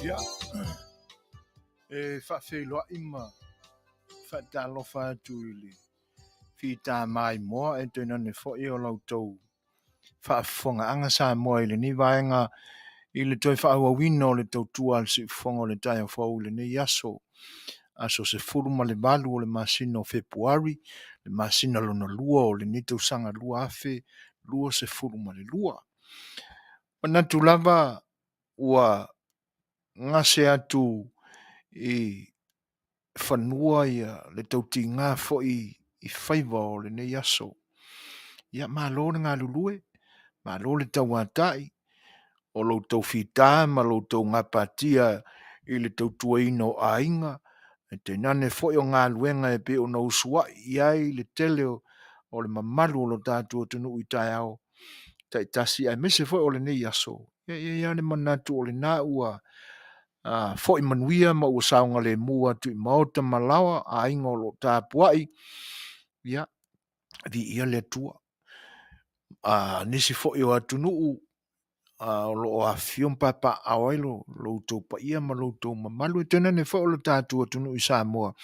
Ia, e faafeiloai ma faatalofa atu i le fita maimoa e tainane foi o la outou faafofogaaga Samoa i lenei vaega i le toe faaauauina o le tautua a le siufofoga o le taeao fou i lenei aso, aso 18 o le masina o Fepuari, le masina lona lua o lenei tausaga 2022. E manatu lava ua gase atu i fanua le tautiga foi i faiva o lenei aso. Ia malo le galulue, malo le tauatai, o lo outou fita ma lo outou gapatia i le tautuaina o aiga, ae tainane foi o galuega e pei ona usuai i ai le tele o le mamalu o le tatou atunuu i taeao taitasi aemaise foi o lenei aso. E i ai lava le manatu o lena ua foi manuia ma ua saogalemu atu i maota ma laoa aiga o lo o tapuai, ia viia le Atua. Nisi foi o atunuu o lo o afifio ma papaaao ai lo outou paia ma lo outou mamalu, ae tainane foi o le tatou atunuu i Samoa o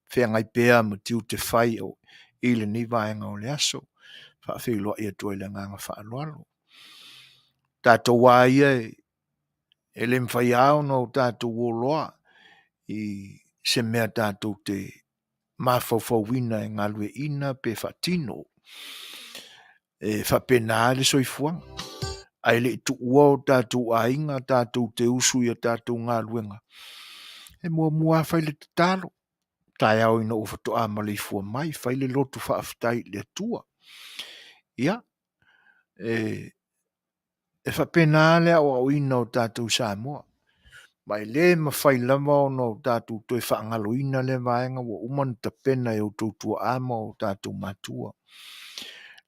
feagai pea ma tiute fai i lenei vaega o le aso. E faafeiloai atu ai i le agaga faaaloalo. O tatou lava ia e le mafai lava ona o tatou o loa i se mea tatou te mafaufauina e galueaiina pe faatino. E faapena lava le soifuaga, ae le i tuua o tatou aiga tatou te usu i a tatou galuega, e muamua lava fai le tatalo, taeao ina ua faatoa maleifua mai, fai le loto faafetai i le Atua. Ia, e faapena le aoaoina o tatou i Samoa, ma e le mafai lava ona o tatou toe faagaloina lea vaega ua uma ona tapena e outou tuaa ma o tatou matua,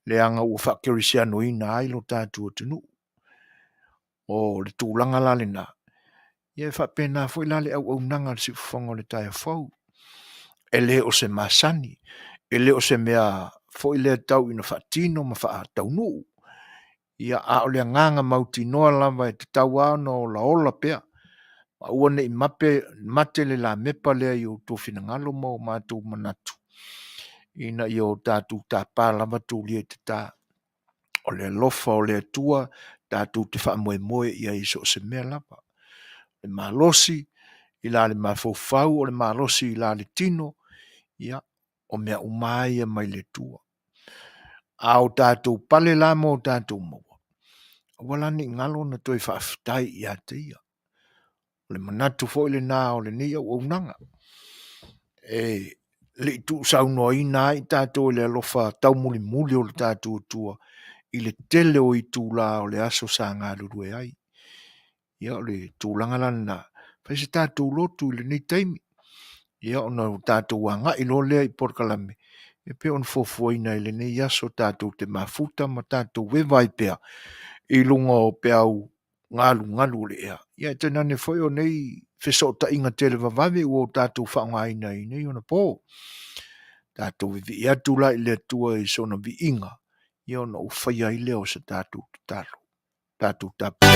leaga ua faakerisianoina ai lo tatou atunuu. O le tulaga la lena, ia e faapena foi la le auaunaga a le siufofoga o le taeao fou. E le o se masani, e le o se mea foi lea tau ina faatino ma faataunuu, ia a o le agaga mautinoa lava e tatau lava ona olaola pea, aua ne i mate le lamepa lea i outou finagalo ma o matou manatu, ina ia o tatou tapa lava tulia i tata. O le alofa o le Atua tatou te faamoemoe i ai i so o se mea lava. O le malosi i la le mafaufau, o le malosi i la le tino, ia o mea uma lava ia mai le Atua. A o tatou pale la ma o tatou maua, aua la ne i galo ona toe faafetai ia te Ia. O le manatu foi lena o lenei auaunaga, e le i tuusaunoaina ai tatou i le alofa taumulimuli o le tatou Atua i le tele o itula o le aso sa galulue ai. Ia o le tulaga la lena, fai se tatou lotu i lenei taimi, ia ona tatou agai loa lea i polokalame e pei ona fuafuaina i lenei aso tatou te mafuta ma tatou eva ai pea i luga o peau galugalu o le ea, ia ae tainane foi o nei fesootaiga televavave ua tatou faaaogaina i nei ona po. Tatou vivii atu la i le Atua i sona viiga, ia ona ou faia ai lea o se tatou tatalo. Tatou tapuai.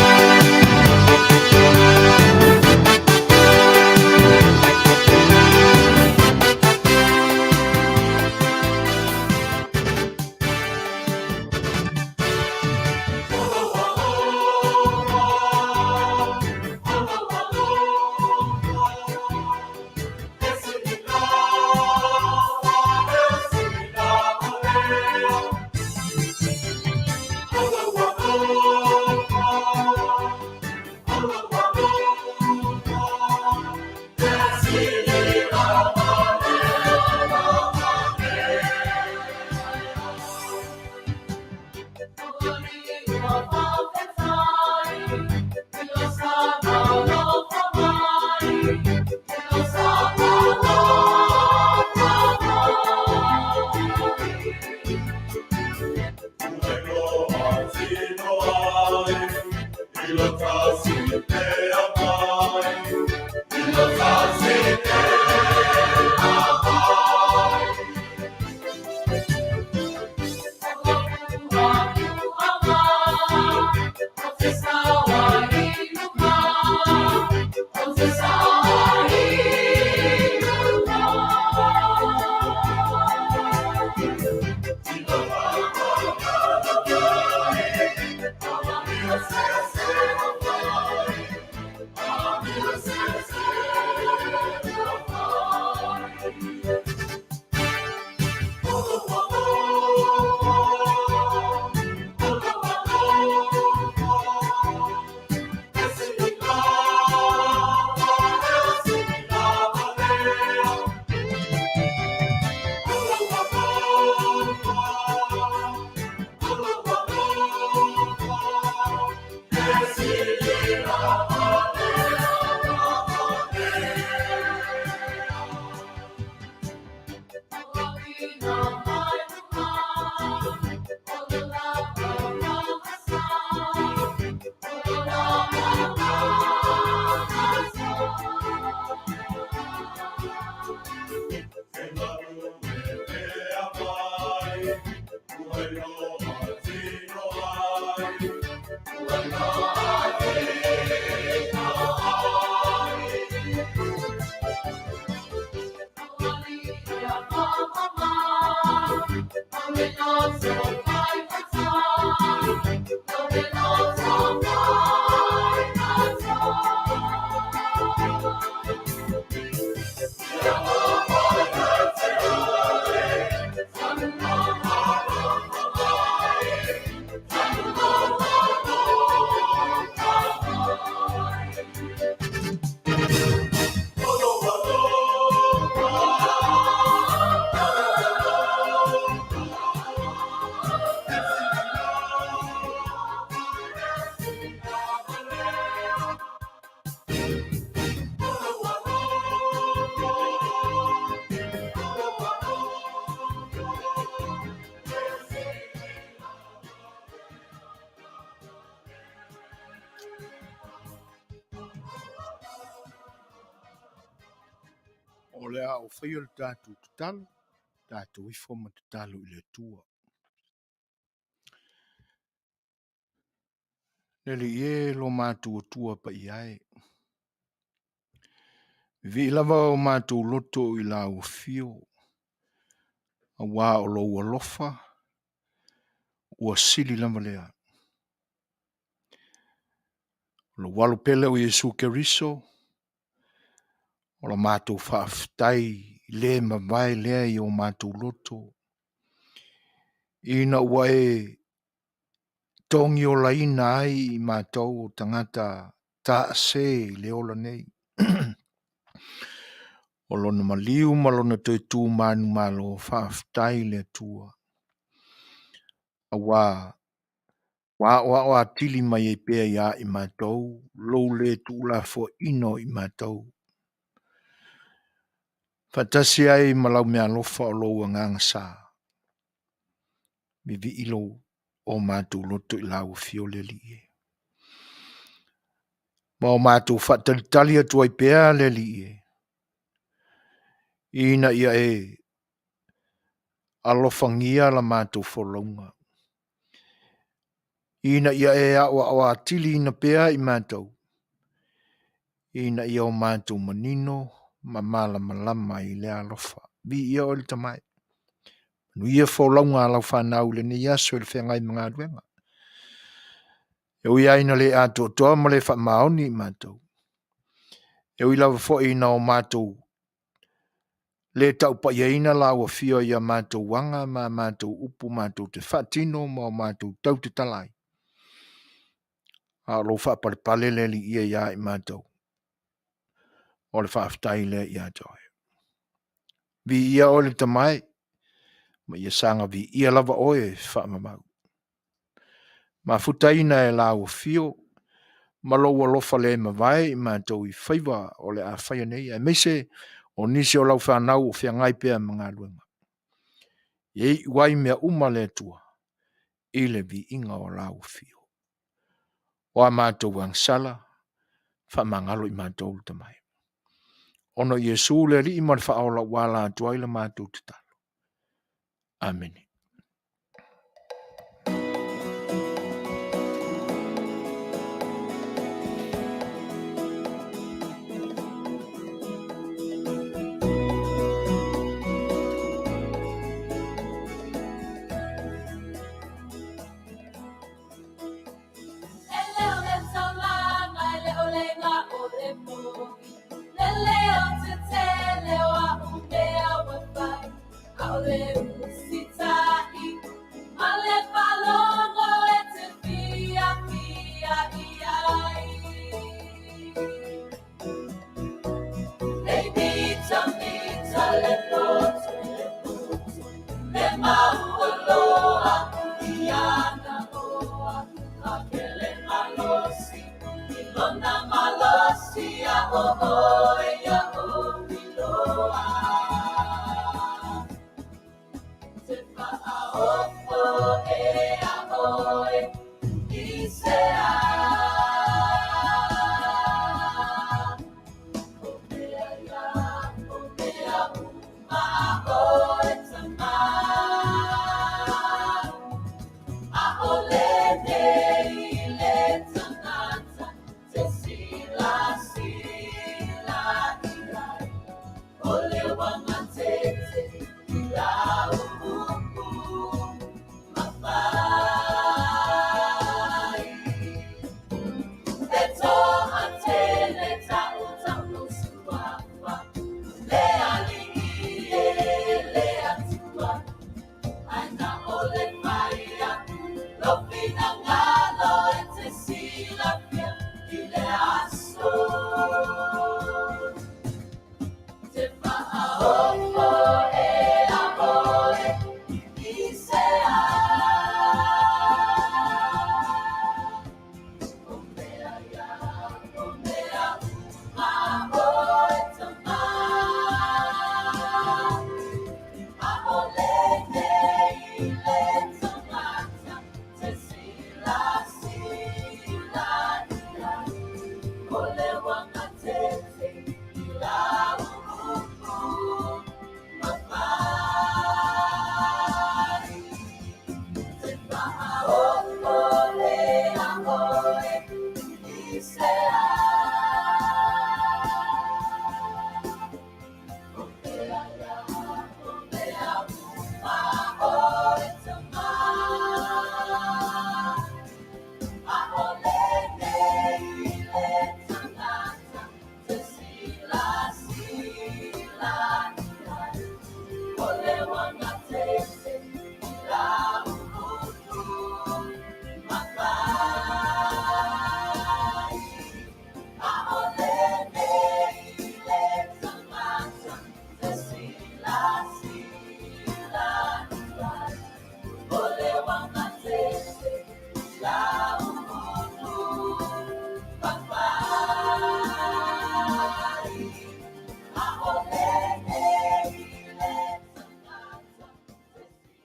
O le a ou faia le tatou tatalo, tatou ifo ma tatalo i le Atua. Le Alii e, lo matou Atua paia e, vivii lava o matou loto i lau afio, aua o lou alofa ua sili lava lea. O lou Alo pele o Iesu Keriso, o la matou faafetai le mavae lea i o matou loto, ina ua e togiolaina ai i matou o tagata taase i le ola nei. O lona maliu ma lona toe tu manumalo, faafetai i le Atua, aua ua aoao atili mai ai pea ia i matou lou le tuulafoaina o i matou. Faatasi ai ma lau meaalofa o lou Agaga Sa, vivii lou o matou loto i lau afio le Alii e. Ma o matou faatalitali atu ai pea le Alii e, ina ia e alofagia la matou folauga, ina ia e aoao atiliina pea i matou, ina ia o matou manino ma malamalama i lea alofa. Viia oe le Tama e. Manuia folauga a lau fanau i lenei aso i le feagai ma galuega. E ui lava ina le atoatoa ma le faamaoni i matou, e ui lava foi ina o matou le taupaiaina lau afio i a matou aga ma a matou upu matou te faatino ma o matou tautatala ai, a o lou faapalepale le Alii e ia i matou, o le faafetai lea ia te oe. Viia oe le Tama e, ma ia saga viia lava oe faamamalu. Mafutaina e lau afio ma lou alofa le mavae i matou i faiva o le a faia nei, aemaise o nisi o lau fanau o feagai pea ma galuega. Ia iu ai mea uma le Atua i le viiga o lau afio. O a matou agasala, faamagalo i matou le Tama e. Ona o Iesu le Alii ma le Faaola ua ala atu ai la matou tatalo. Amene.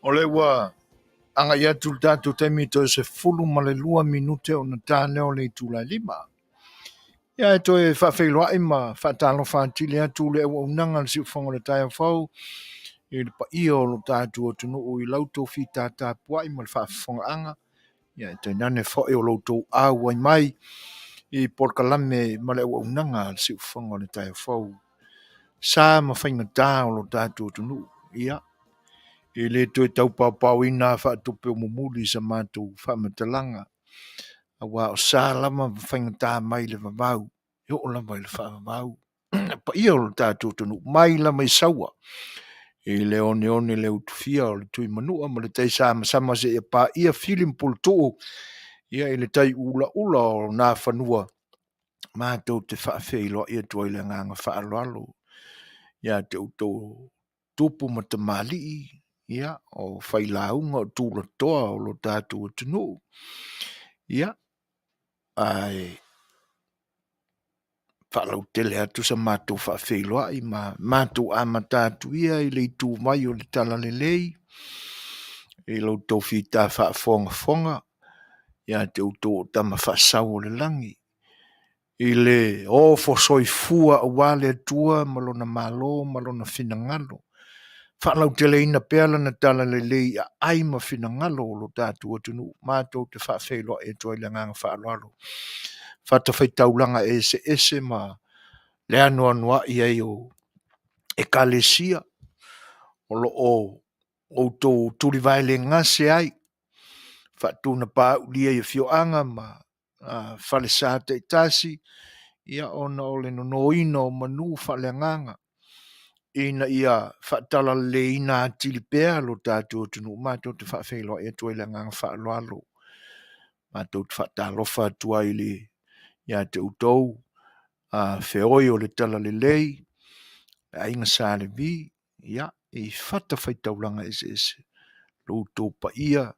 O lea ua agai atu le tatou taimi toe 12 minute ona ta lea o le itula e 5. Ia e toe faafeiloai ma faatalofa atili atu le auaunaga a le Siufofoga o le Taeao Fou i le paia o lo tatou atunuu i la outou fita tapuai ma le faafofogaaga, ia tainane foi o lo outou auai mai i polokalame ma le auaunaga a le Siufofoga o le Taeao Fou. Sa ma faigata o lo tatou atunuu, ia, e le toe taupaopaoina faatupe mumuli sa matou faamatalaga, aua o sa lava ma faigata mai le vavau, e oo lava i le faavavau. Le paia o lo tatou atunuu, mai lava i Saua, i le oneone le utufia o le Tuimanua ma le taisamasama seia paia Fili ma Puletuu, ia i le tai ulaula o Nafanua, matou te faafeiloai atu ai i le agaga faaaloalo ia te outou tupu ma tamalii, ia, o failauga, o tulatoa o lo tatou atunuu. Ia, ae faalautele atu sa matou faafeiloai ma matou amata atu ia i le ituvai o le Talalelei i lo outou fita faafogafoga ia te outou o Tama Faasau o le Lagi, i le ofo soifua aua le Atua ma lona Malo ma lona finagalo, faalauteleina pea lana talalelei i aai ma finagalo o lo tatou atunuu. Matou te faafeiloai atu ai i le agaga faaaloalo. Fatafaitaulaga eseese ma le anoanoai ai o ekalesia o lo o outou tulivae le gase ai, faatunapaulia i afioaga ma falesa taitasi, ia ona o le nonoina o manu faaleagaga ina ia faatalaleleiina atili pea lo tatou atunuu. Matou te faafeiloai atu ai i le agaga faaaloalo. Matou te faatalofa atu ai ia te outou feoi o le talalelei, le Aiga Sa Levi, ia, i fatafaitaulaga eseese, lo outou paia,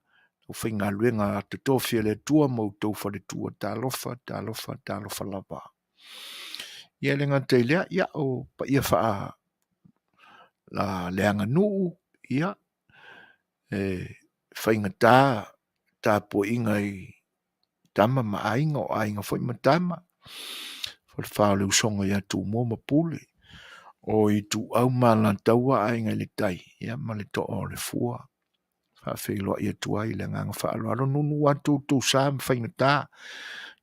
aufaigaluega totofi a le Atua ma outou faletua, talofa, talofa, talofa lava. Ia e le gata i lea, ia, o paia faaleaganuu, ia, e faigata tapuaiga i Tama ma Aiga, o Aiga foi ma Tama, Falefa o le Usoga ia Tumua ma Pule, o Ituau ma Alataua, Aiga i le Tai, ia ma le Toa o le Fua. Faafeiloai atu ai i le agaga faaaloalo. Nuunuu atu outou sa ma faigata,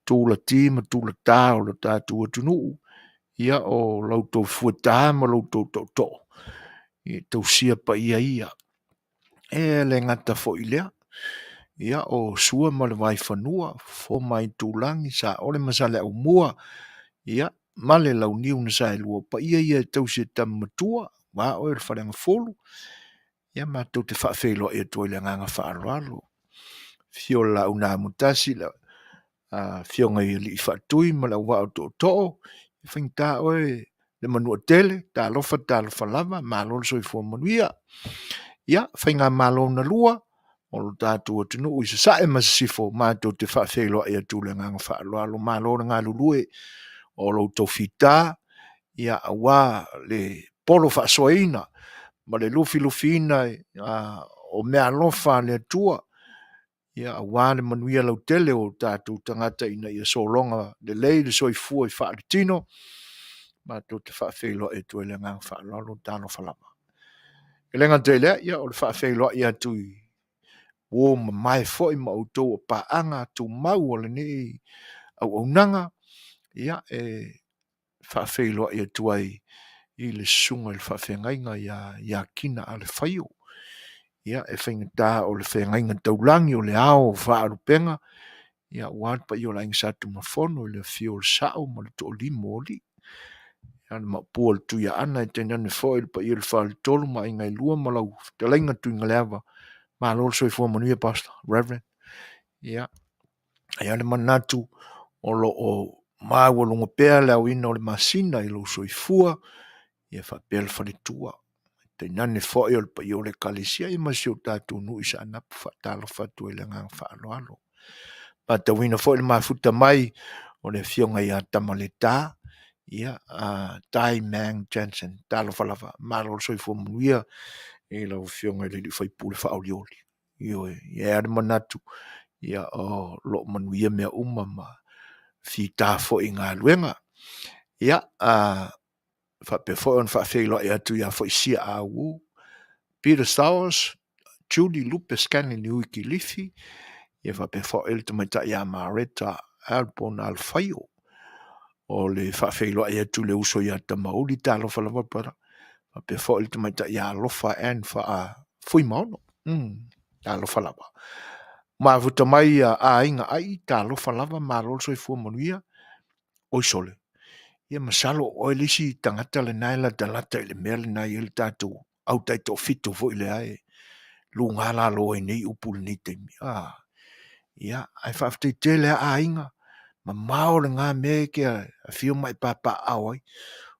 tulati ma tulata o lo tatou atunuu, ia o la outou fueta ma lo outou tootoo e tausia paia ia. E le gata foi i lea, ia o Sua ma le Vaifanua, Fofo ma Aitulagi, Saole ma Saleaaumua, ia ma le Launiu na Saelua, o paia ia e tausi e tama matua, aua oe le Faleagafulu, ia matou te faafeiloai atu ai i le agaga faaaloalo. Afio le Laau na Amotasi, le Afioga i Alii Faatui ma le Auvaa o Tootoo, e faigata oe le Manuatele, talofa talofa lava, malo le soifua manuia. Ia, faigamalo na lua o lo tatou atunuu i Sasae ma Sisifo, matou te faafeiloai atu i le agaga faaaloalo, malo le galulue o lo outou fita, ia aua le polo faasoaina ma le lufilufiina o meaalofa a le Atua, ia aua le manuia lautele o tatou tagata ina ia sologa lelei le soifua faaletino. Matou te faafeiloai atu ai i le agaga faaaloalo, talofa lava. E le gata i lea, ia o le faafeiloai atu i uo mamae foi ma outou o paaga tumau o lenei auaunaga. Ia, e faafeiloai atu ai i le susuga i le faafeagaiga ia ia Kina Alefaio. Ia, e faigata o le feagaiga taulagi o le ao o Faalupega, ia aua le paia o le Aiga Sa Tunumafono i le afio o le Sao ma le Toalima o Alii, ia le Maopu o le Tuiaana, e tainane foi le paia o le Faletolu ma Aiga e Lua ma lau fetalaiga Tuigaleava. Malo le soifua manuia Pastor, Reverend. Ia, e i ai le manatu o lo o maualuga pea le aoina o le masina i lou soifua, ia faapea le faletua, tainane foi o le paia o le Ekalesia ia ma si o tatou nuu i Saanapu. Faatalofa atu ai i le agaga faaaloalo. Matauina foi le mafuta mai o le afioga ia Tamaleta, ia Tai Meng Jensen. Talofa lava, malo le soifua manuia i lau afioga i le sui usufono faaolioli. Ioe, e i ai lava le manatu ia o lo o manuia mea uma ma fita foi i galuega. Ia, faapea foi ona faafeiloai atu ia Foisia Ah Wu, Peter Stowers, Julie Lupe Stanley Niuiki Lifi, ia faapea foi le tamaitai ia Mareta Alpon Alfaio. O le faafeiloai atu i le uso ia Tamauli, talofa lava brother, faapea foi le tamaitai ia Alofa Ann Fuimaono. Talofa lava. Mafuta mai ia Aiga Ai, talofa lava, malo le soifua manuia. Oi sole, ia masalo o oe le isi tagata lena e latalata i le mea lena e i ai le tatou au taitoafitu foi lea e luga lalo ai nei upu i lenei taimi. Ia, ae faafetai tele lava aiga, mamao lena mea e te afio ma e papaaao ai.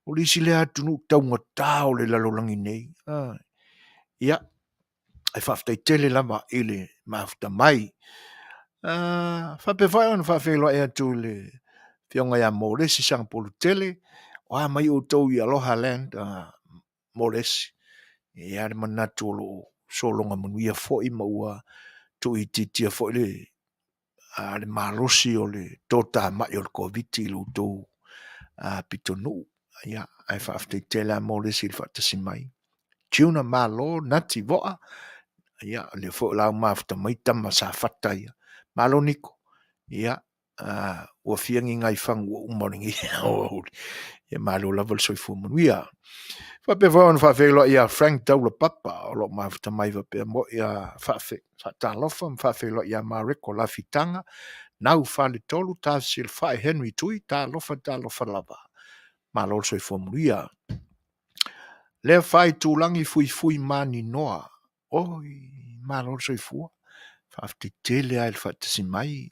O le isi lea atunuu taugata o le lalolagi nei. Ia, ae faafetai tele lava i le mafuta mai. Faapea foi ona faafeiloai atu i le afioga ia Molesi Sagapolutele, o a mai outou i Aloha Land Molesi? E i ai lava le manatu o lo o sologa manuia foi ma ua tuuitiitia foi le malosi o le toatamai o le Koviti i lo outou pitonuu. Ia, ae faafetai tele lava Molesi i le faatasi mai. Tuna Malo Nati Voa, ia o lea foi o le a mafuta mai tama Safata ia. Malo Niko, ia ua fia ni nai fagu ua uma o lenei aoauli. Ia malo lava le soifua manuia. Faapea foi ona faafeiloai ia Frank Taulapapa o lo o mafuta mai faapea moi ia faatalofa ma faafeiloai ia Mareko Lafitaga, Nau Faletolu, Tafesilafai Henry Tui, talofa talofa lava. Malo le soifua manuia. Lea faitulagi fuifui maninoa. Oi, malo le soifua. Faafetai tele lava i le faatasi mai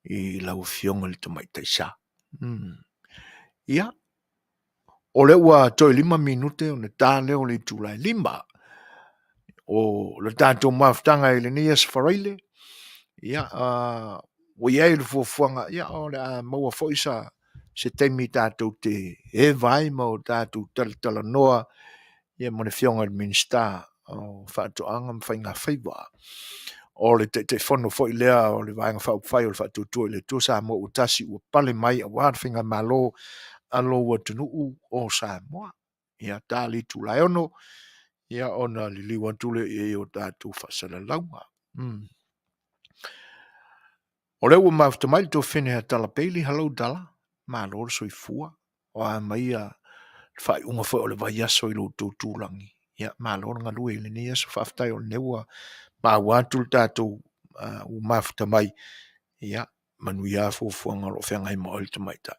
i lau Afioga i le Tamaitai Sa. Ia, o lea ua toe 5 minute ona ta lea o le itula e 5 o le tatou mafutaga i lenei aso Faraile. Ia, ua i ai le fuafuaga, ia, o le a maua foi se taimi tatou te eva ai ma o tatou talatalanoa ia ma le Afioga i le Minisita o Faatoaga ma Faigafaiva. O le Taitaifono foi lea o le Vaega Faaupufai o le Faatuatua i le Atua Samoa ua Tasi ua pale mai aua le faigamalo a lou atunuu o Samoa. Ia ta le itula e 6, ia ona liliu atu lea i ai o tatou faasalalauga. O lea ua mafuta mai le tuafafine ia Dala Bailey, hello Dala, malo le soifua. O a mai le faaiuga foi o le vaiaso i lo outou tulagi. Ia, malo le galue i lenei aso. Faafetai o lenei ua maua atu le tatou ua mafuta mai. Ia, manuia fuafuaga o lo o feagai ma oe le tamaitai.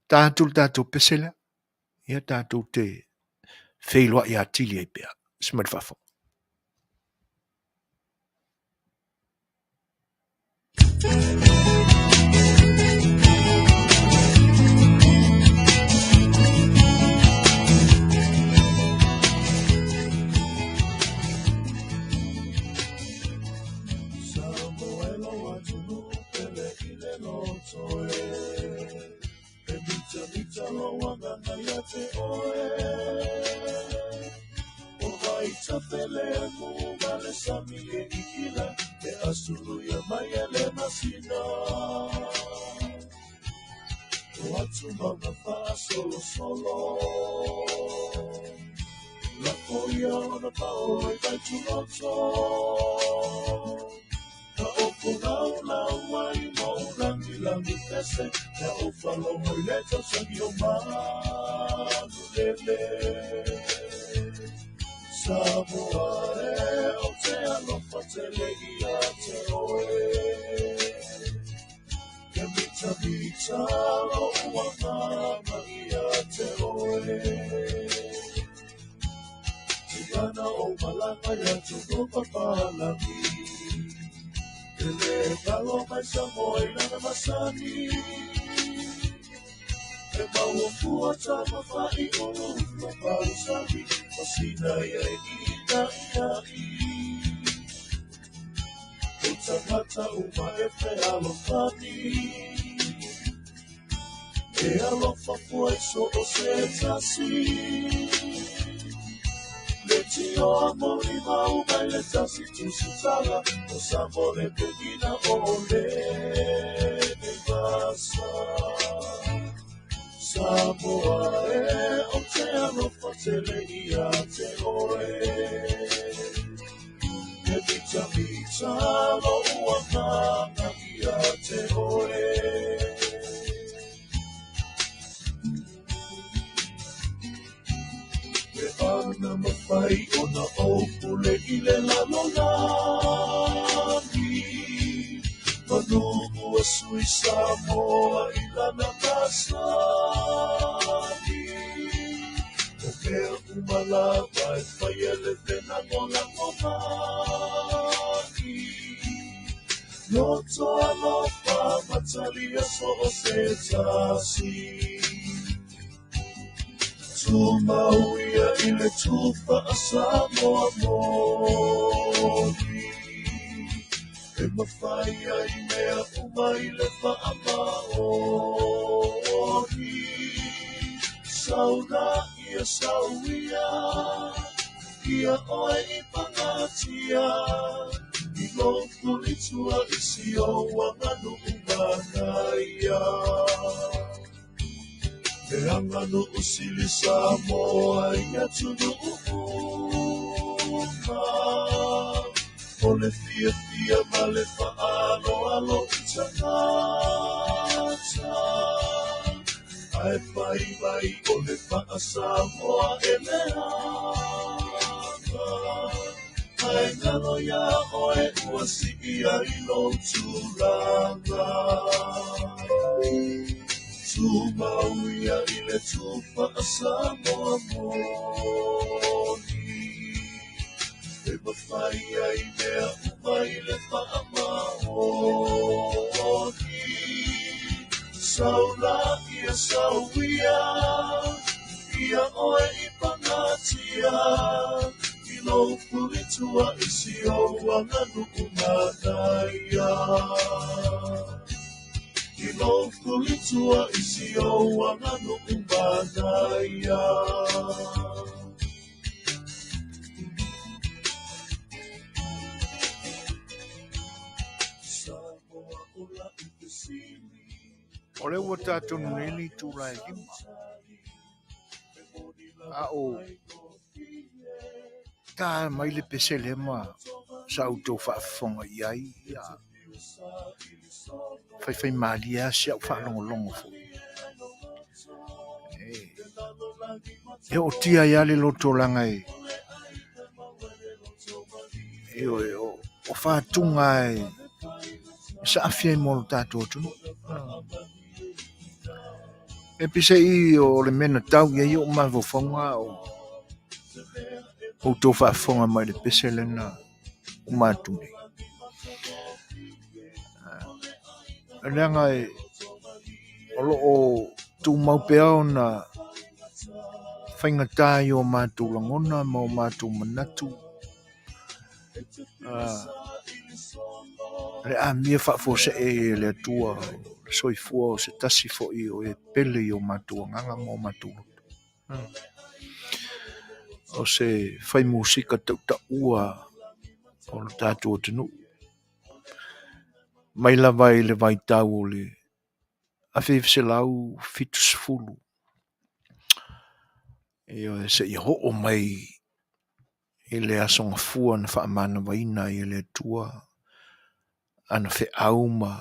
Ta atu le tatou pese lea. Ia tatou te feiloai atili ai pea. Se mai le faafofoga. se Pe a ou faalogo i le tausagi o Manulele. Samoa e, ou te alofa tele ia te oe. Ke mitamita loʻu agaga ia te oe. I lana ou malaga i atunuu papalagi, E le galo mai Samoa i lana masani. E maua fua tama faaiulu ma pausagi, Ma sina ia e ʻīnaʻinaʻi. O tagata uma e fealofani, E alofa fua i so o se tasi. Leitioa molimau mai le tasi tusitala, O Samoa le penina o lenei vasa. Samoa e, ou te alofa tele ia te oe. E mitamita loʻu agaga ia te oe. Pe ana mafai ona ou pule i le lalolagi, Manu ua sui Samoa i lana masani. O mea uma lava e fai e le felagolagomai, Loto alofa ma talia so o se tasi. Tumau ia i le tufa a Samoa moni, E mafai ai mea uma i le faamaoni. Sau la ia sau ia, ia oe i pagatia, I lou tulitua i si ou aganuu manaia. E aganuu sili Samoa i atunuu uma, O le fiafia ma le faaaloalo i tagata, Ae fai mai o le faa-Samoa e leaga, Ae galo iā oe ua sii ai lou tulaga. Tumau ia i le tufa a Samoa moni, E mafai ai mea uma i le faamaoni. Sau la ia sau ia, ia oe i pagatia, I lou tulitua i si ou aganuu manaia. I lou tulitua i si ou aganuu manaia. Samoa o lau fesili. O lea ua tatou nei le itula e 5. A o tā mai le pese lea ma sa outou faafofoga i ai, ia faifaimalie lava si au faalogologo foi. E ootia ai lava le loto leaga e ioe o fatuga e saafi ai mo lo tatou atunuu. E pisei o le mea na tau i ai ou mafaufauga o outou faafofoga mai le pese lena uma atu nei. Leaga e o loo tumau pea ona faigata i o matou lagona ma o matou manatu le amia faafuasee e le Atua o le soifua o se tasi foi o e pele i o matou agaga ma o matou loto. O se fai musika tautaua o le tatou atunuu mai lava i le vaitau o le 1970 ioe seia oo mai i le aso gafua na faamanavaina ai e le Atua ana feau ma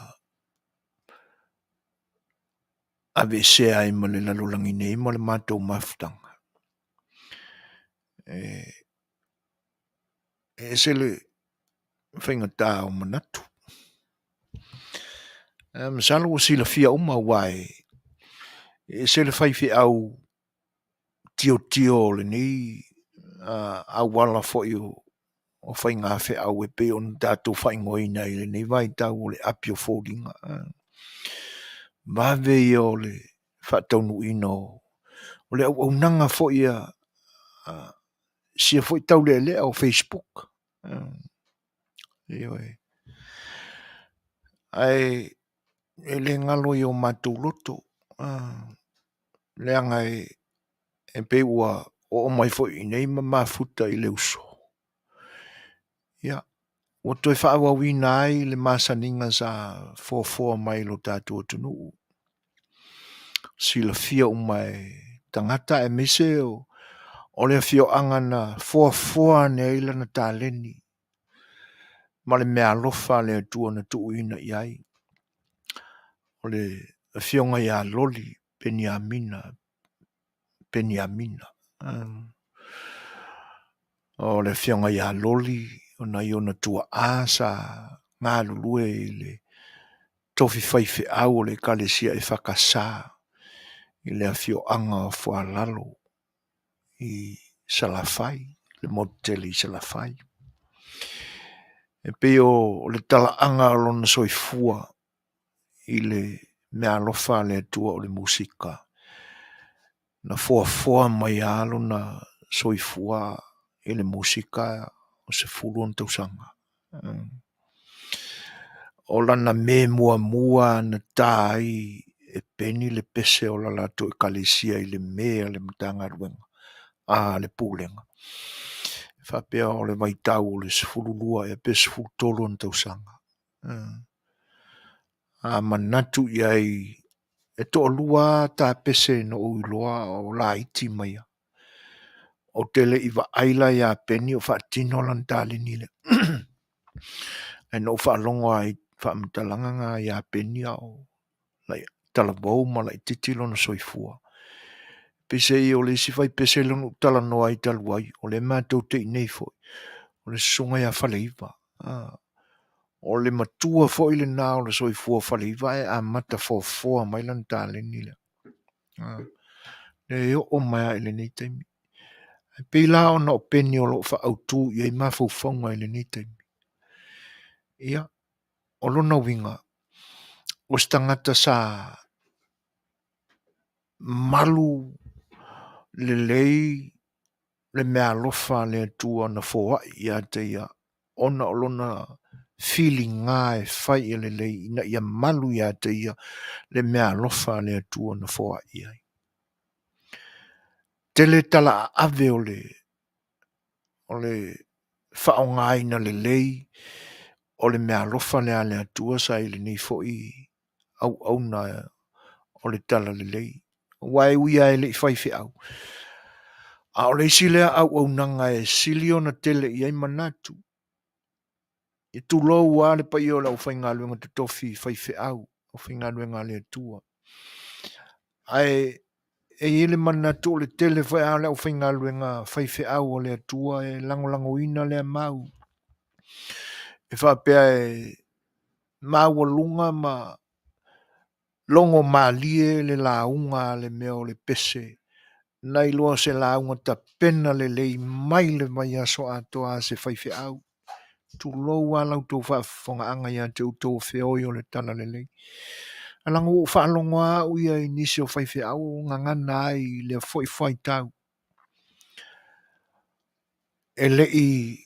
aveesea ai ma le lalolagi nei ma le matou mafutaga. E ese le faigata o manatu. Ae masalo ua silafia uma aua e ese le faifeau tilotilo o lenei auala foi o faiga feau e pei ona tatou faaigoaina i lenei vaitau o le api o foliga. Vave ia o le faataunuuina o le auaunaga foi a sia foi taulealea o Facebook. Ioe. Ae e le galo i o matou loto, leaga e pei ua oo mai foi i inei ma mafuta i le uso. Ia, ua toe faaauauina ai le masaniga sa foafoa mai i lo tatou atunuu. Silafia uma e tagata aemaise o le afioaga na foafoa ane ai lana taleni ma le meaalofa a le Atua na tuuina i ai. O le afioga ia Loli Peniamina Peniamina. O le afioga ia Loli, o nai ona tuaa sa galulue i le tofi faifeau o le Ekalesia EFKS i le afioaga o Foalalo i Salafai, le motu tele i Salafai. E pei o le talaaga o lona soifua i le meaalofa a le Atua o le musika, na foafoa mai lava lona soifua i le musika o 10 ona tausaga. O lana me muamua na ta ai e Peni le pese o la latou ekalesia i le me a le Matagaluega a le Pulega. E faapea o le vaitau o le 12 ea pe 13 ona tausaga. A manatu i ai, e toalua lava ta pese na ou iloa o laiti mai lava. Ou te le i vaai la ia Peni o faatino lana taleni lea. Ae na ou faalogo lava i faamatalaga na ia Peni a o talavou ma laitiiti lona soifua. Peiseai o le isi faipese lea na ou talanoa ai talu ai, o lea matou te i inei foi, o le susuga ia Faleiva. O le matua foi lena o le soifua o Faleiva ae amata foafoa mai lana taleni lea. E oo mai lava i lenei taimi. E pei la ona o Peni o lo o faaautu i ai mafaufauga i lenei taimi. Ia, o lona uiga, o se tagata sa malu lelei le meaalofa a le Atua na foai ia te ia ona o lona filiga e fai ia lelei ina ia malu ia te ia le meaalofa a le Atua na foai i ai. Tele tala aave o le faaaogaina lelei o le meaalofa lea a le Atua sa i lenei foi auauna o le talalelei. Aua e ui lava e le i faifeau, a o le isi lea auaunaga e sili ona tele i ai manatu. E tulou lava le paia o le aufaigaluega totofi faifeau, aufaigaluega a le Atua. Ae e i ai le manatu o le tele foi lava o le aufaigaluega faifeau a le Atua e lagolagoina lea mau. E faapea e maualuga ma logo malie le lauga a le mea o le pese nai loa se lauga tapena lelei mai le vaiaso atoa a se faifeau. Tulou lava la outou faafofogaaga ia te outou o feoi o le talalelei. Ae leaga ua ou faalogo lava au ia i nisi o faifeau o gagana ai i lea foi fuaitau. E le i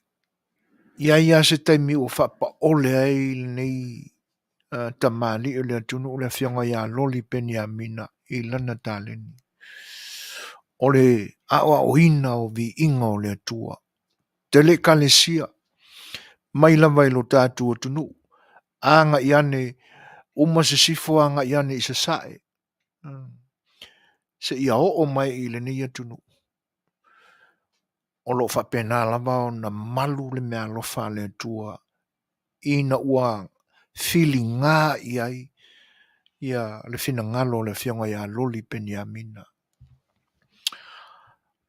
i ai lava se taimi ua faapaole ai lenei tamalii o le atunuu le afioga ia Loli Peniamina i lana taleni. O le aoaoina o viiga o le Atua. Tele ekalesia mai lava i lo tatou atunuu, agai ane uma sisifo agai ane i sasae seia oo mai i lenei atunuu. O lo o faapena lava ona malu le meaalofa a le Atua ina ua filiga i ai Ia le finagalo o le Afioga ia Loli Peniamina.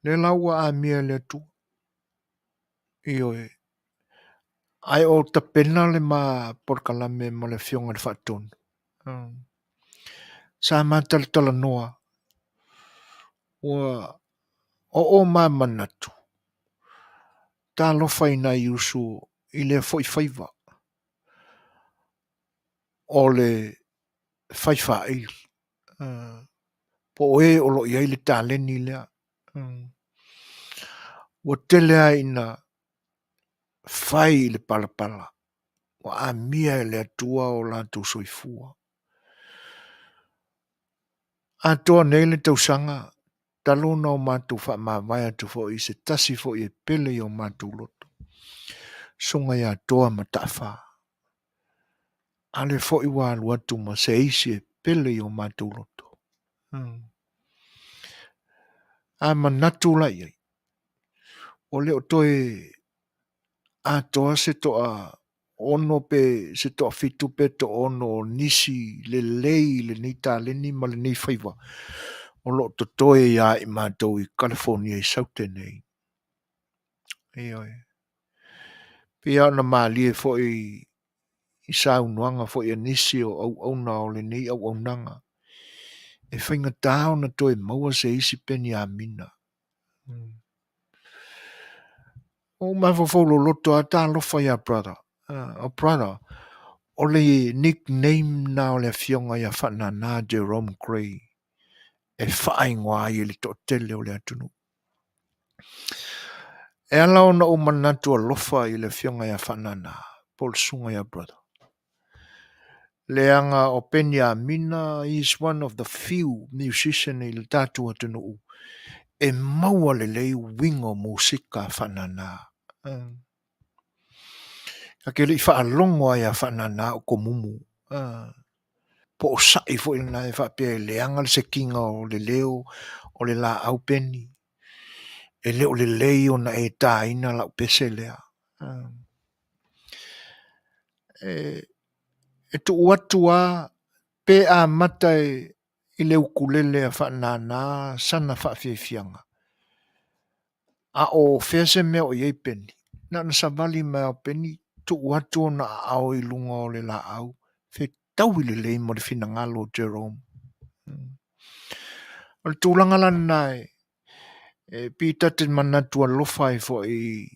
Lea la ua amia e le Atua. Ioe. Ae o tapena le ma polokalame ma le Afioga i le Faatonu. Sa ma talatalanoa ua oo ma manatu talofa i nai uso i lea foi faiva o le fai faaili po o e o lo o i ai le taleni lea. Ua tele lava ina fai i le palapala, ua amia e le Atua o latou soifua. Atoa nei le tausaga talu ona o matou faamavae atu foi i se tasi foi e pele i o matou loto, Susuga ia Toa Mataafa. A lea foi ua alu atu ma se isi e pele i o matou loto. A manatu la i ai, ua le o toe atoa se toa ono pe se toafitu pe toaono o nisi lelei i lenei taleni ma lenei faiva o lo o totoe ia i matou i Kalifonia i Saute nei. Ioe. Pei lava ona malie foi i saunoaga foi a nisi o auauna o lenei auaunaga, e faigata ona toe maua se isi Peniamina. Ua ou mafaufau loloto lava, talofa ia brother. O brother, o le nickname na o le afioga ia Faanana Jerome Grey e faaigoa ai e le toatele o le atunuu. E ala ona ou manatu alofa i le afioga ia Faanana po o le susuga ia brother, leaga o Peniamina he is one of the few musician i le tatou atunuu e maua lelei uiga o musika a Faanana. Ta te le i faalogo lava ia Faanana o tomumu. Po o sa'i foi lena e faapea e leaga le sekiga o le leo o le laau peni. E le o lelei ona e taina lau pese lea. E tuu atu lava pe amata i le ukulele a Faanana sana faafiafiaga, a o fea se mea o i ai Peni, na ona savali mai lava o Peni tuu atu ona aao i luga o le laau, fetaui lelei ma le finagalo o Jerome. O le tulaga la lena e pei ta te manatu alofa ai foi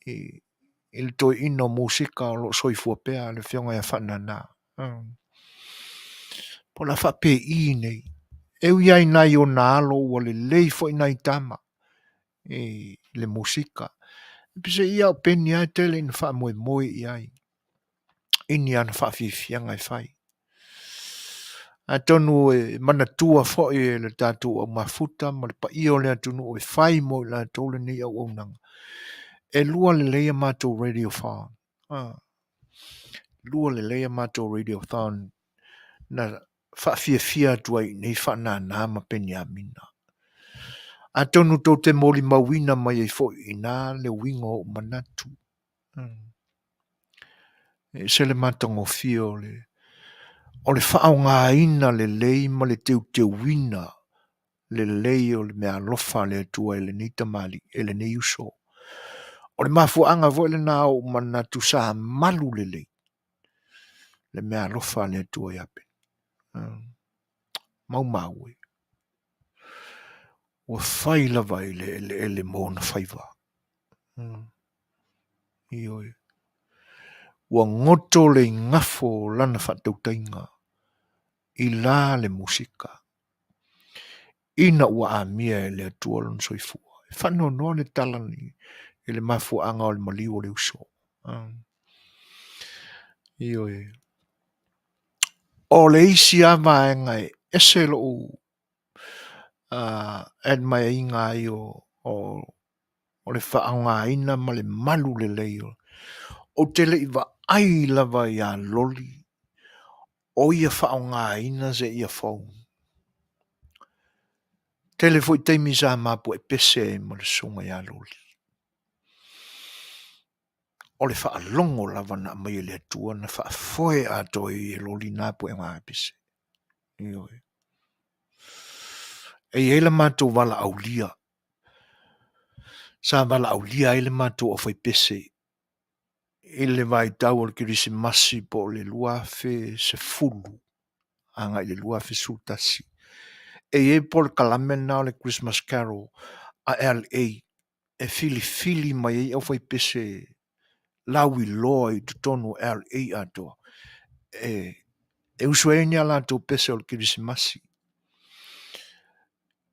i le toeaina o musika o lo o soifua pea le afioga ia Faanana. Po o le a faapei nei. E ui lava i nai ona alo ua lelei foi nai tama i le musika. Peiseai o Peni lava e tele ina faamoemoe i ai i ni ana faafiafiaga e fai. Atonu e manatua foi e le tatou au mafuta ma le paia o le atunuu e fai mo i latou lenei auaunaga. E lua lelei a matou radiothon. Lua lelei a matou radiothon na faafiafia atu ai i inei Faanana ma Peniamina. Atonu tou te molimauina mai ai foi i ina le uiga o ou manatu. E ese le matagofie o le o le faaaogaina lelei ma le teuteuina lelei o le meaalofa a le Atua e lenei tamalii, e lenei uso. O le mafuaaga foi lena o ou manatu sa malu lelei le meaalofa a le Atua ia Peni. Maumau e. Ua fai lava i le eleele mo ona faiva. Ioe. Ua goto le igafo o lana faatautaiga i la le musika ina ua amia e le Atua lona soifua. E faanoanoa le tala i le mafuaaga o le maliu o le uso. Ioe. O le isi lava vaega e ese lou admire-ina ai o le faaaogaina ma le malu lelei o Ou te le i vaai lava ia Loli o ia faaaogaina se earphone. Tele foi taimi sa ma puepese ai ma le susuga ia Loli. O le faalogo lava na aumai e le Atua na faafoe atoa ai e Loli na puega pese. Ioe. E i ai le matou valaaulia. Sa valaaulia ai le matou aufaipese i le vaitau o le Kerisimasi po o le 2010 agai i le 2011. E i ai polokalame lena o le Christmas Carol a LA e filifili mai ai aufaipese lauiloa i totonu o LA atoa e usu ai ni a latou pese o le Kerisimasi.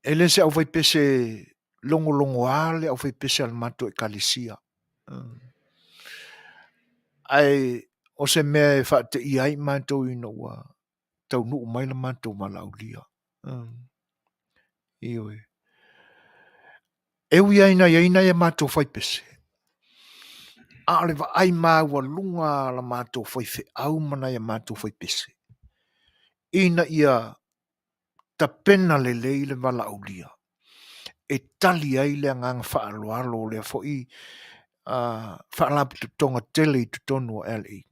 E le se aufaipese logologoa le aufaipese a le matou Ekalesia. Ae o se mea e faateia ai matou ina ua taunuu mai le matou valaaulia. Ioe. E ui lava ina i ai nai a matou faipese, a o le vaai maualuga a la matou faifeau ma nai a matou faipese, ina ia tapena lelei le valaaulia e tali ai le agaga faaaloalo o lea foi faalapotopotoga tele i totonu o LA.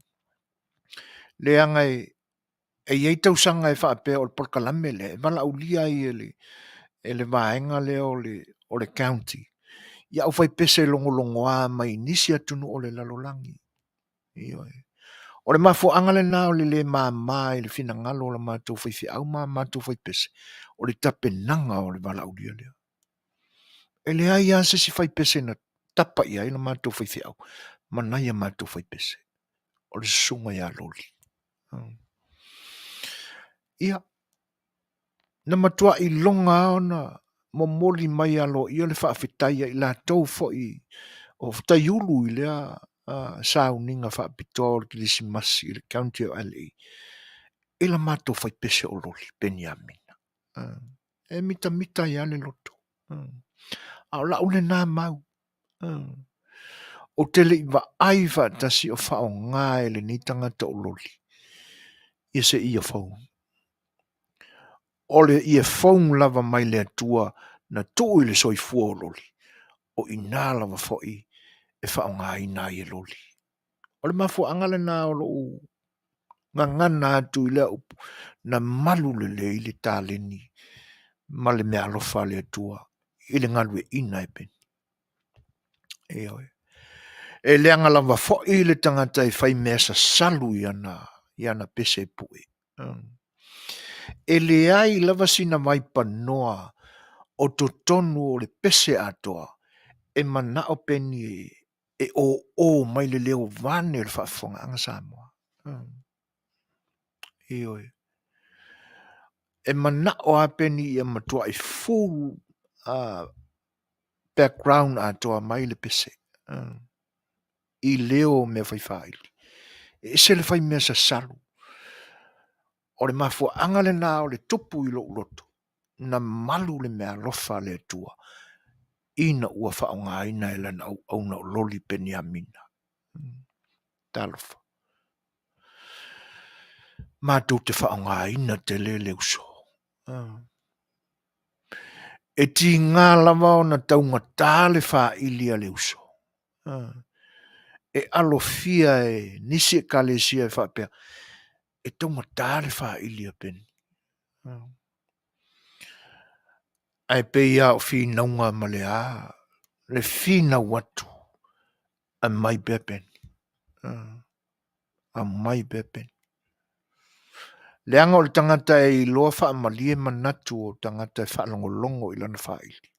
Leaga e i ai tausaga e faapea o le polokalame lea e valaaulia ai e le vaega lea o le county i aufaipese logologoa mai nisi atunuu o le lalolagi. Ioe. O le mafuaaga lena o le le mama i le finagalo o le matou faifeau ma matou faipese o le tapenaga o le valaaulia lea. E leai lava se isi faipese na tapa i ai le matou faifeau ma nai a matou faipese, o le susuga ia Loli. Ia, na matuai iloga lava ona momoli mai aloaia le faafetai a i latou foi o taiulu i lea sauniga faapitoa o le Kerisimasi i le County o LA i la matou faipese o Loli Peniamina. E mitamita ai lava le loto. A o lau lena mau, ou te le i vaai faatasi o faaaoga e lenei tagata o Loli ia se earphone. O le earphone lava mai le Atua na tuu i le soifua o Loli, o i ina lava foi e faaaogaina ai e Loli. O le mafuaaga lena o lou gagana atu i lea upu, na malu lelei le taleni ma le meaalofa a le Atua i le galueaiina e Peni. Ioe. E leaga lava foi le tagata e fai mea sasalu i ana pese e pue. E leai lava sina vaipanoa o totonu o le pese atoa e manao Peni e ō mai le leo vaeane o le faafofogaaga Samoa. Ioe. E manao lava Peni ia matuai full background atoa mai le pese i leo o mea fai faaili. E ese le fai mea sasalu. O le mafuaaga lena o le tupu i lou loto, na malu le meaalofa a le Atua ina ua faaaogaina e lana auauna o Loli Peniamina. Talofa. Matou te faaaogaina tele le uso. E tiga lava ona taugata le faili a le uso. E alofia e nisi ekalesia e faapea, e taugata le faili a Peni. Ae pei lava o finauga ma le a, le finau atu, aumai pea Peni. Aumai pea Peni. Leaga o le tagata e iloa faamalie manatu o tagata e faalogologo i lana faili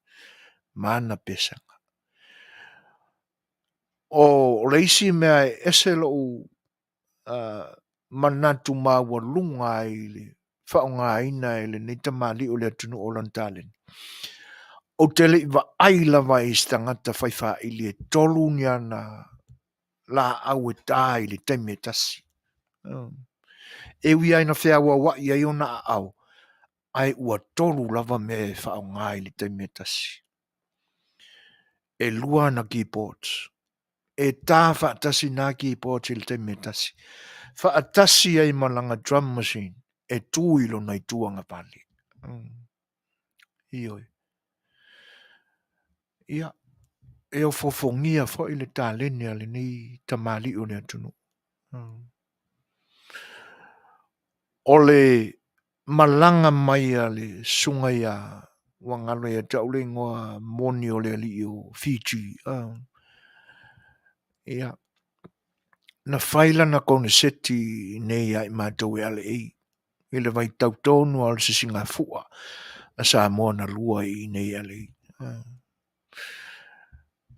ma ana pesaga. O le isi mea e ese lou manatu maualuga ai i le faaaogaina e lenei tamalii o le atunuu o lana taleni. Ou te le i vaai lava i se tagata fai faili e 3 ni ana laau e ta i le taimi e tasi. E ui lava ina feauauai ai ona aao, ae ua 3 lava mea e faaaoga i le taimi e tasi. E 2 ana keyboards. E ta faatasi nā keyboards i le taimi e tasi. Faatasi ai ma lana drum machine e tu i lona itu agavale. Ioe. Ia, e ofoofogia foi le taleni a lenei tamalii o le atunuu. O le malaga mai a le susuga ia ua galo ia te au le igoa moni o le alii o Fiji, ia, na fai lana koneseti nei ia i matou e LA i le vaitau tonu lava o le sisigafua a Samoa na lua i inei i LA.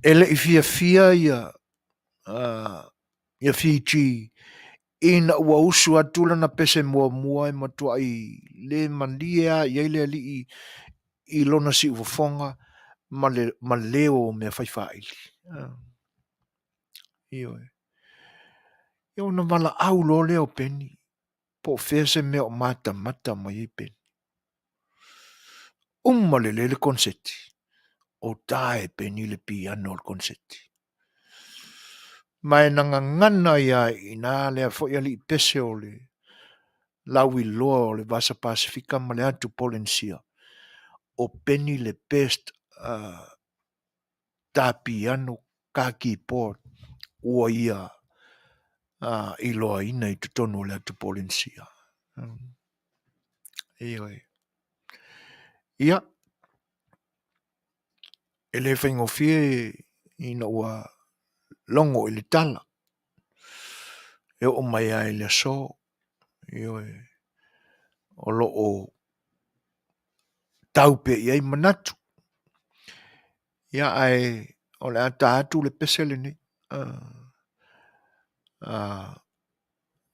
E le i fiafia ia ia Fiji ina ua usu atu lana pese muamua e matuai le malie lava i ai le alii i lona siufofoga ma le ma leo o mea fai faaili. Ioe. Ia ona valaau loa lea o Peni, po o fea se mea o matamata mai ai Peni. Uma lelei le koneseti, o ta e Peni le piano o le koneseti. Ma e na gagana ai lava i ina lea foi alii pese o le lauiloa o le Vasa Pasefika ma le atu Polenisia, o Peni le best ta piano, ta keyboard ua ia iloaina i totonu o le atu Polenisia. Ioe. Ia, e le faigofie ina ua logo i le tala e oo mai lava i le aso, ioe, o lo o tau pea i ai manatu. Ia ae o le a ta atu le pese lenei.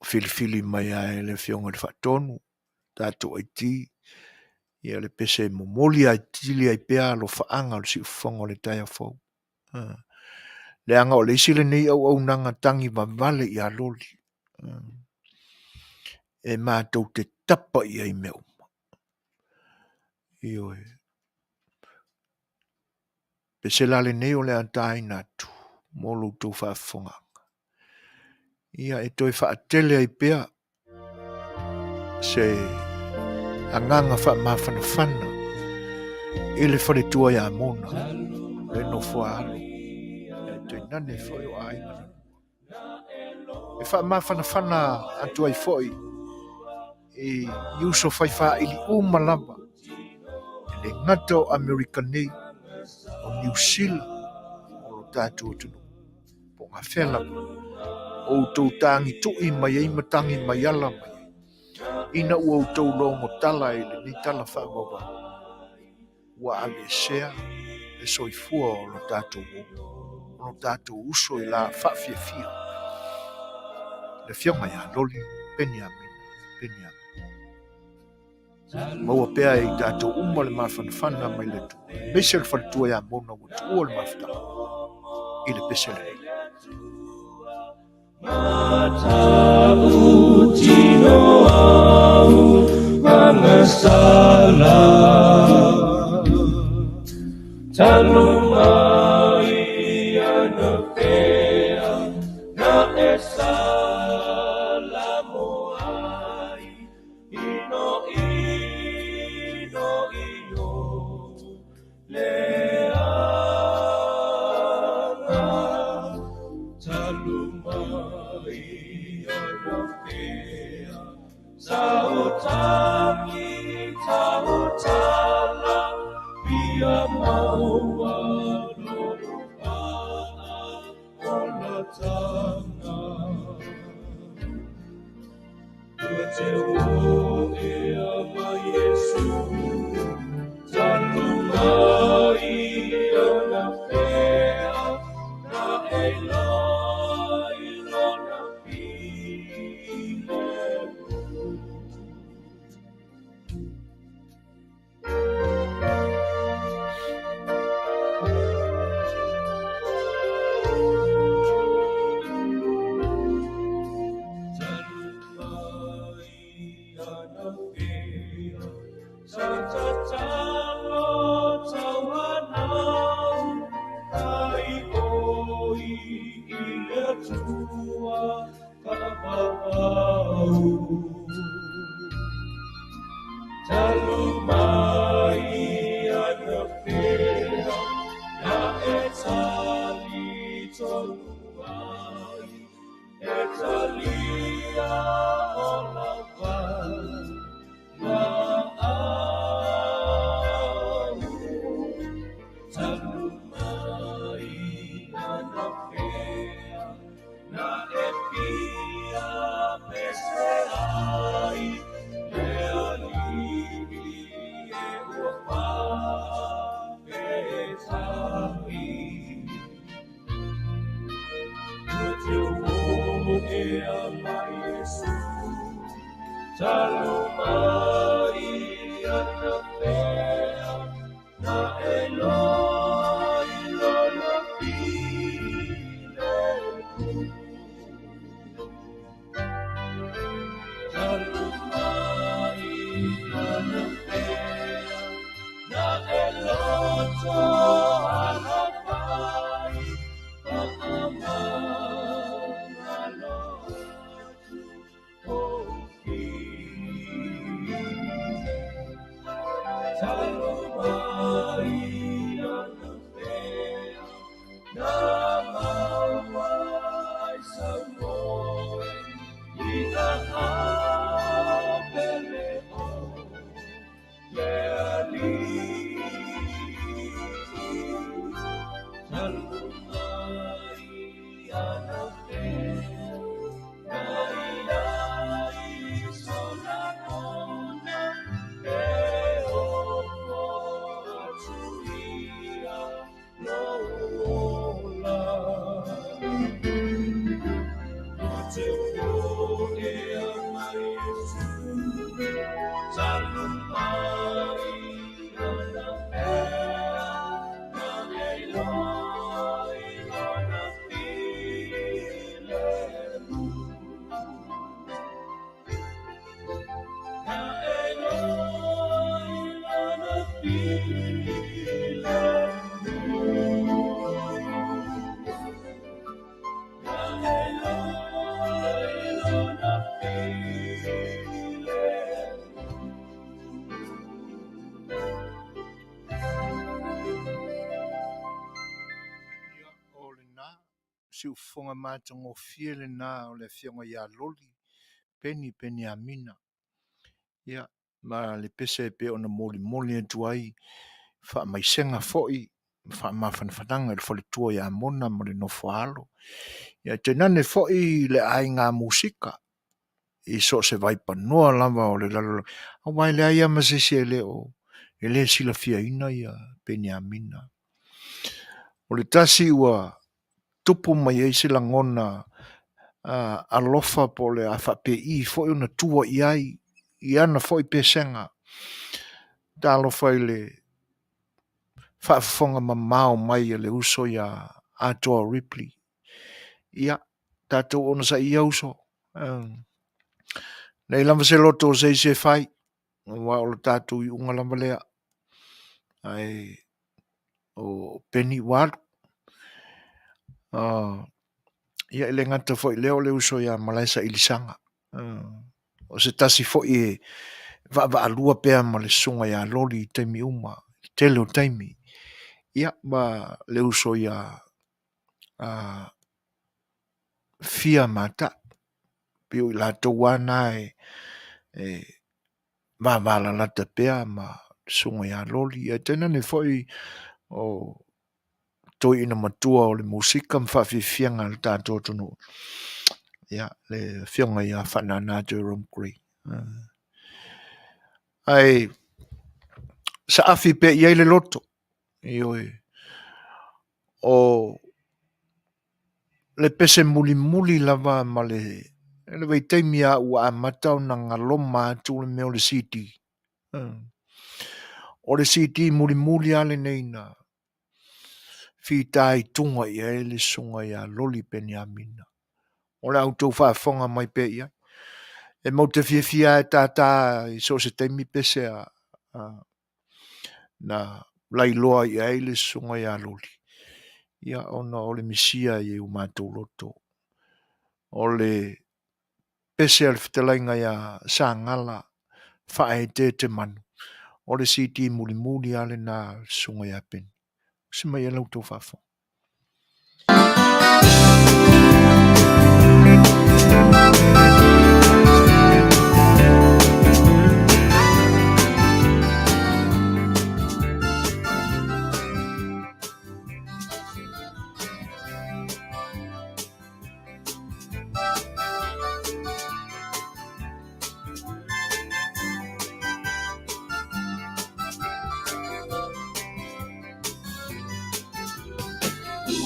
Filifili mai lava e le Afioga i le Faatonu, tatou IT, ia le pese e momoli atili ai pea alofaaga o le siufofoga o le taeao fou. Leaga o le isi lenei auaunaga tagi vavale ia Loli, e matou te tapa i ai i mea uma. Ioe. Pese la lenei o le a taina atu mo lo outou faafofogaaga. Ia e toe faatele ai pea se agaga faamafanafana i le faletua ia Mona, le nofo a alo, e tainane foi o aiga na lua. E faamafanafana atu ai foi i uso fai faaili uma lava, e le gata o Amerika nei, o Niu Sila, o lo tatou atunuu, po o gafea lava, o outou tagitui mai ai ma tagi mai ala mai ai, ina ua outou logo tala i lenei tala faavauvau, ua aveesea le soifua o lo tatou o lo tatou uso i la faafiafia, le Afioga ia Loli Peniamina Peniamina. Maua pea e i tatou uma le mafanafana mai le Atua, aemaise le faletua ia Mona ua tuua le mafutaga i le pese lenei. Talu mai anafea na e loa i lona filemu. Talu mai anafea na e loto alafai faamagalo atu oki. Talu mai anafea na maua ai Samoa i ka ao pele o le alii. Talu mai anafea na iai sona ona e ofo atu ia lou ola. Te o ea mai e tu, talu mai anafea na e loa i lona filemu. Na e loa i lona filemu. Na e loa i lona filemu. Ia, o lena, siufofoga matagofie lena o le afioga ia Loli Peni Peniamina. Ia, ma le pese e pei ona molimoli atu ai faamaisega foi ma faamafanafanaga i le faletua ia Mona ma le nofo a alo. Ia tainane foi le aiga musika i so o se vaipanoa lava o le lalolagi, aua e leai lava ma se isi e le o e le silafiaina ia Peniamina. O le tasi ua tupu mai ai se lagona alofa po o le a faapei foi ona tua i ai i ana foi pesega. Talofa i le faafofoga mamao mai a le uso ia Atoa Ripley. Ia, tatou onosai ia uso. Nei lava se loto o se isi e fai, aua o le tatou iuga lava lea. Ae o Peni ua alu. Ia e le gata foi i lea o le uso ia Malaesailisaga. O se tasi foi e vaavaalua pea ma le susuga ia Loli i taimi uma, i le tele o taimi. Ia ma le uso ia Fia Mata'u. Pei o i latou lava na e vavalalata pea ma le susuga ia Loli. Ae tainane foi o toeaina matua o le musika ma faafiafiaga a le tatou atunuu, ia, le afioga ia Faanana Jerome Grey. Ae saafi pea i ai le loto, ioe, o le pese mulimuli lava ma le le vaitaimi lava ua amata ona galoma atu le mea o le CD. O le CD mulimuli lava lenei na fitaituga i ai le susuga ia Loli Peniamina. O le a outou faafofoga mai pea i ai. E matou te fiafia lava e tata i so o se taimi pese a na lailoa i ai le susuga ia Loli, ia ona o le misia i o matou loto. O le pese a le fetalaiga ia Sagala Faaeteetemanu, o le CD mulimuli lava lena a le susuga ia Peni. Usi mai ai la outou faafofoga.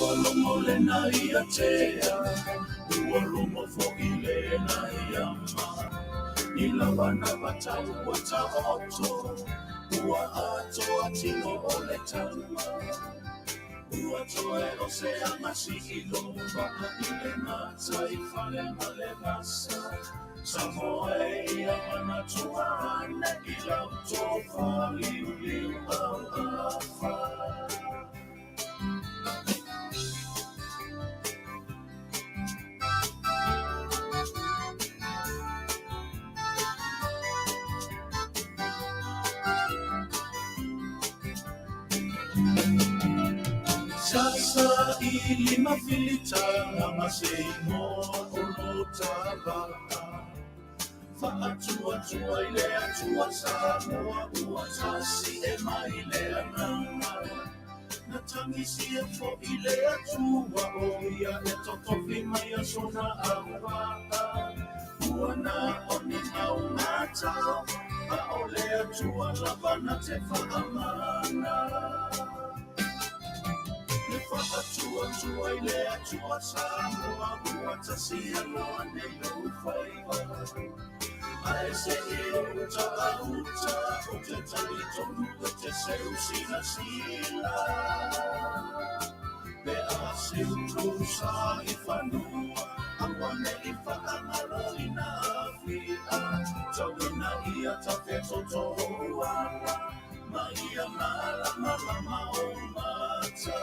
Ua logo lena ia tea, ua logo foi lena ia ma. I lau anavatau ua taoto, ua atoa tino o le tama. Ua toe o se agasi i lou vaa i le gataifale ma le vasa. Samoa e ia manatua ane i lau tofa liuliu auafa. Sasa i lima filitaga ma se igoa o lo ta vaa. Faatuatua i le Atua Samoa ua tasi e mai le agaga. Na tagisia foʻi le Atua o ia e totofi mai aso na auvaa. Ua na o ni maugata, a o le Atua lava na te faamana. Le faatuatua i le Atua Samoa ua tasi aloa nei lou faiva. Ae seʻi o uta a uta, ou te talitonu e te seu silasila. Pe a seu lou sa i fanua, auaneʻi faagaloina Afika. Tau ina ia tafetotō ala, ma ia malamalama ou mata.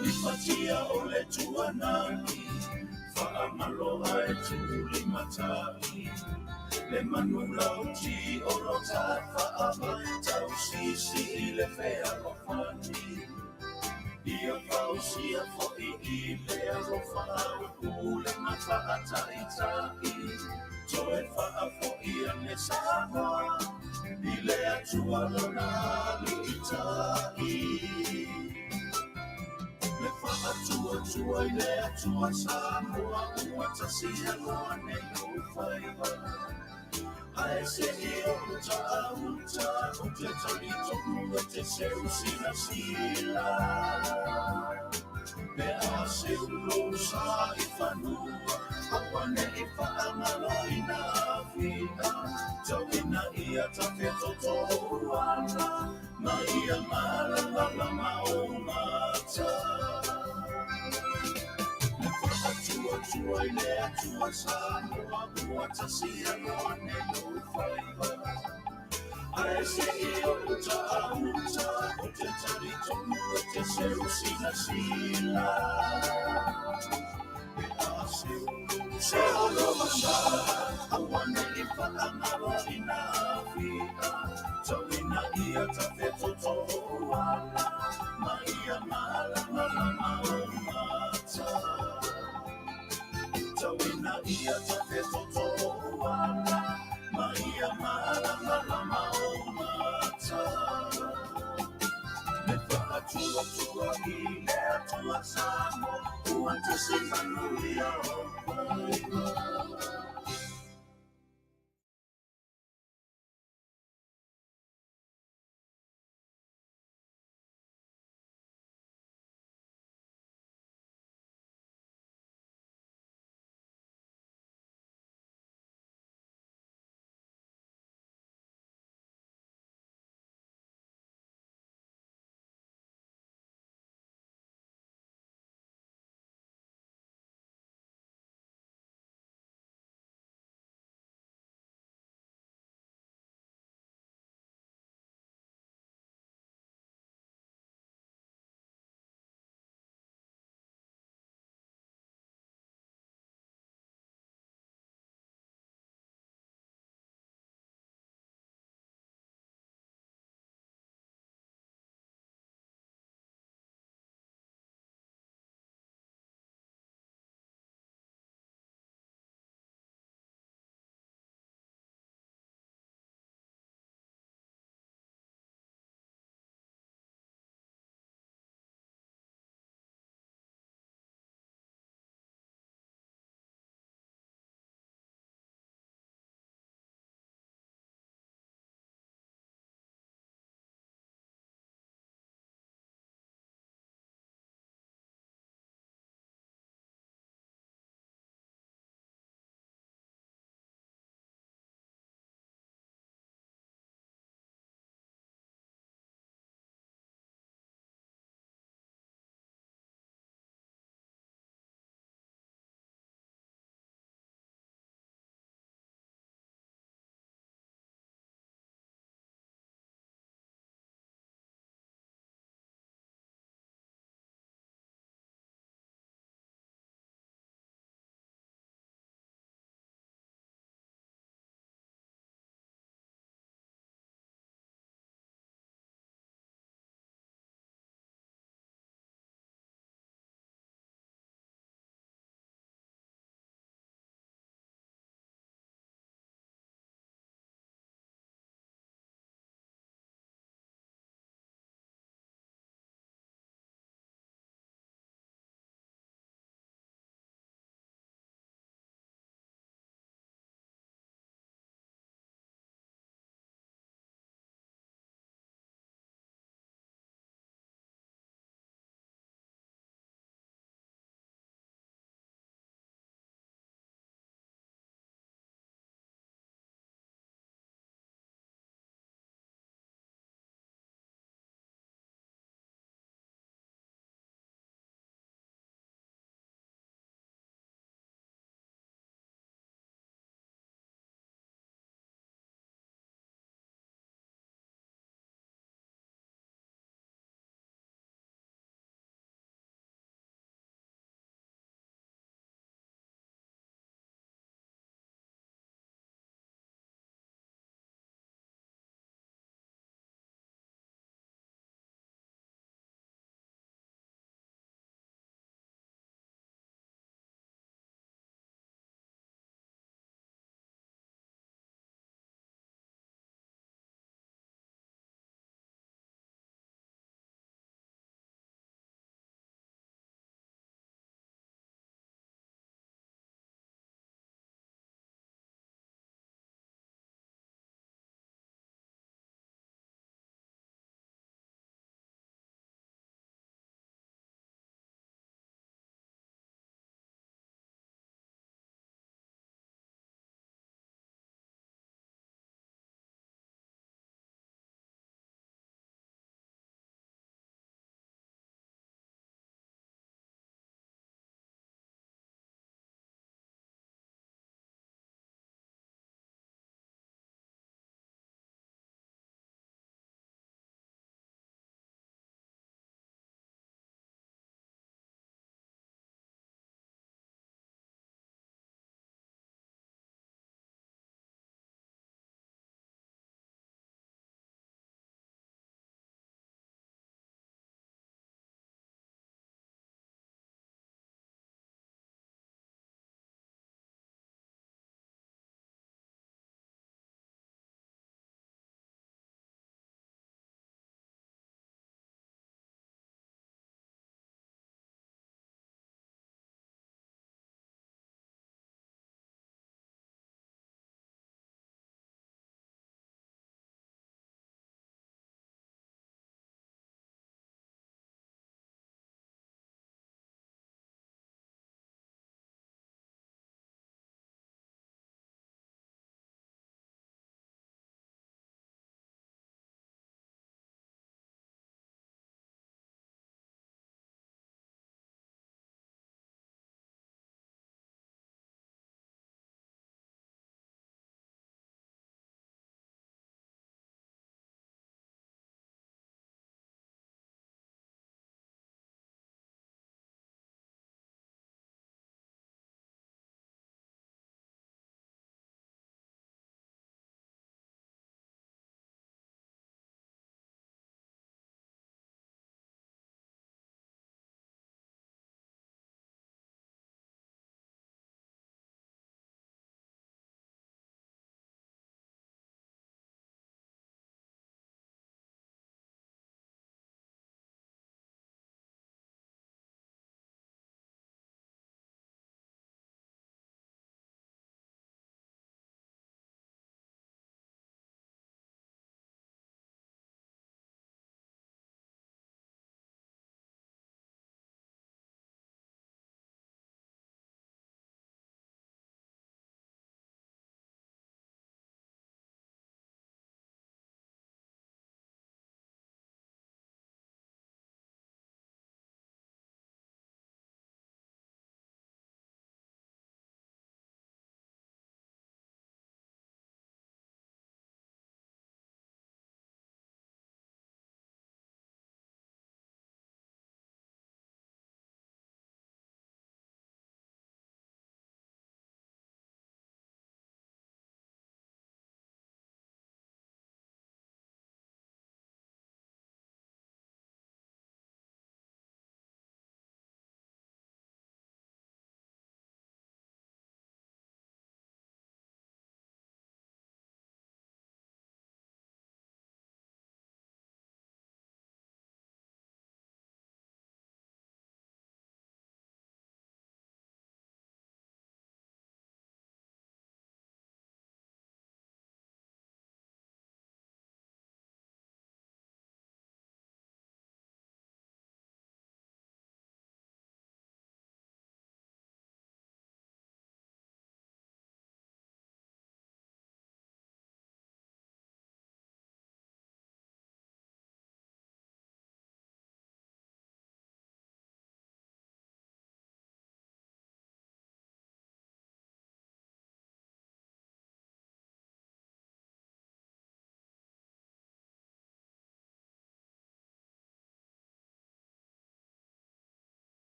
Lipatia o le tuanagi, faamalo ae tulimatai. Le manulauti o lo tafaava, tausisi i le fealofani. Ia fausia foʻi i le alofa au le mafaataitai. Toe faafoʻi ane Samoa, i le Atua lona aliitai. Le faatuatua i le Atua Samoa ua tasi aloa nei lou faiva. Ae seʻi o uta a uta, ou te talitonu e te seu silasila. Pe a seu lou sa i fanua, auaneʻi faagaloina Afika. Tau ina ia tafetotō ala, ma ia malamalama ou mata. Le faatuatua i le Atua Samoa ua tasi aloa nei lou faiva. Ae seʻi o uta a uta, ou te talitonu e te seu silasila. Pe a seu lou sa i auaneʻi faagaloina Afika. Tau ina ia tafetotō ala, ma ia malamalama ou mata. Tau ina ia tafetotō ala, ma ia malamalama ou mata. Le faatuatua i le Atua Samoa ua tasi manuia ou faiva.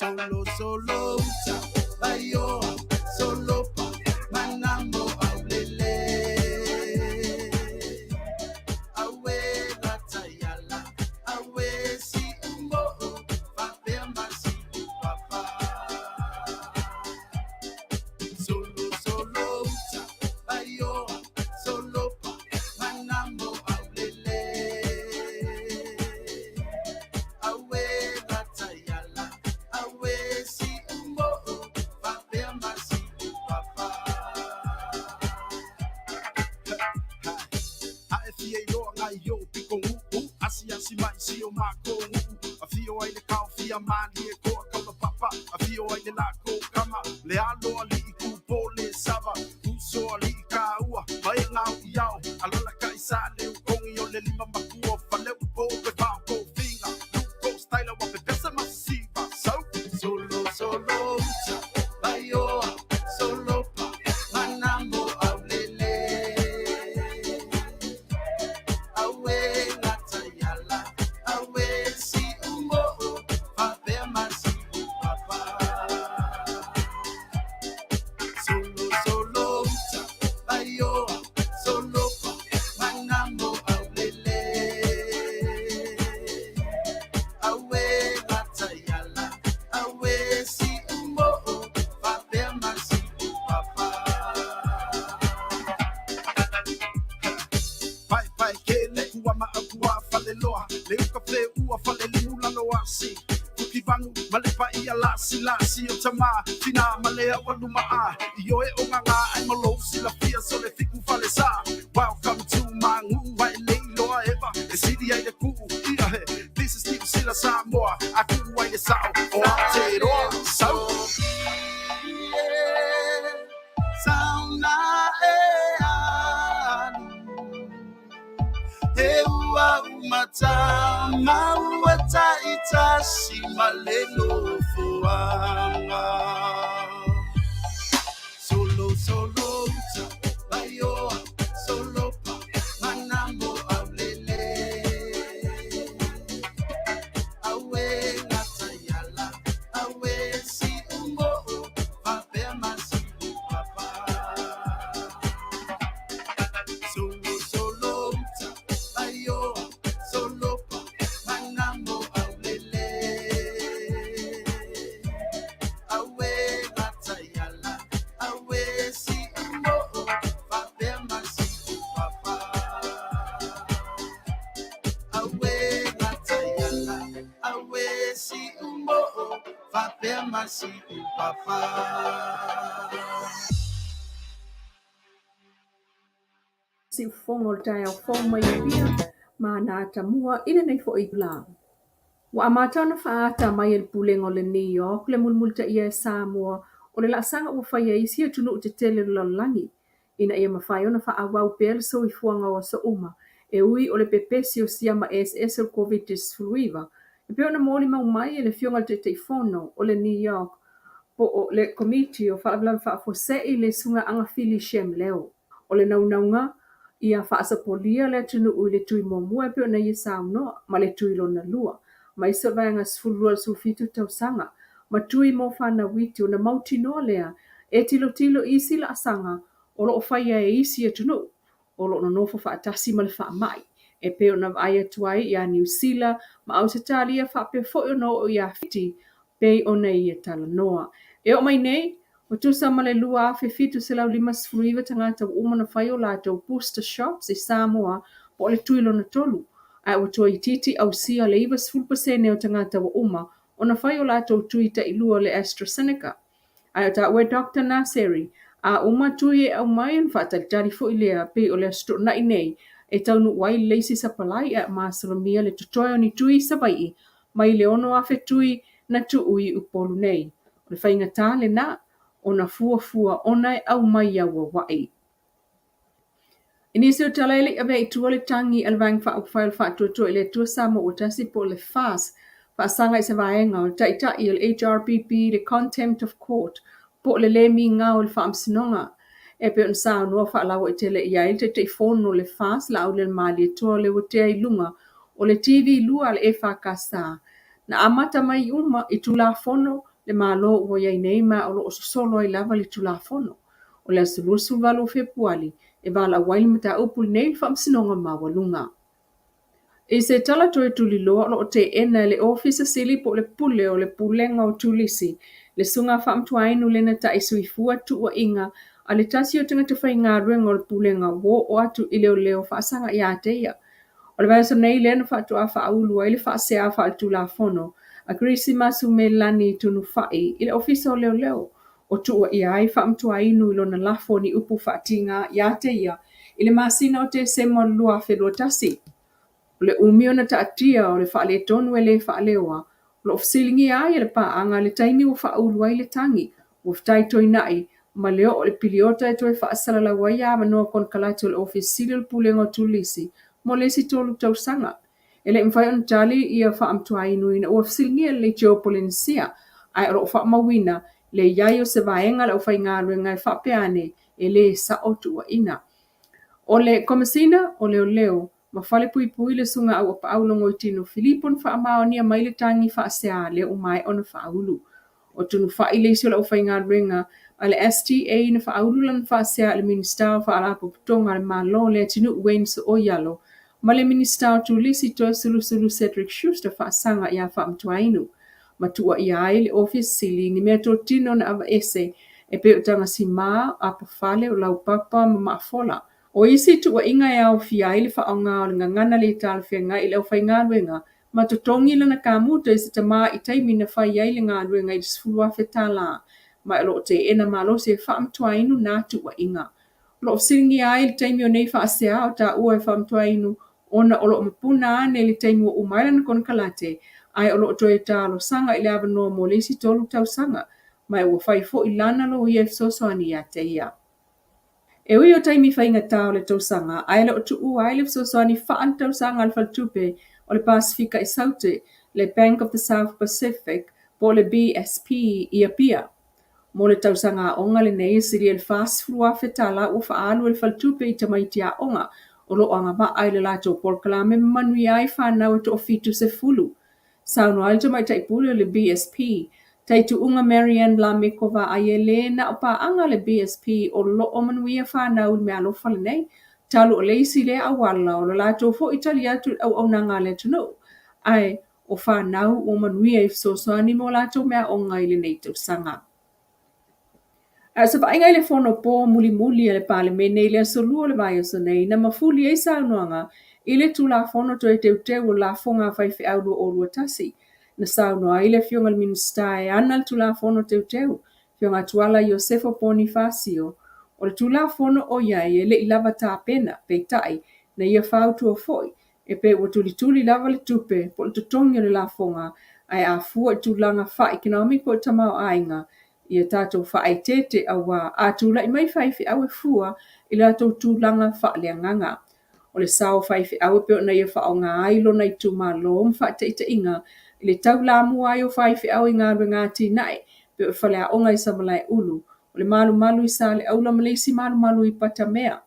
Solo solo uta vaioa solopa manamo aulele aue lataiala aue siumo'o faapea ma siupapa solo solo uta vaioa solopa manamo aulele aue lataiala aue siumo'o faapea ma siupapa. A e fia iloa ngai o piko uu asiasi mai si o mākou nuu afio ai le kaofia malie koa kaula papa afio ai le lako kama le alo ali'i kupo le sava uso ali'i kāua mai ngau iao alala kai sa le ukongi o le lima makua fale upo pe pao ko finga luko style wa pepesa masiva sau solo solo uta vaioa solopa manamo aulele aue lataiala aue siumo'o faapea ma siupapa solo solo uta vaioa solopa manamo aulele aue lataiala aue siumo'o faapea ma siupapa. Pae pae ke le kuama au kua fale loa le uka fe ua fale limu lalo asi Kukivangu ma le paia lasi lasi o tama tina ma le aua luma a i oe o ngā ai ma lou silafia so le fiku fale sa. Welcome to my ngu ai le iloa eva e sili ai le kuu ia he. This is Niu Sila Samoa a kuu ai le sao o Aotearoa sau. Sauna e alu e ua umata maua taitasi ma le nofoaga. Solo solo uta vaioa solopa manamo aulele aue lataiala aue siumo'o faapea ma siupapa solo solo uta vaioa solopa manamo aulele aue lataiala aue siumo'o faapea ma siupapa aue lataiala aue siumo'o faapea ma siupapa. Siufogo o le taeao fou mai Apia ma na atamua i lenei foi itulā. Ua amata ona faaata mai e le Pulega o le New York le mulimulitaia e Samoa o le laasaga ua faia e isi atunuu tetele o le lalolagi ina ia mafai ona faaauau pea le soifuaga o aso uma e ui o le pepesi o siama eseese o le Koviti-19, e pei ona molimau mai e le Afioga i le Taitaifono o le New York po o le Komiti o Faalavelave Faafuasei le Susuga Agafili Shem Leo. O le naunauga ia faasopolia le atunuu i le tui muamua e pei ona ia saunoa ma le tui lona lua, aemaise o le vaega 12 i le 17 tausaga ma tui mo fanau iti ona mautinoa lea e tilotilo i isi laasaga o lo o faia e isi atunuu o lo o nonofo faatasi ma le faamai e pei ona vaai atu ai iā Niu Sila ma Ausetalia faapea foi ona oo iā Fiti pei ona ia talanoa. E oo mai nei, ua tusa ma le 2,759 tagata ua uma ona fai o latou booster shots i Samoa po o le tui lona tolu, ae ua toe itiiti ausia le 90% o tagata ua uma ona fai o latou tui tailua o le AstraZeneca. Ae o taua e Doctor Nasseri, a uma tui e aumai ona faatalitali foi lea pei o le Aso Toonai nei e taunuu ai le isi sapalai ae masalomia le totoe o ni tui i Savaii mai le 6,000 tui na tuu i Upolu nei. O le faigata lena ona fuafua ona e aumai auauai. I nisi o tala e le i avea i tua le tagi a le Vaega Faaupufai o le Faatuatua i le Atua Samoa Ua Tasi po o le FAST faasaga i se vaega o le Taitai o le HRPP i le Contempt of Court po o le le migao i le Faamasinoga. E pei ona saunoa faalauaitele i ai le Taitaifono o le FAST Laaulialemalietoa Leuatea i luga o le TV2 a le EFKS, na amata mai uma i Tulafono le Malo ua i ai nei ma o lo o sosolo ai lava le Tulafono. O le aso 28 o Fepuali e valaau ai le mataupu lenei i le Faamasinoga Maualuga. I se tala toe tuliloa o lo o teena e le Ofisa Sili po o le Pule o le Pulega o Turisi le Susuga Faamatuainu Lenatai Suifua tuuaiga a le tasi o tagata faigaluega o le Pulega ua oo atu i leoleo faasaga ia te ia. O le vaiaso nei lea na faatoa faaulu ai le faasea faaletulafono a Kirisimasu Melani Tunufai i le Ofisa o Leoleo o tuuaia ai Faamatuainu i lona lafo o ni upu faatiga ia te ia i le masina o Tesema o le 2021. O le umi ona taatia o le faaletonu e le faaleoa, o lo o fesiligia ai e le paaga le taimi ua faaulu ai le tagi, ua fetaitoina'i ma le oo i le piliota e toe faasalalau ai avanoa konekarate o le Ofisa Sili o le Pulega o Turisi mo le isi 3 tausaga. E le i mafai ona tali ia Faamatuainu ina ua fesiligia e le Leitio Polenisia, ae o lo o faamauina le i ai o se vaega a le aufaigaluega e faapea ane e le sa'o tuuaiga. O le Komesina o Leoleo ma Falepuipui le Susuga Auapaau Logoitino Filipo na faamaonia mai le tagi faasea lea ua maea ona faaulu. O Tunufai le isi o le aufaigaluega a le STA na faaulu lana faasea i le Minisita o Faalapotopotoga a le Malo Leatinuu Wayne Sooialo ma le Minisita o Turisi Toeolesulusulu Cedric Schuster faasaga ia Faamatuainu ma tuuaia ai le Ofisa Sili i ni meatotino na aveese e pei o tagasima, apofale, o laupapa ma maafola. O isi tuuaiga e aofia ai le faaaoga o le gagana le talafeagai i le aufaigaluega ma totogi lana kamuta i se tama i taimi na fai ai le galuega i le $10,000 ma o lo o teena malosi e Faamatuainu na tuuaiga. O lo o fesiligia ai le taimi o nei faasea o taua e Faamatuainu ona o lo o mapuna ane i le taimi ua uma ai lana konekarate ae o lo o toe talosaga i le avanoa mo le isi 3 tausaga ma ua fai foi lana loia e fesoasoani ia te ia. E ui o taimi faigata o le tausaga, ae le o tuua ai le fesoasoani faaletausaga a le Faletupe o le Pasefika i Saute, le Bank of the South Pacific, po o le BSP, i Apia. Mo le tausaga aoga lenei, e silia i le $40,000 ua faaalu e le Faletupe i tamaiti aoga o lo o agavaa i le latou polokalame ma manuia ai fanau e toafitusefulu. Saunoa ai le Tamaitai Pule o le BSP, Taituuga Maryanne Lameko Vaai e le na o paaga a le BSP o lo o manuia fanau i le meaalofa lenei, talu o le isi lea auala o le latou foi tali atu i le auaunaga a le atunuu, ae o fanau ua manuia i fesoasoani mo latou meaaoga i lenei tausaga. A o se vaaiga i le fono po mulimuli a le Palemene i le aso Lua o le vaiaso nei, na mafuli ai saunoaga i le Tulafono Toe Teuteu o Lafoga a Faifeau 2021. Na saunoa ai le Afioga i le Minisita e ana le Tulafono Teuteu, Afioga Tuala Iosefo Ponifasio, o le Tulafono o i ai e le i lava tapena, peitai, na ia fautua foi e pei ua tulituli lava le tupe po o le totogi o le lafoga, ae a fua i tulaga faa-economic po o tamaoaiga, ia tatou faaeteete auā a tulai mai faifeau e fua i latou tulaga faaleagaga. O le sao o faifeau e pei ona ia faaaoga ai lona itumalo ma faataitaiga i le taulamua ai o faifeau i galuega atinae pei o le faleaoga i Samalaeulu, o le malumalu i Saleaula ma le isi malumalu i Patamea.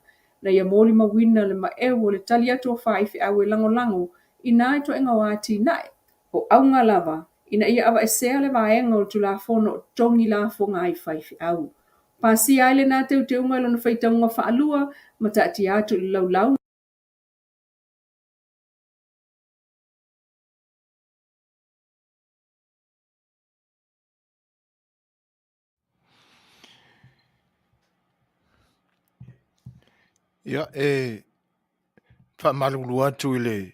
Na ia molimauina le maeu o le tali atu o faifeau e lagolago i na ituaiga o atinae. O auga lava ina ia aveesea le vaega o le Tulafono o totogi lafoga ai faifeau. Pasia ai lena teuteuga i lona faitauga faalua ma taatia atu i le laulau. Ia, e faamalulu atu i le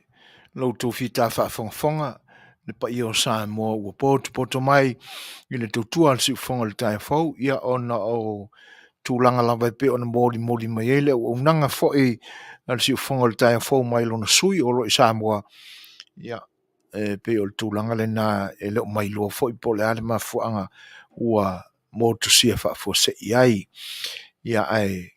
lo outou fita faafogafoga, le paia o Samoa ua potopoto mai i le tautua a le siufofoga o le taeao fou, ia ona o tulaga lava e pei ona molimoli mai ai le auaunaga foi a le siufofoga o le taeao fou mai lona sui o lo o i Samoa, ia e pei o le tulaga lena e le o mailoa foi po o le a le mafuaaga ua motusia faafuasei ai. Ia ae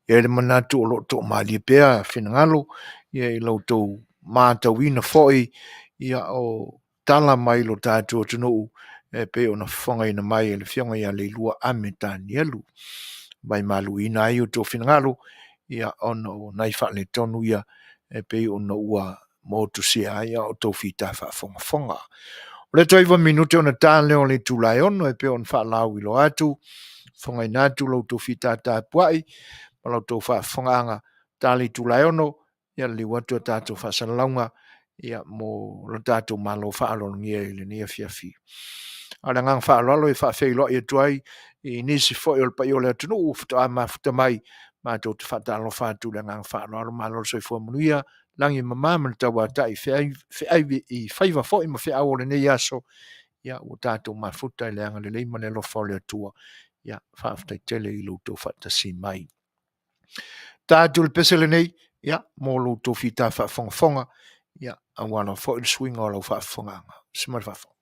E i ai le manatu o lo o toamalie pea finagalo ia i la outou matauina foi ia o tala mai lo tatou atunuu e pei ona fofogaina mai e le Afioga ia Leilua Ame Tanielu. Vaimaluina ai outou finagalo ia ona o nai faaletonu ia e pei ona ua motusia ai a outou fita faafogafoga. O le toe 9 minute ona ta lea o le itula e 6 e pei ona faalauiloa atu, fofogaina atu lo outou fita tapuai ma la outou faafofogaaga, ta le itula e 6, ia liliu atu a tatou faasalalauga ia mo le tatou malo faaaloalogia i lenei afiafi. A o le agaga faaaloalo e faafeiloai atu ai i nisi foi o le paia o le atunuu faatoa mafuta mai, matou te faatalofa atu i le agaga faaaloalo, malo le soifua manuia, lagi e mama ma le tauatai i faiva foi ma feau o lenei aso, ia ua tatou mafuta i le agalelei ma le alofa o le Atua. Ia faafetai tele i lo outou faatasi mai. Ta atu le pese lenei, ia, mo lo outou fita faafogafoga, ia, aua lava foi le suiga o lau faafofogaaga. Se ma le faafofoga.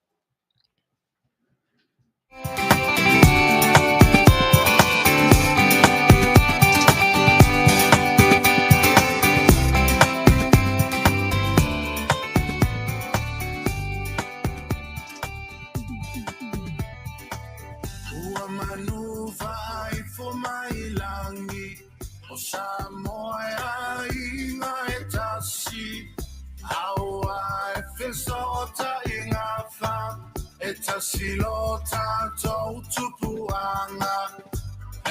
Ua manu faaifo mai lagi o Samoa e aiga e tasi aua e fesootaiga fa e tasi lo tatou tupuaga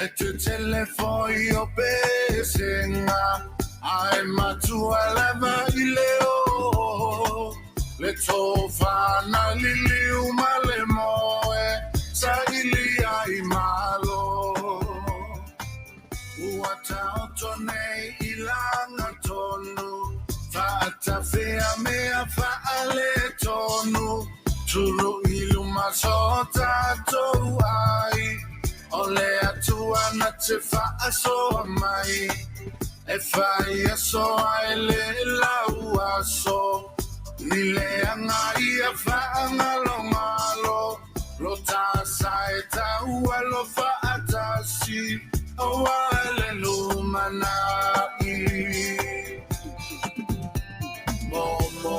e tetele foi o pesega ae matua lava i le o le tofa na liliu ma le moe saili ai malo ua taoto nei i lagatonu faatafea mea faaletonu tului luma so tatou ai o le Atua na te faasoa mai e fai aso ae le lau aso ni leaga ia faagalogalo lo tasa e taua lo faatasi aua le lumanai momo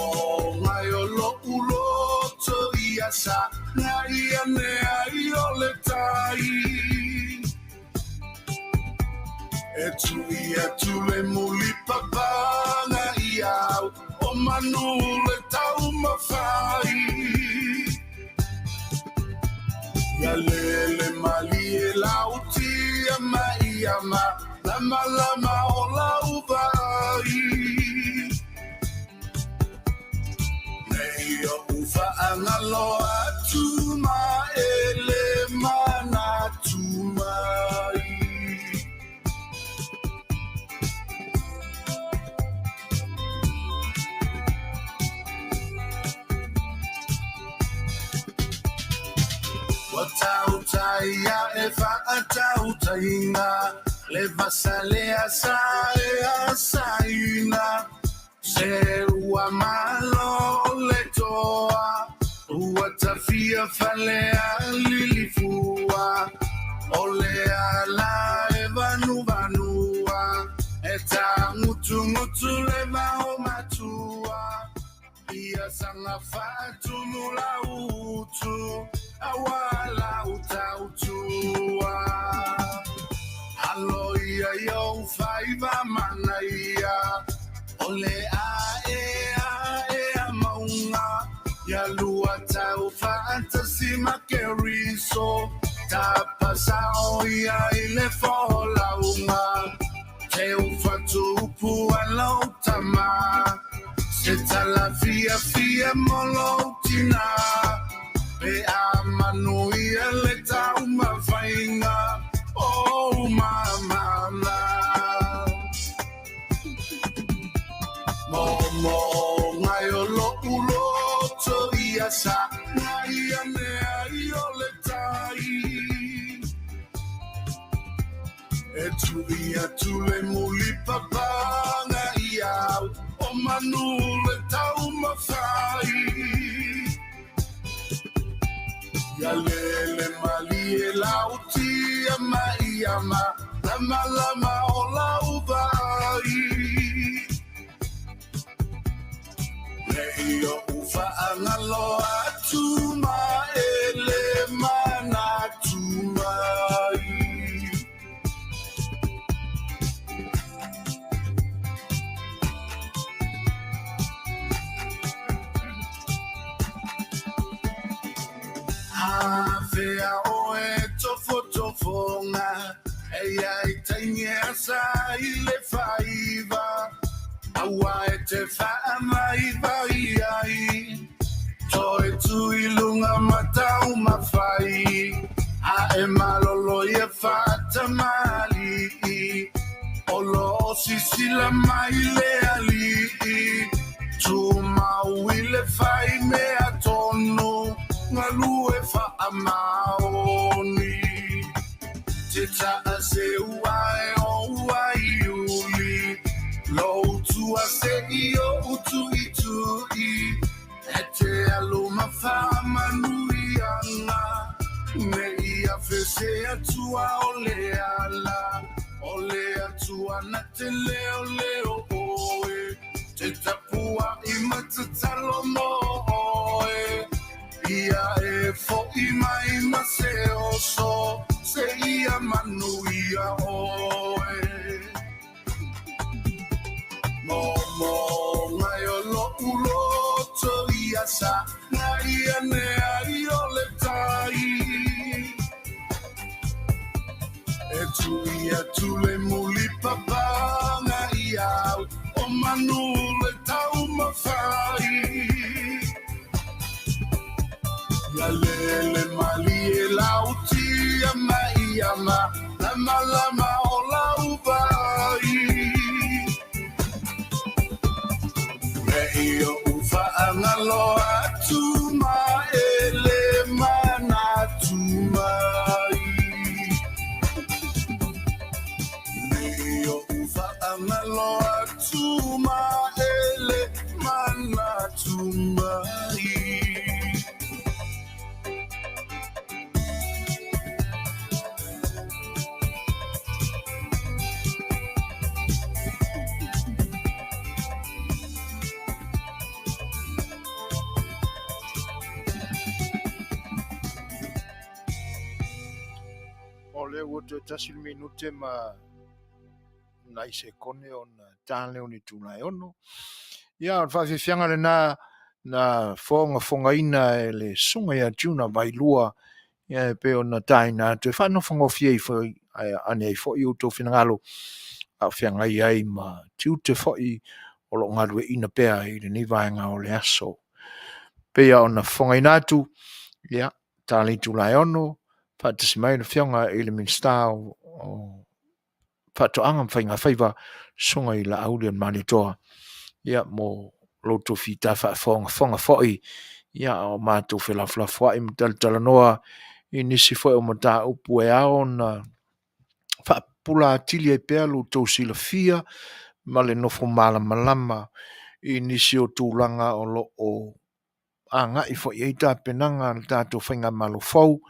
ngai o lo'u loto ia sa ngai ane ai o le tai e tui atu le mulipapaga i au o manu le taumafai ia lele malie lautia mai ia ma lamalama o lau vaai nei o'u faagalo atu ma e le manatu mai. Ua tautaia e faatautaiga le vasa le asa e asaina se ua malo le toa ua tafia fale a lilifua o le ala e vanuvanua e tagutugutu le vao matua ia saga faatumu lautu aua lau tautua alo ia i ou faiva manaia o le ae ae a mauga ia lua tau faatasi ma Keriso tapasao ia i le folauga teufatupu a lou tamā se tala fiafia mo lou tinā pe a manuia le taumafaiga o mamana momo ngai o lo'u loto ia sa ngai ane ai o le tai e tui atu le mulipapaga i au o manu le taumafai ia lele malie lautia mai ia ma Lamalama o lau vaai Ne i oʻu faagalo atu ma e le manatu mai. Afea oe tofotofoga e ia i taimi e asa ai le faiva, aua e te faamaivai ai, toe tu i luga mataumafai, a e malolo ia faatamalii, o lo o sisila mai le Alii, tumau i le fai mea tonu, galue faamaoni. Te taaseu ae o uaiuli, lou tua se i o utuitui, e te alu ma faamanuiaga, ne i afe se Atua o le ala, o le Atua na te leoleo oe, te tapuai ma tatalo mo oe. Ia e foʻi mai ma se oso, seia manuia oe. Momoga o loʻu loto ia sagai ane ai o le tai. E tui atu le mulipapaga ia au, o manu le taumafai. Ia lele malie lautia mai ama, lamalama o lau vaai. Ne i oʻu faagalo atu ma e le manatu mai. Ne i oʻu faagalo atu ma e le manatu mai. O lea ua toe tasi le minute ma nai sekone ona ta lea o le itula e 6. Ia, o le faafiafiaga lena na fogafogaina e le Susuga ia Juna Vailua, ia e pei ona taina atu e faanofogofie ifo ane ai foi outou finagalo a o feagai ai ma tiute foi o lo o galueaiina pea i lenei vaega o le aso. Pei ona fofogaina atu, ia, ta le itula e 6, faatasi mai le Afioga i le Minisita o Faatoaga ma Faigafaiva, Susuga i Laauli Malietoa, ia, mo lo outou fita faafogafoga foi, ia, o matou felafolafoai ma talatalanoa i nisi foi o mataupu e ao ona faapupula atili ai pea lo outou silafia ma le nofo malamalama i nisi o tulaga o lo o agai foi i ai tapenaga a le tatou faigamalo fou.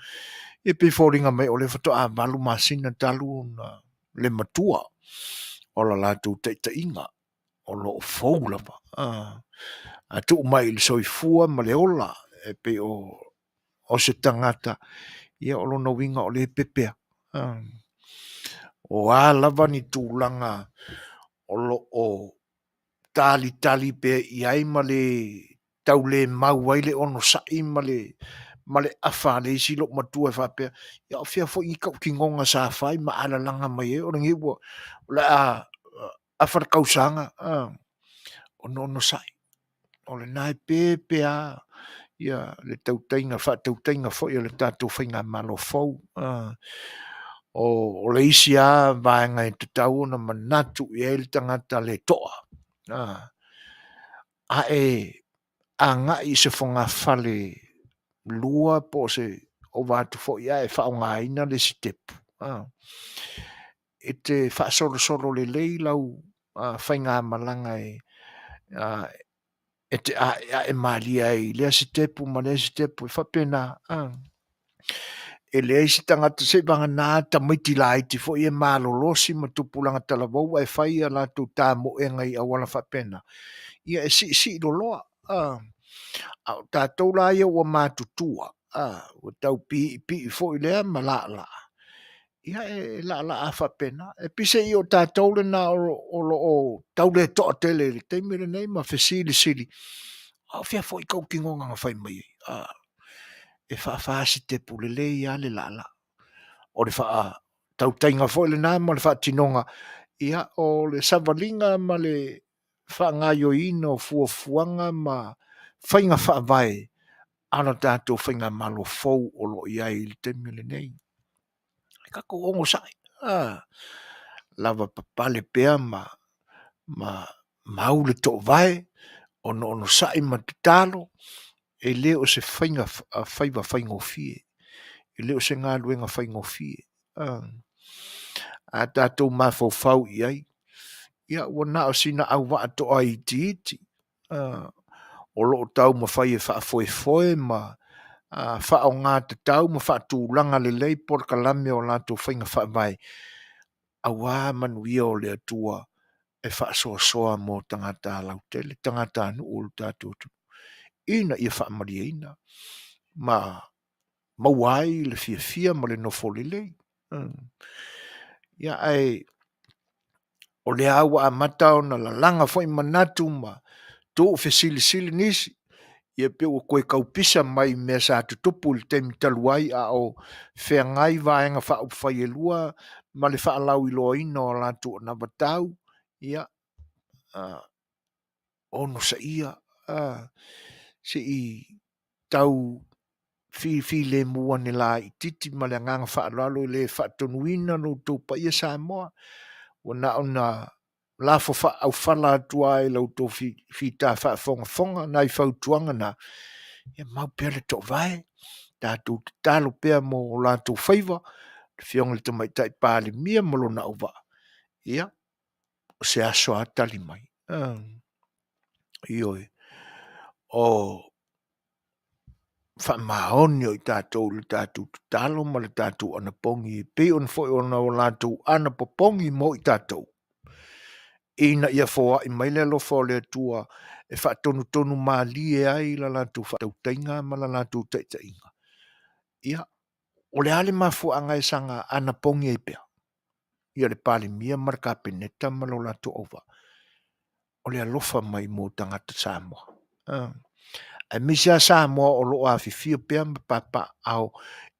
E pei foliga mai o lea faatoa 8 masina talu ona le matua o la latou taitaiga o lo o fou lava. A tuu mai i le soifua ma le ola e pei o se tagata, ia o lona uiga o lea e pepea. O a lava ni tulaga o lo o talitali pea i ai ma le taulemau ai le onosai ma le afa a le isi loomatua e faapea, ia o fea foi ni tautinoga sa fai ma alalaga mai ai, o lenei ua o le a afa le tausaga, ona onosai. O lena e pepe lava ia le tautaiga, faatautaiga foi o le tatou faigamalo fou. O le isi lava vaega e tatau ona manatu i ai le tagata le toa, a e agai i se fogafale lua po o se ova atu foi ae faaaogaina le sitepu, e te faasolosolo lelei lau faigamalaga e te aeae malie ai i lea sitepu ma lea sitepu e faapena. E leai se tagata seiavagana tamaiti laiti foi e malolosi ma tupulaga talavou ae fai a latou tamoega i auala faapena, ia e siisii loloa. A o tatou la ia ua matutua, ua tau piipii foi lea ma laalaa, ia e laalaa lava faapena. E peiseai o tatou lena o lo o tau le toatele i le taimi lenei ma fesilisili, a o fea foi tautinoga na fai mai ai? E faa-fasitepu lelei lava le laalaa. O le faatautaiga foi lena ma le faatinoga, ia o le savaliga ma le faagaoioiina o fuafuaga ma faiga faavae a lo tatou faigamalo fou o lo o i ai i le taimi lenei. Tatou onosai, lavapapale pea ma mau le toovae, onoonosai ma tatalo, e le o se faiva faigofie, e le o se galuega faigofie. A tatou mafaufau i ai, ia ua na o sina auvaa toaitiiti o lo o taumafai e faafoefoe ma faaaoga tatau ma faatulaga lelei polokalame o latou faiga faavae aua manuia o le Atua e faasoasoa mo tagata lautele, tagatanuu o le tatou atunuu, ina ia faamalieina ma maua ai le fiafia ma le nofo lelei. Ia ae o lea lava ua amata ona lalaga foi manatu ma tuufesilisili nisi, ia pei ua toe tau pisa mai i mea sa tutupu i le taimi talu ai a o feagai Vaega Faaupufai e 2 ma le faalauiloaina o latou anavatau, ia onosaia, se i tau fifilemu ane laitiiti ma le agaga faaaloalo. E le faatonuina lo outou paia Samoa, ua na ona lafo faaaufala atu lava i la outou fita faafogafoga nai fautuaga na, ia mau pea le toovae, tatou tatalo pea mo o latou faiva, le afioga i le Tamaitai Palemia ma lona auvaa, ia o se aso lava tali mai. Ioe. O faamaoni o i tatou i le tatou tatalo ma le tatou anapogi e pei foi ona latou anapopogi mo i tatou, ina ia foai mai le alofa o le Atua e faatonutonu malie ai la latou faatautaiga ma le latou taitaiga. Ia, o le a le mafuaaga e saga anapogi ai pea ia le Palemia ma le Kapeneta ma lo latou auvaa? O le alofa mai mo tagata Samoa, aemaise lava Samoa o lo o afifio pea ma papaaao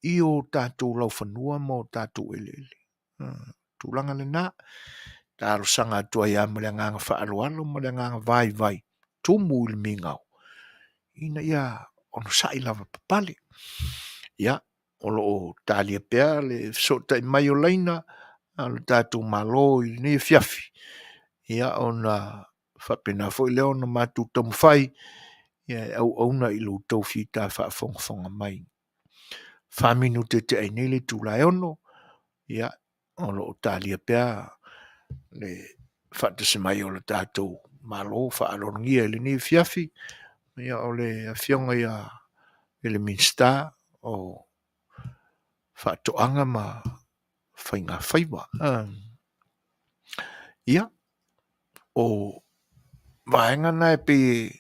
i o tatou laufanua ma o tatou eleele. O le tulaga lena, e talosaga atu ai lava ma le agaga faaaloalo ma le agaga vaivai, tumu i le migao ina ia onosai lavapapale. Ia, o lo o talia pea le fesootai mai o laina a lo tatou Malo i lenei afiafi, ia ona faapena foi lea ona matou taumafai e auauna i lo outou fita faafogafoga mai. 4 minute e tea ai nei le itula e 6:00, ia o lo o talia pea le faatasi mai o le tatou Malo faaaloalogia i lenei afiafi, ia o le afioga i le Minisita o Faatoaga ma Faigafaiva. Ia, o vaega na e pei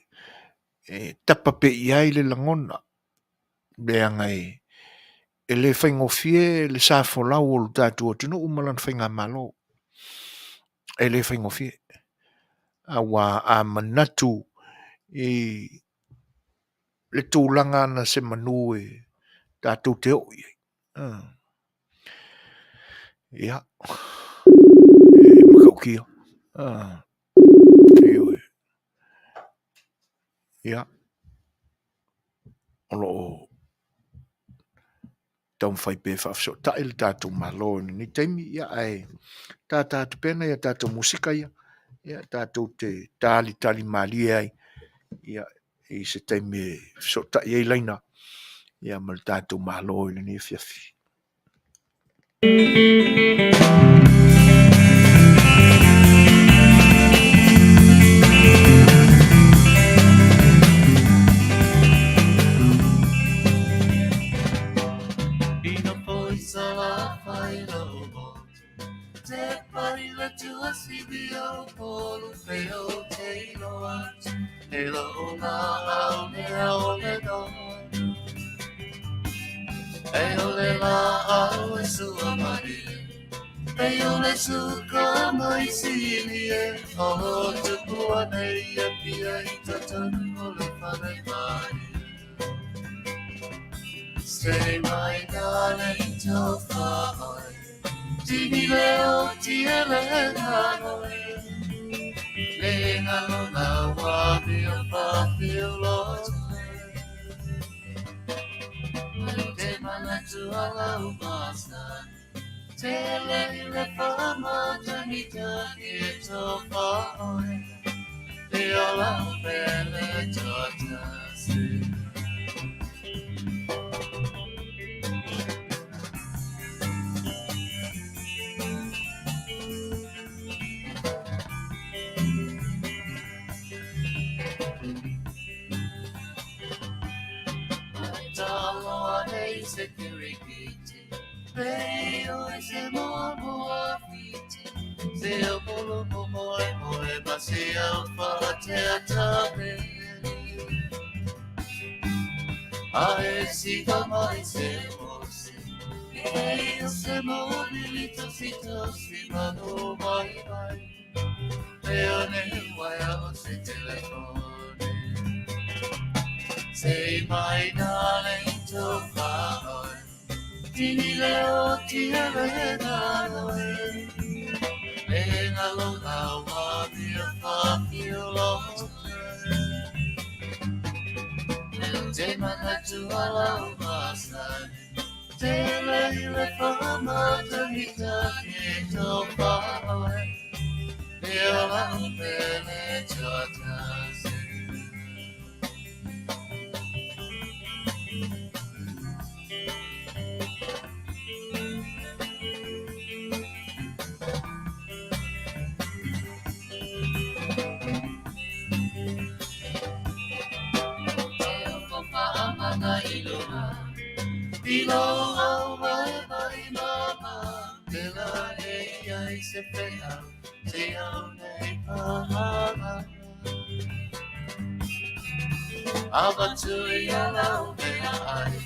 e tapa pea i ai le lagona, leaga e le faigofie le sa folau o le tatou atunuu ma lana faigamalo. E le faigofie, aua a manatu i le tulaga na se manu e tatou te oo i ai, ia, e matautia. Ioe. Ia, o lo o taumafai pea e faafesootai le tatou Malo i lenei taimi, ia ae tata atu pea nai a tatou musika ia, ia tatou te talitali malie ai ia i se taimi e fesootai ai laina ia ma le tatou Malo i lenei afiafi. o pe o te iloa atu E lou laau mea o le nonu E o le laau e sua malie E o le suka mai sili e O tupu anei e pia i totonu o le fale malie Say my darling tofa oe Tini leo tiele nanoe Le ngalo la wa mea whawhio lote Te manatu ala o masani Te le le whamatangitani e tofa oe Te ola o pele toatasi Say my darling to far Tini leo tiele nanoe Le ngalo la wa mea whawhio lote Te manatu ala o masani Te le whamatangitani e tō whaoe Te ola o pele tuatasi Te o whaamana i luna Pilo au mai mai mama Te la e ai se whea Te au nei pahanga Avatu i ala o mea ai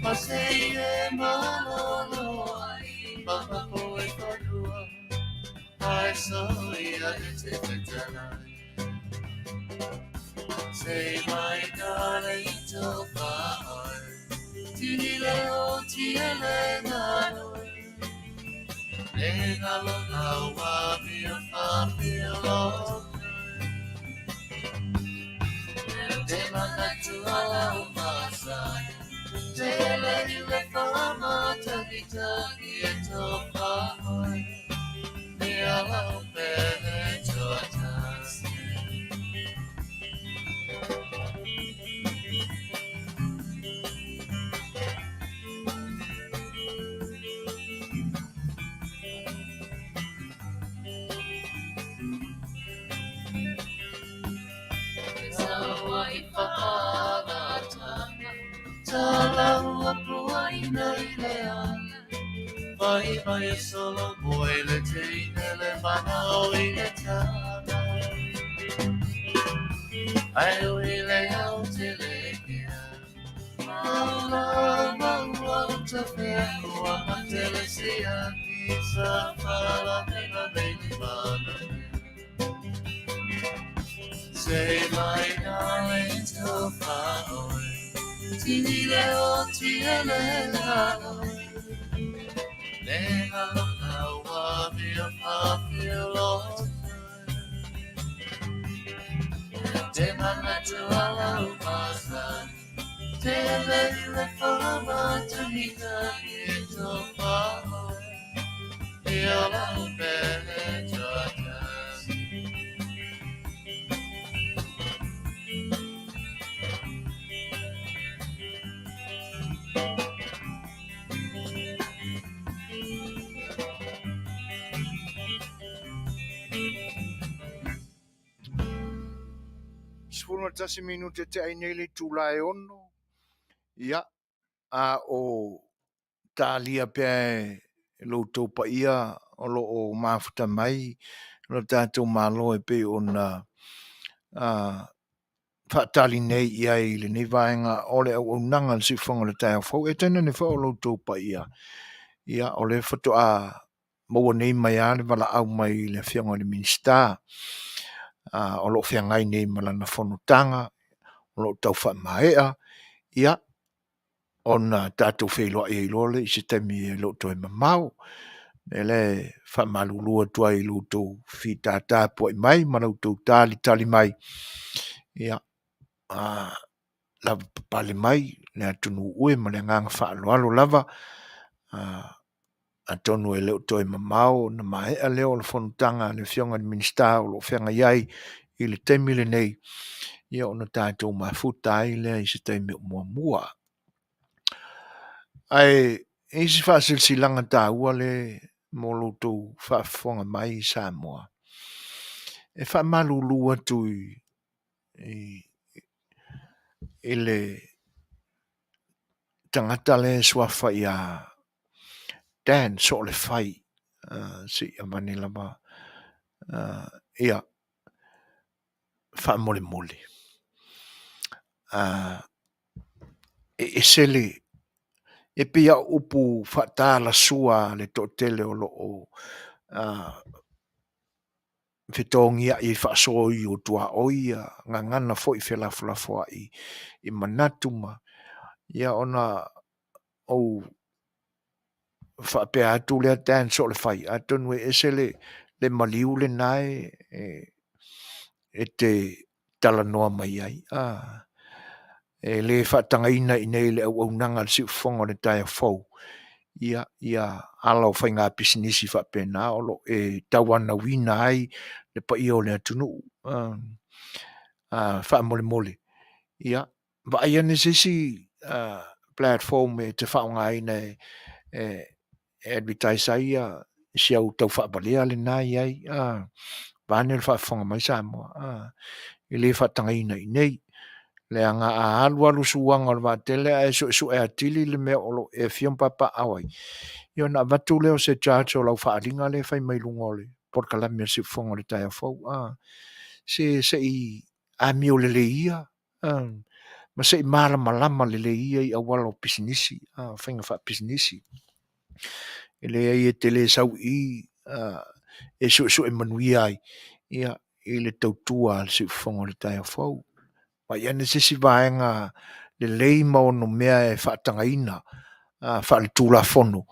Ma se e malolo ai Maha po e whanua Ai so ia e te whetanai Say my darling to whaoi Tini leo tiele nanoe Le ngalo lau wa mea whawhio lote Te manatu ala o masani Te le le whamatangitani e tō whaoi Me ala o pele tuatasi Saua i whaalatanga Tālaua pua ina i le ala Vai mai e solo moe le teine le mana o i le tama Ai o i le au te le kea Maula maua o te whea Kua matele siaki sa whala mena meili mana Say my darling to whaoe Tini leo tiele nanoe Le ngalo lau wa mea whawhio lote Te manatu ala o masani Te le le whamatangitani e tō whaoe Te ola o pele tuatasi 11 minute te ai nei le itula e 6. Ia, a o talia pea e lo outou paia o lo o mafuta mai, lo tatou Malo e pei ona faatali nei i ai i lenei vaega o le auaunaga a le Siufofoga o le Taeao Fou. E tainane foi o lo outou paia, ia o lea faatoa maua nei mai lava le valaau mai i le Afioga i le Minisita o lo o feagai nei ma lana fonotaga o lo o tau faamaea, ia, ona tatou feiloai ai loa lea i se taimi e le o toe mamao. O le mea lea e faamalulu atu ai i lo outou fita tapuai mai ma lo outou talitali mai, ia, lavapapale mai le atunuu e ma le agaga faaaloalo lava. Atonu e le o toe mamao ona maea lea o le fonotaga a le Afioga i le Minisita o lo o feagai ai i le taimi lenei, ia ona tatou mafuta ai lea i se taimi o muamua. Ae e i ai si faasilasilaga taua lea mo lo outou faafofoga mai Samoa, e faamalulu atu i le tagata lea e suafa ia Dan Soolefai, se i avane lava ia faamolemole. E ese le, e pei lava o upu faatalasua a le toatele o lo o fetogiai e faasoa i tuaoi ia gagana foi felafolafoai i manatu ma, ia ona ou faapea atu lea Dan Soolefai, atonu e ese le maliu lena e te talanoa mai ai. E le faatagaina i inei i le auaunaga a le Siufofoga o le Taeao Fou ia ala o faiga pisinisi faapena o lo o e tauanauina ai le paia o le atunuu. Faamolemole, ia vaai ane se isi platform e te faaaogaina e advertise ai si au taufaavalea lena e i ai, vaeane le faafofoga mai Samoa, e le faatagaina i inei. Leaga a alu alu suaga o le vaatele ae suesue atili le mea o lo o e afio ma papaaao ai, ia ona avatu lea o se charge o lau faaaliga lea e fai mai luga o le polokalame a le Siufofoga o le Taeao Fou. Se se i amio lelei ia ma se i malamalama lelei ia i auala o pisinisi, faiga faapisinisi. E leai e te le sau i i e suesue manuia ai i le tautua a le Siufofoga o le Taeao Fou. Vaai ane se isi vaega lelei ma onomea e faatagaina faaletulafono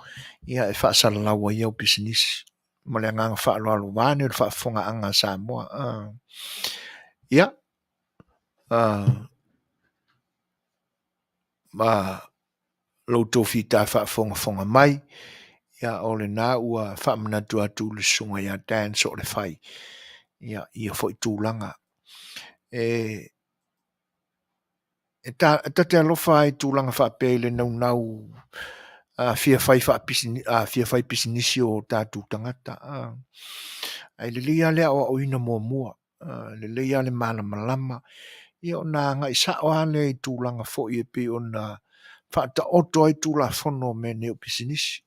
e faasalalau ai au pisinisi. Ma le agaga faaaloalo vaeane le faafofogaaga a Samoa. Ia, ma lo outou fita faafogafoga mai, ia o lena ua faamanatu atu i le susuga ia Dan Soolefai ia ia foi tulaga. E ta te alofa i tulaga faapea i le naunau fia fai fia fai pisinisi o tatou tagata. Ae lelei lava le aoaoina muamua, lelei lava le malamalama, ia ona agai sao lava lea i tulaga foi e pei ona faataoto ai Tulafono o mea nei o pisinisi.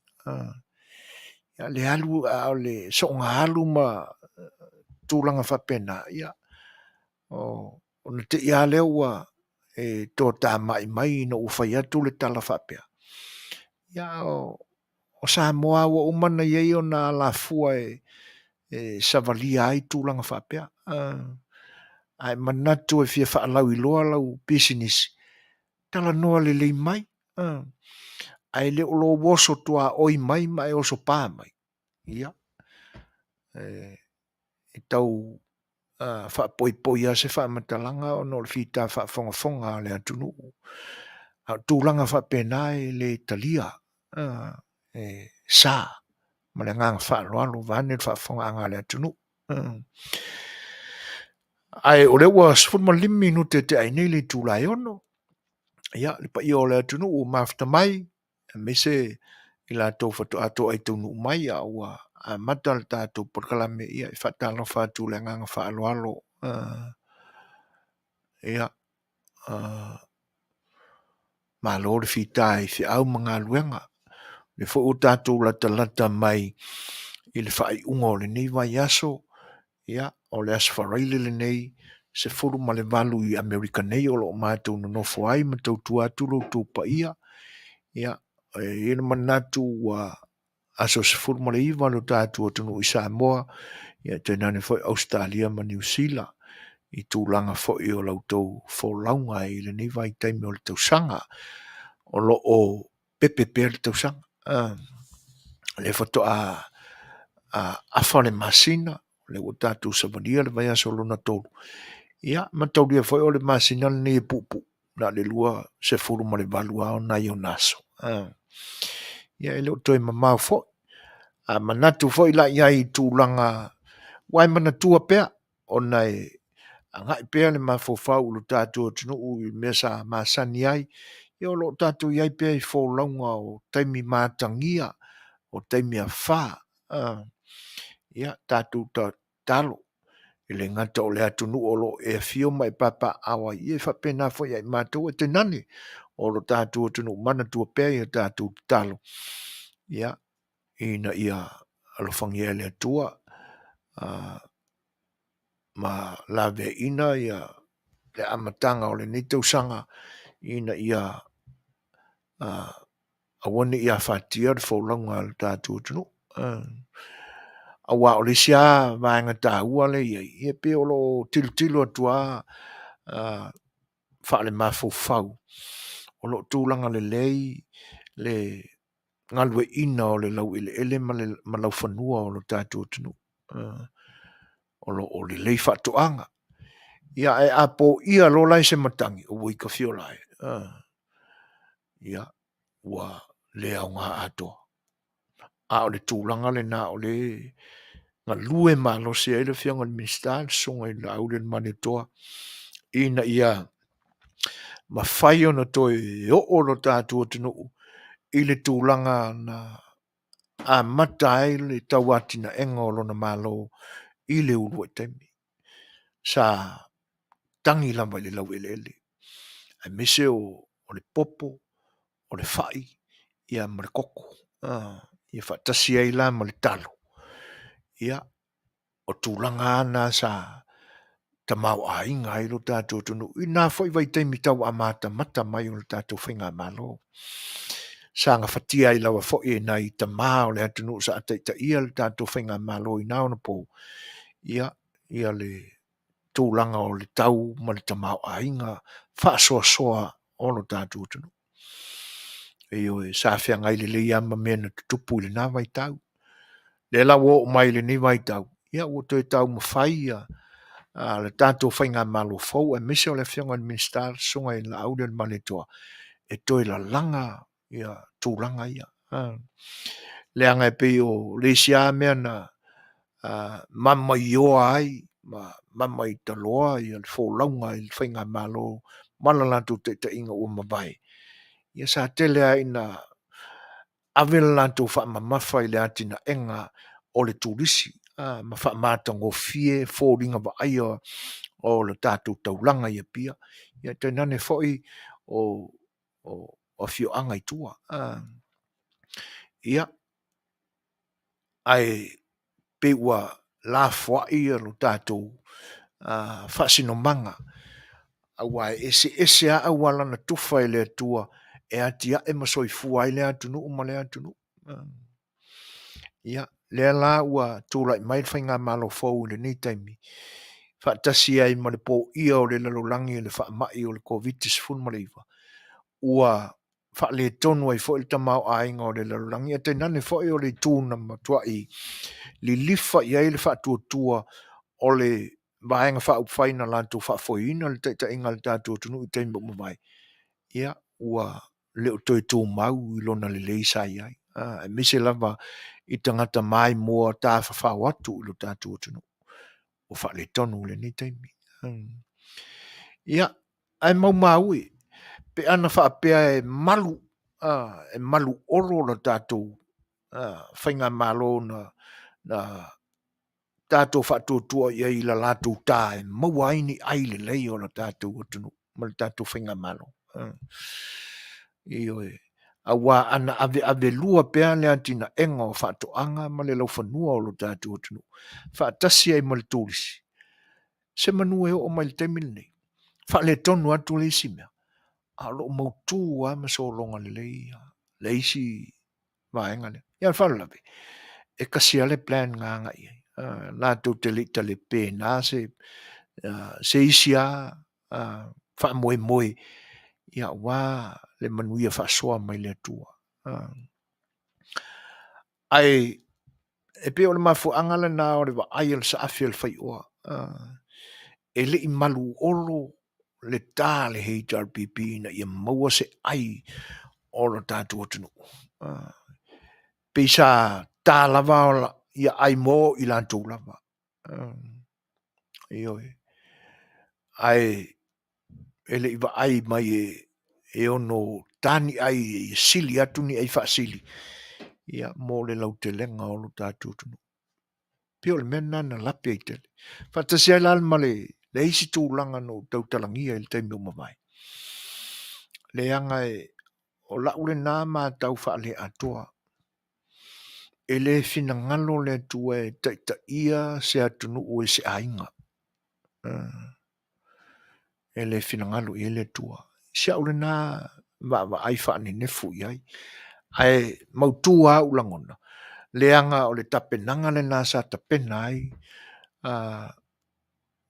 Le alu a o le soona alu ma tulaga faapena, ia, ona te i lava lea ua e toatamai mai ina ua fai atu le tala faapea. Ia, o Samoa ua uma ona i ai ona alafua e savalia ai tulaga faapea. A e manatu e fia faalauiloa lau pisinisi, talanoa lelei mai, ae le o lou oso tuaoi mai ma e oso pa mai. Ia, e tau faapoipoi lava se faamatalaga ona o le fita faafogafoga a le atunuu. A o tulaga faapena e le talia, e sa ma le agaga faaaloalo vaeane le faafofogaaga a le atunuu. Ae o lea ua 15 minute tea ai nei le itula e 6, ia, le paia o le atunuu ua mafuta mai, aemaise i latou faatoa toai taunuu mai a ua amata le tatou polokalame, ia e faatalofa atu i le agaga faaaloalo. Ia, malo le fita i feau ma galuega. O lea foi ua tatou latalata mai i le faaiuga o lenei vaiaso. Ia, o le Aso Faraile lenei, 18 i Amerika nei o lo o matou nonofo ai ma tautua atu lo outou paia. Ia, e i ai le manatu ua aso 19 lo tatou atunuu i Samoa, ia tainane foi Ausetalia ma Niu Sila i tulaga foi o la outou folauga i lenei vaitaimi o le tausaga. O lo o pepe pea le tausaga. O lea faatoa afa le masina, o lea ua tatou savalia le vaiaso lona tolu, ia mataulia foi o le masina lenei e puupuu, na o le 28 lava nai ona aso. Ia e le o toe mamao foi. A manatu foi la i ai i tulaga, aua e manatua pea, ona e agai pea le mafaufau i lo tatou atunuu i mea sa masani ai, ia o lo o tatou i ai pea i folauga o taimi matagia, o taimi afa. Ia tatou tatalo, e le gata o le atunuu o lo o e afio ma e papaaao ai, ia e faapena foi ia i matou, ae tainane o lo tatou atunuu, manatua pea i a tatou tatalo, ia, ina ia alofagia e le Atua ma laveaiina le amataga o lenei tausaga ina ia aua ne i afatia le folauga a lo tatou atunuu. Aua o le isi lava vaega taua lea e i ai, ia pei o lo o tilotilo atu lava faalemafaufau, o lo o tulaga lelei le galueaiina o le laueleele ma laufanua o lo tatou atunuu. O lo o lelei faatoaga. Ia ae a poia loa la e se matagi, oi ka fiola e, ia, ua le aoga atoa. A o le tulaga lena o lea e galue malosi ai le Afioga i le Minisita, le Susuga ia Laaulialemalietoa, ina ia mafai ona toe oo lo tatou atunuu i le tulaga na amata ai le tauatinaega o lona Malo i le uluai taimi. Sa tagi lava i le laueleele, aemaise o le popo, o le fai, ia ma le koko, ia faatasi ai la ma le talo. Ia, o tulaga lava na sa tamaoaiga ai lo tatou atunuu i na foi vaitaimi tau amatamata mai o le tatou faigamalo. Sa gafatia ai lava foi e nai tama o le atunuu sa taitaia le tatou faigamalo i na ona po, ia le tulaga o le tau ma le tamaoaiga faasoasoa o lo tatou atunuu. Ioe, sa feagai lelei lava ma mea na tutupu i lena vaitau. O lea la ua oo mai i lenei vaitau, ia ua toe taumafai le tatou faigamalo fou aemaise o le Afioga i le Minisita le Susuga ia Laaulialemalietoa e toe lalaga tulaga ia. Leaga e pei o le isi lava mea na mamaioa ai ma mamaitaloa le folauga i le faigamalo ma le latou taitaiga ua mavae, ia sa tele lava ina ave le latou faamamafa i le atinaega o le turisi ma faamatagofie foliga vaaia o le tatou taulaga i Apia, ia tainane foi o afioaga i tua. Ia, ae pei ua lafoai lo tatou faasinomaga, aua e eseese lava auala na tufa e le Atua e atiae ma soifua ai lea atunuu ma lea atunuu. Ia, lea la ua tulai mai le faigamalo fou i lenei taimi, faatasi ai ma le poia o le lalolagi e le faamai o le Koviti-19, ua faaletonu ai foi le tamaoaiga o le lalolagi, ae tainane foi o le itu na matuai lilifa i ai le faatuatua o le Vaega Faaupufai na latou faafoeina le taitaiga a le tatou atunuu i taimi ua mavae, ia, ua le o toe tumau i lona lelei sa i ai, aemaise lava i tagata maimoa tafafao atu i lo tatou atunuu ua faaletonu i lenei taimi. Ia, ae maumau e, pe ana faapea e malu, e maluolo le tatou faigamalo na tatou faatuatua i ai i le latou ta e maua ai ni ai lelei o le tatou atunuu ma le tatou faigamalo. Ioe. Aua ana aveavelua pea le atinaega o faatoaga ma le laufanua o lo tatou atunuu, faatasi ai ma le turisi, se manu e oo mai i le taimi lenei, faaletonu atu le isi mea, a o lo o mautu lava ma sologa lelei le isi vaega lea. Ia o le faalavelave, e tasi lava le plan na agai i ai, latou te le i talepena se isi lava faamoemoe aua le manuia faasoa mai le Atua. Ae e pei o le mafuaaga lena o le vaai a le saafi a le faioa, e le i maluolo le ta a le HRPP ina ia maua se ai o lo tatou atunuu. Pei sa ta lava ia ai mo i latou lava. Ioe. Ae e le i vaai mai e ono ta ni ai e sili atu ni ai faasili mo le lautelega o lo tatou atunuu. Pei o le mea lena na lape ai tele. Faatasi ai la ma le isi tulaga na ou tautalagia i le taimi ua mavae, leaga o lau lena matau faale-atoa, e le finagalo le Atua e taitaia se atunuu e se aiga. E le finagalo i ai le Atua. Si au lena vaavaai faanenefu i ai, ae mautu lava ou lagona, leaga o le tapenaga lena sa tapena ai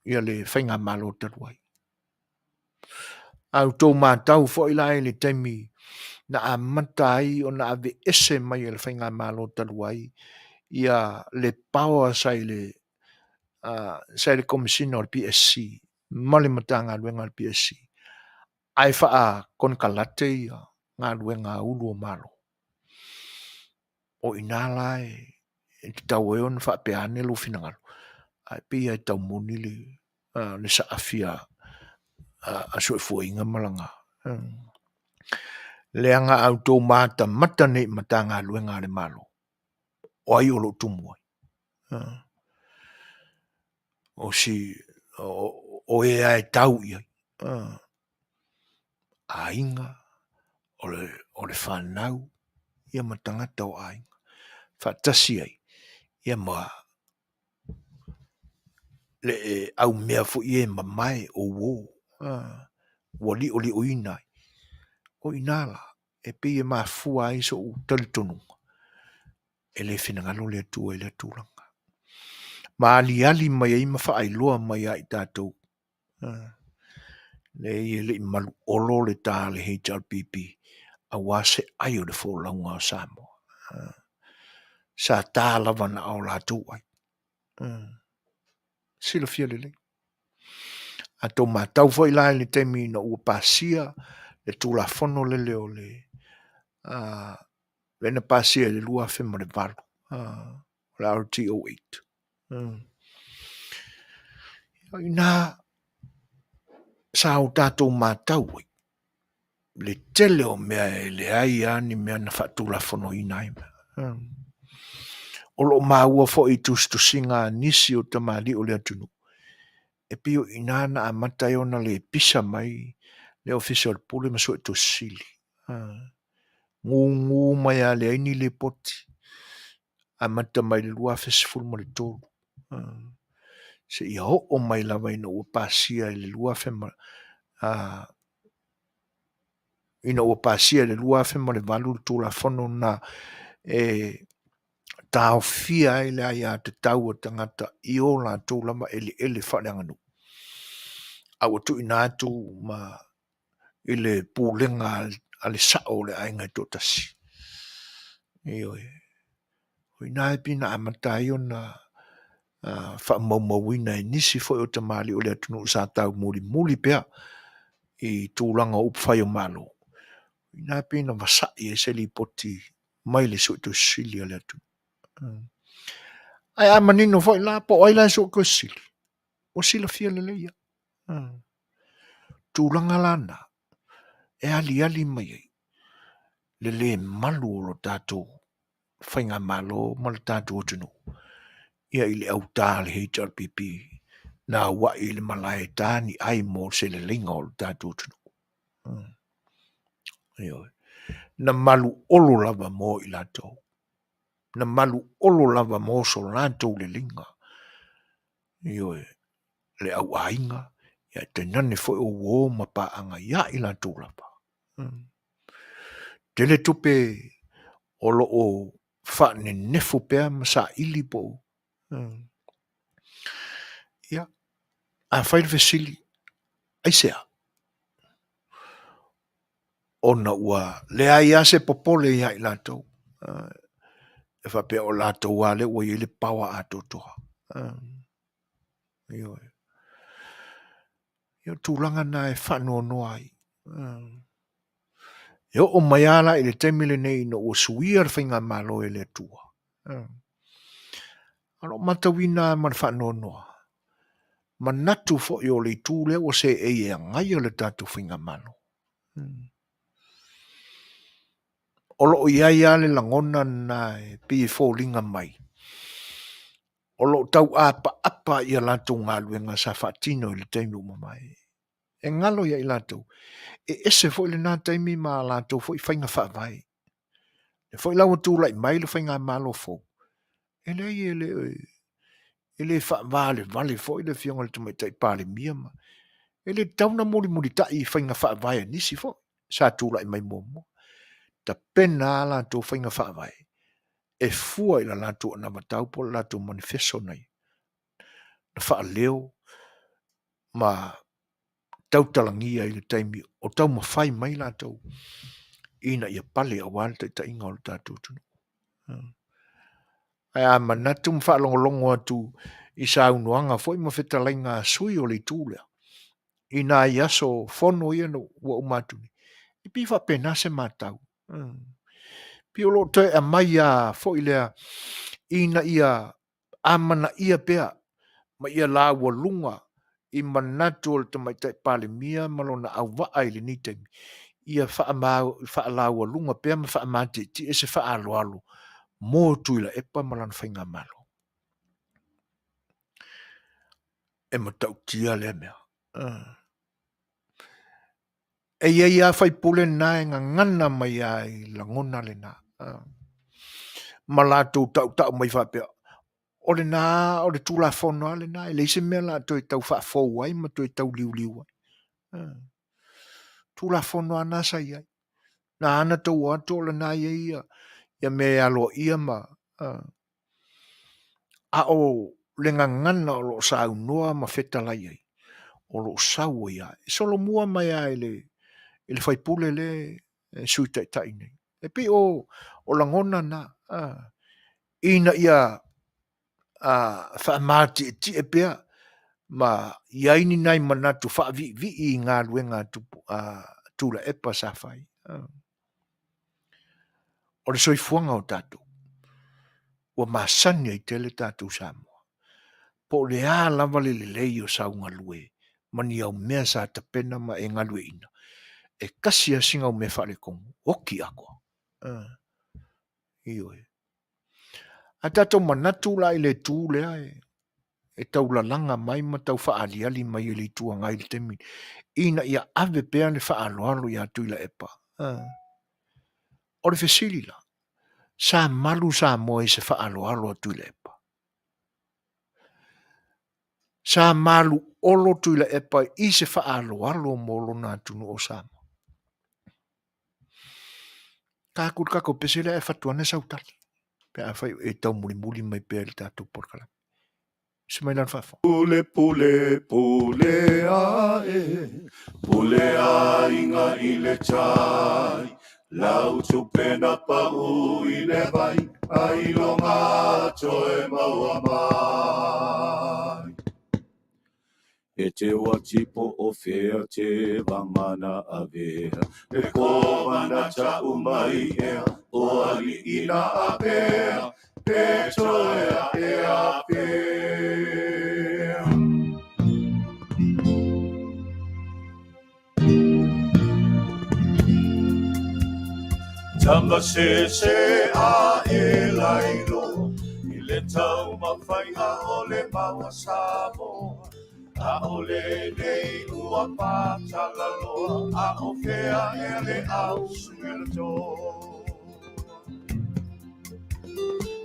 le faigamalo talu ai. A outou matau foi la i le taimi na amata ai ona aveese mai e le faigamalo talu ai le power sa i le Komesina o le PSC ma le Matagaluega a le PSC, ae faakonekarate galuega a Ulu o Malo. O i ina la e tatau ai ona faapea ane lou finagalo, ae pei lava e tau moni le saafi a Soefuaina ma lana... Leaga a outou matamata nei i Matagaluega a le Malo, o ai o lo o tumu ai? O e lava e tau i ai, aiga, o le fanau, ia ma tagata o aiga, faatasi ai ma le aumea foi ia e mamae o uo ua liolioina ai. O i ina la, e pei e mafua ai sou talitonuga, e le finagalo le Atua i lea tulaga, ma aliali mai ai ma faailoa mai ia i tatou, leai e le i maluolo le ta a le HRPP aua se ai o le folauga a Samoa. Sa ta lava na o latou ai. Silafia lelei. A outou matau foi la i le taimi ina ua pasia le Tulafono lele o le lea na pasia i le 2008, o le RTO 8. O i ina sa o tatou matau ai le tele o mea e leai lava ni mea na faatulafonoina ai. O lo o maua foi i tusitusiga a nisi o tamalii o le atunuu, e pei o i ina na amata ai ona le pisa mai le Ofisa o le Pule ma Suetusi Sili. Gugu mai lava e leai ni lipoti, amata mai le 2013 seia oo mai lava ina ua pasia i le 2008 le Tulafono lena e taofia ai le aiatatau a tagata i o latou lava eleele faaleaganuu, a ua tuuina atu ma i le pulega a le sao o le aiga e toatasi. Ioe. O i ina e pei ona amata ai ona faamaumauina e nisi foi o tamalii o le atunuu sa taumulimuli pea i tulaga o upufai o Malo, o i ina e pei ona vasai ai se lipoti mai le Suetusi Sili a le atunuu. Ae a manino foi la, po o ai la e Suetusi Sili, ua silafia lelei lava. Tulaga la na, e aliali mai ai le le malu o lo tatou faigamalo ma le tatou atunuu ia i le auta a le HRPP na auai i le malae e ta ni ai mo se leleiga o le tatou atunuu. Ioe. Na maluolo lava mo i latou. Na maluolo lava mo so latou leleiga. Ioe, le auaiga, ia tainane foi o uo ma paaga ia i latou lava. Tele tupe o lo o faanenefu pea ma saili po o Ia, afai le fesili, aisea? Ona ua leai lava se popole ia i latou, e faapea o latou lava lea ua i ai le power atoatoa. Ioe. Ia o tulaga na e faanoanoa ai. E oo mai lava la i le taimi lenei ina ua suia le faigamalo e le Atua. O lo o matauina lava ma le faanoanoa, manatu foi o le itu lea ua seei e agaia le tatou faigamalo. O lo o i ai lava le lagona lena e pei e foliga mai, o lo o tauapaapa i a latou galuega sa faatino i le taimi ua mavae. E galo ia i latou, e ese foi lena taimi ma a latou foi faiga faavae. E foi la ua tulai mai le faigamalo fou, e leai e le, e le faavalevale foi le afioga i le Tamaitai Palemia ma e le tatau ona mulimulitai i faiga faavae a nisi foi sa tulai mai muamua. Tapena a latou faiga faavae e fua i la latou anavatau po o le latou manifeso na faaleo ma tautalagia i le taimi o taumafai mai latou ina ia pale aua le taitaiga o le tatou atunuu. Ae a manatu ma faalogologo atu i saunoaga foi ma fetalaiga a sui o le itu lea, i nai aso fono ia ua uma atu nei, e pei e faapena se matau. Pei o lo o toe aumai lava foi lea ina ia amanaia pea ma ia laualuga i manatu o le Tamaitai Palemia ma lona auvaa i lenei taimi, ia faalaualuga pea ma faamatietie se faaaloalo mo Tuilaepa ma lana faigamalo. E matautia lea mea. E i ai lava faipule na e gagana mai lava i lagona lena, ma latou tautau mai faapea, o lena, o le Tulafono lava lena, e leai se mea o le a toe tau faafou ai ma toe tau liuliu ai. Tulafono lava na sa i ai. Na ala ona tou o atu o lena e i ai ia mea e aloaia ma a o le gagana o lo o saunoa ma fetalai ai, o lo o sau ai lava. E solomua mai lava i le sui usufono lea e Sui Taitai nei. E pei o lagona na, ina ia faamatietie pea ma i ai ni nai manatu faaviivii i galuega a Tuilaepa sa fai. O le soifuaga o tatou, ua masani ai tele tatou Samoa. Po o le a lava le lelei o sau galue ma ni au mea sa tapena ma e galueaiina, e tasi lava sina au mea faaletonu, oti atoa. Ioe. A tatou manatu la i le itu lea e taulalaga mai ma tau faaaliali mai e le Itu Agai i le taimi ina ia ave pea le faaaloalo ia Tuilaepa. O le fesili la, sa malu Samoa i se faaaloalo a Tuilaepa? Sa maluolo Tuilaepa i se faaaloalo mo lona atunuu o Samoa? Ta atu i le tatou pese lea ae fatu ane sau tali pe afai o e taumulimuli mai pea i le tatou polokalame. Se mai lalo faafofoga. Pule pule pule ae pule aiga i le tai lau tupe na pau i le vai ailoga toe maua mai. E te watipo o fea te vangana avea, le kovana ta'u mai ea, o ali'i na avea, pe toe ea pea. Tama se se a e lailoa, i le taumafaiga o le maua Samoa, ʻAʻole nei ua ua patalaloa a o fea ea le au sumelatoa.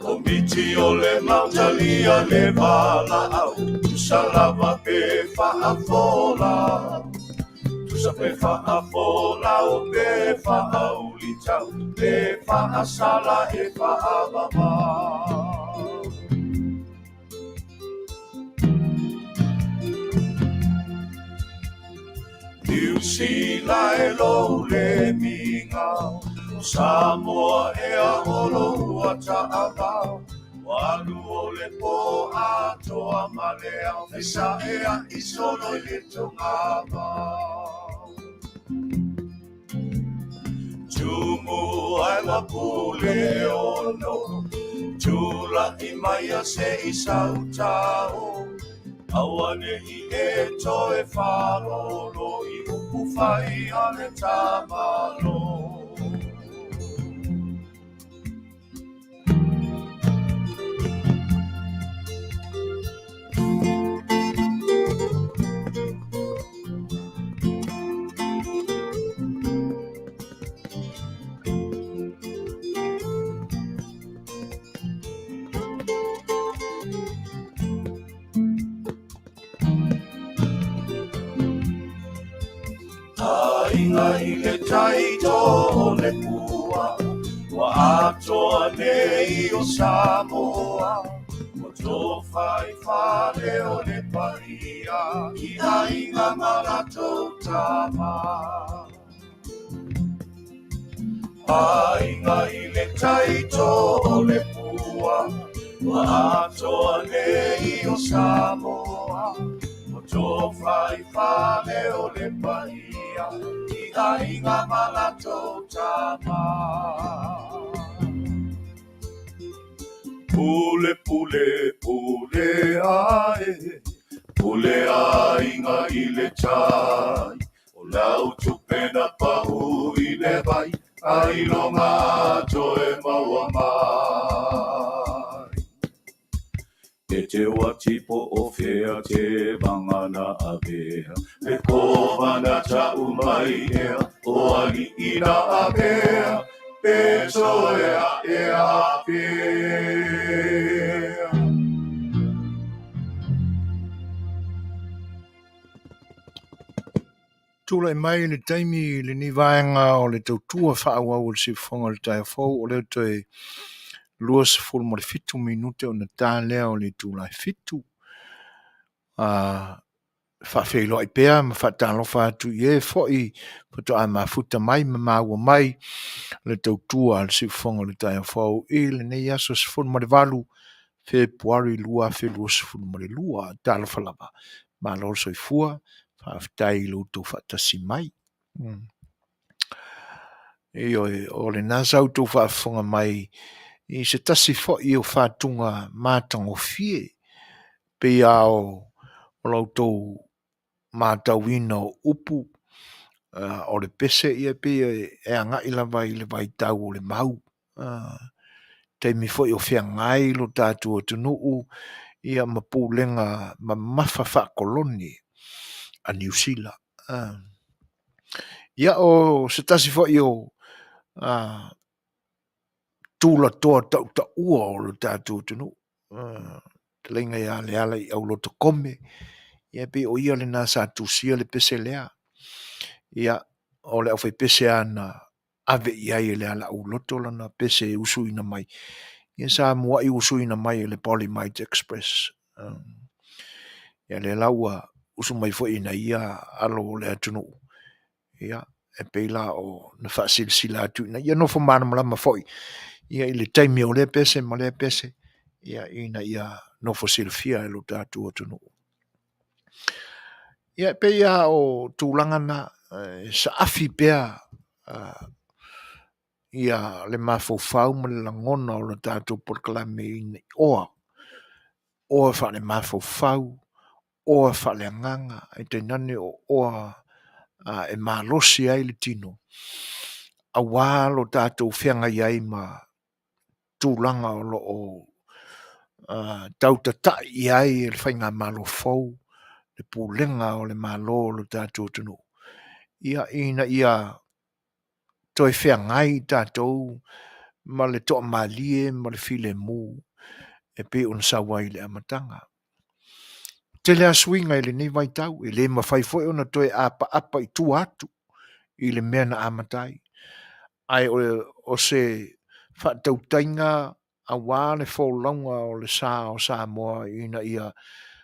Komiti o le Mautalia le valaau, tusa lava pe faafola. Tusa pe faafola o pe faaulitau, pe faasala e faavavau. Niu Sila e lou le miga, o Samoa ea o lou ataavao. Ua alu o le po atoa ma le ao, fesaea i solo i le togavao. Tumu ai ua pule ono, tula'i mai a se i sautao. Aua ne i e toe faalolo i upu fai a le tamalo. Aiga i le tai tō o le pua, ua atoa nei o Samoa, ua tofa i fale o le paia, i aiga ma latou tama. Aiga i le tai tō o le pua, ua atoa nei o Samoa, ua tofa i fale o le paia, i aiga ma latou tama. Pule pule pule ae, pule aiga i le tai, o lau tupe na pau i le vai, ailoga toe maua mai. E te wati po o fea te vanga na avea, le kova na ta'u mai ea, o ali'i na avea, pe toe a'e afea. Tulai mai le taimi i lenei vaega o le tautua faaauau o le siufofoga o le taeao fou, o lea toe 27 minute ona ta lea o le itula e 7. Faafeiloai pea ma faatalofa atu i e foi faatoa mafuta mai ma maua mai le tautua a le siufofoga o le taeao fou i lenei aso 18 Fepuari 2022. Talofa lava, malo le soifua, faafetai i lo outou faatasi mai. Ioe, o lena sa outou faafofoga mai i se tasi foi o fatuga matagofie pei lava o la outou matauina o upu o le pese ia pei e agai lava i le vaitau o le mau. Taimi foi o feagai lo tatou atunuu ia ma pulega mamafa faakolone a Niu Sila. Ia o se tasi foi o tulatoa tautaua o lo tatou atunuu, fetalaiga ia Lealaiauloto Kome, ia pei o ia lena sa tusia le pese lea. Ia, o le aufaipese lava na ave i ai e Lealaiauloto lana pese e usuina mai, ia sa muai usuina mai e le Polymite Express. Ia lea la ua usu mai foi i nai ia alo o le atunuu, ia, e pei la o na faasilasila atu ina ia nofo malamalama foi ia i le taimi o lea pese ma lea pese, ia ina ia nofo silafia e lo tatou atunuu. Ia e pei lava o tulaga na, e saafi pea ia le mafaufau ma le lagona o le tatou polokalame ina oa, oa faale-mafaufau, oa faaleagaga, ae tainane o oa e malosi ai le tino, aua lo tatou feagai ai ma tulaga o lo o tautatai i ai le faigamalo fou. le pulega o le Malo o lo tatou atunuu, ia ina ia toe feagai tatou ma le toamalie ma le filemu e pei ona sau ai i le amataga. Tele lava suiga i lenei vaitau, e le mafai foi ona toe apaapa i tua atu i le mea na amata ai. Ae o se faatautaiga aua le folauga o le sa o Samoa ina ia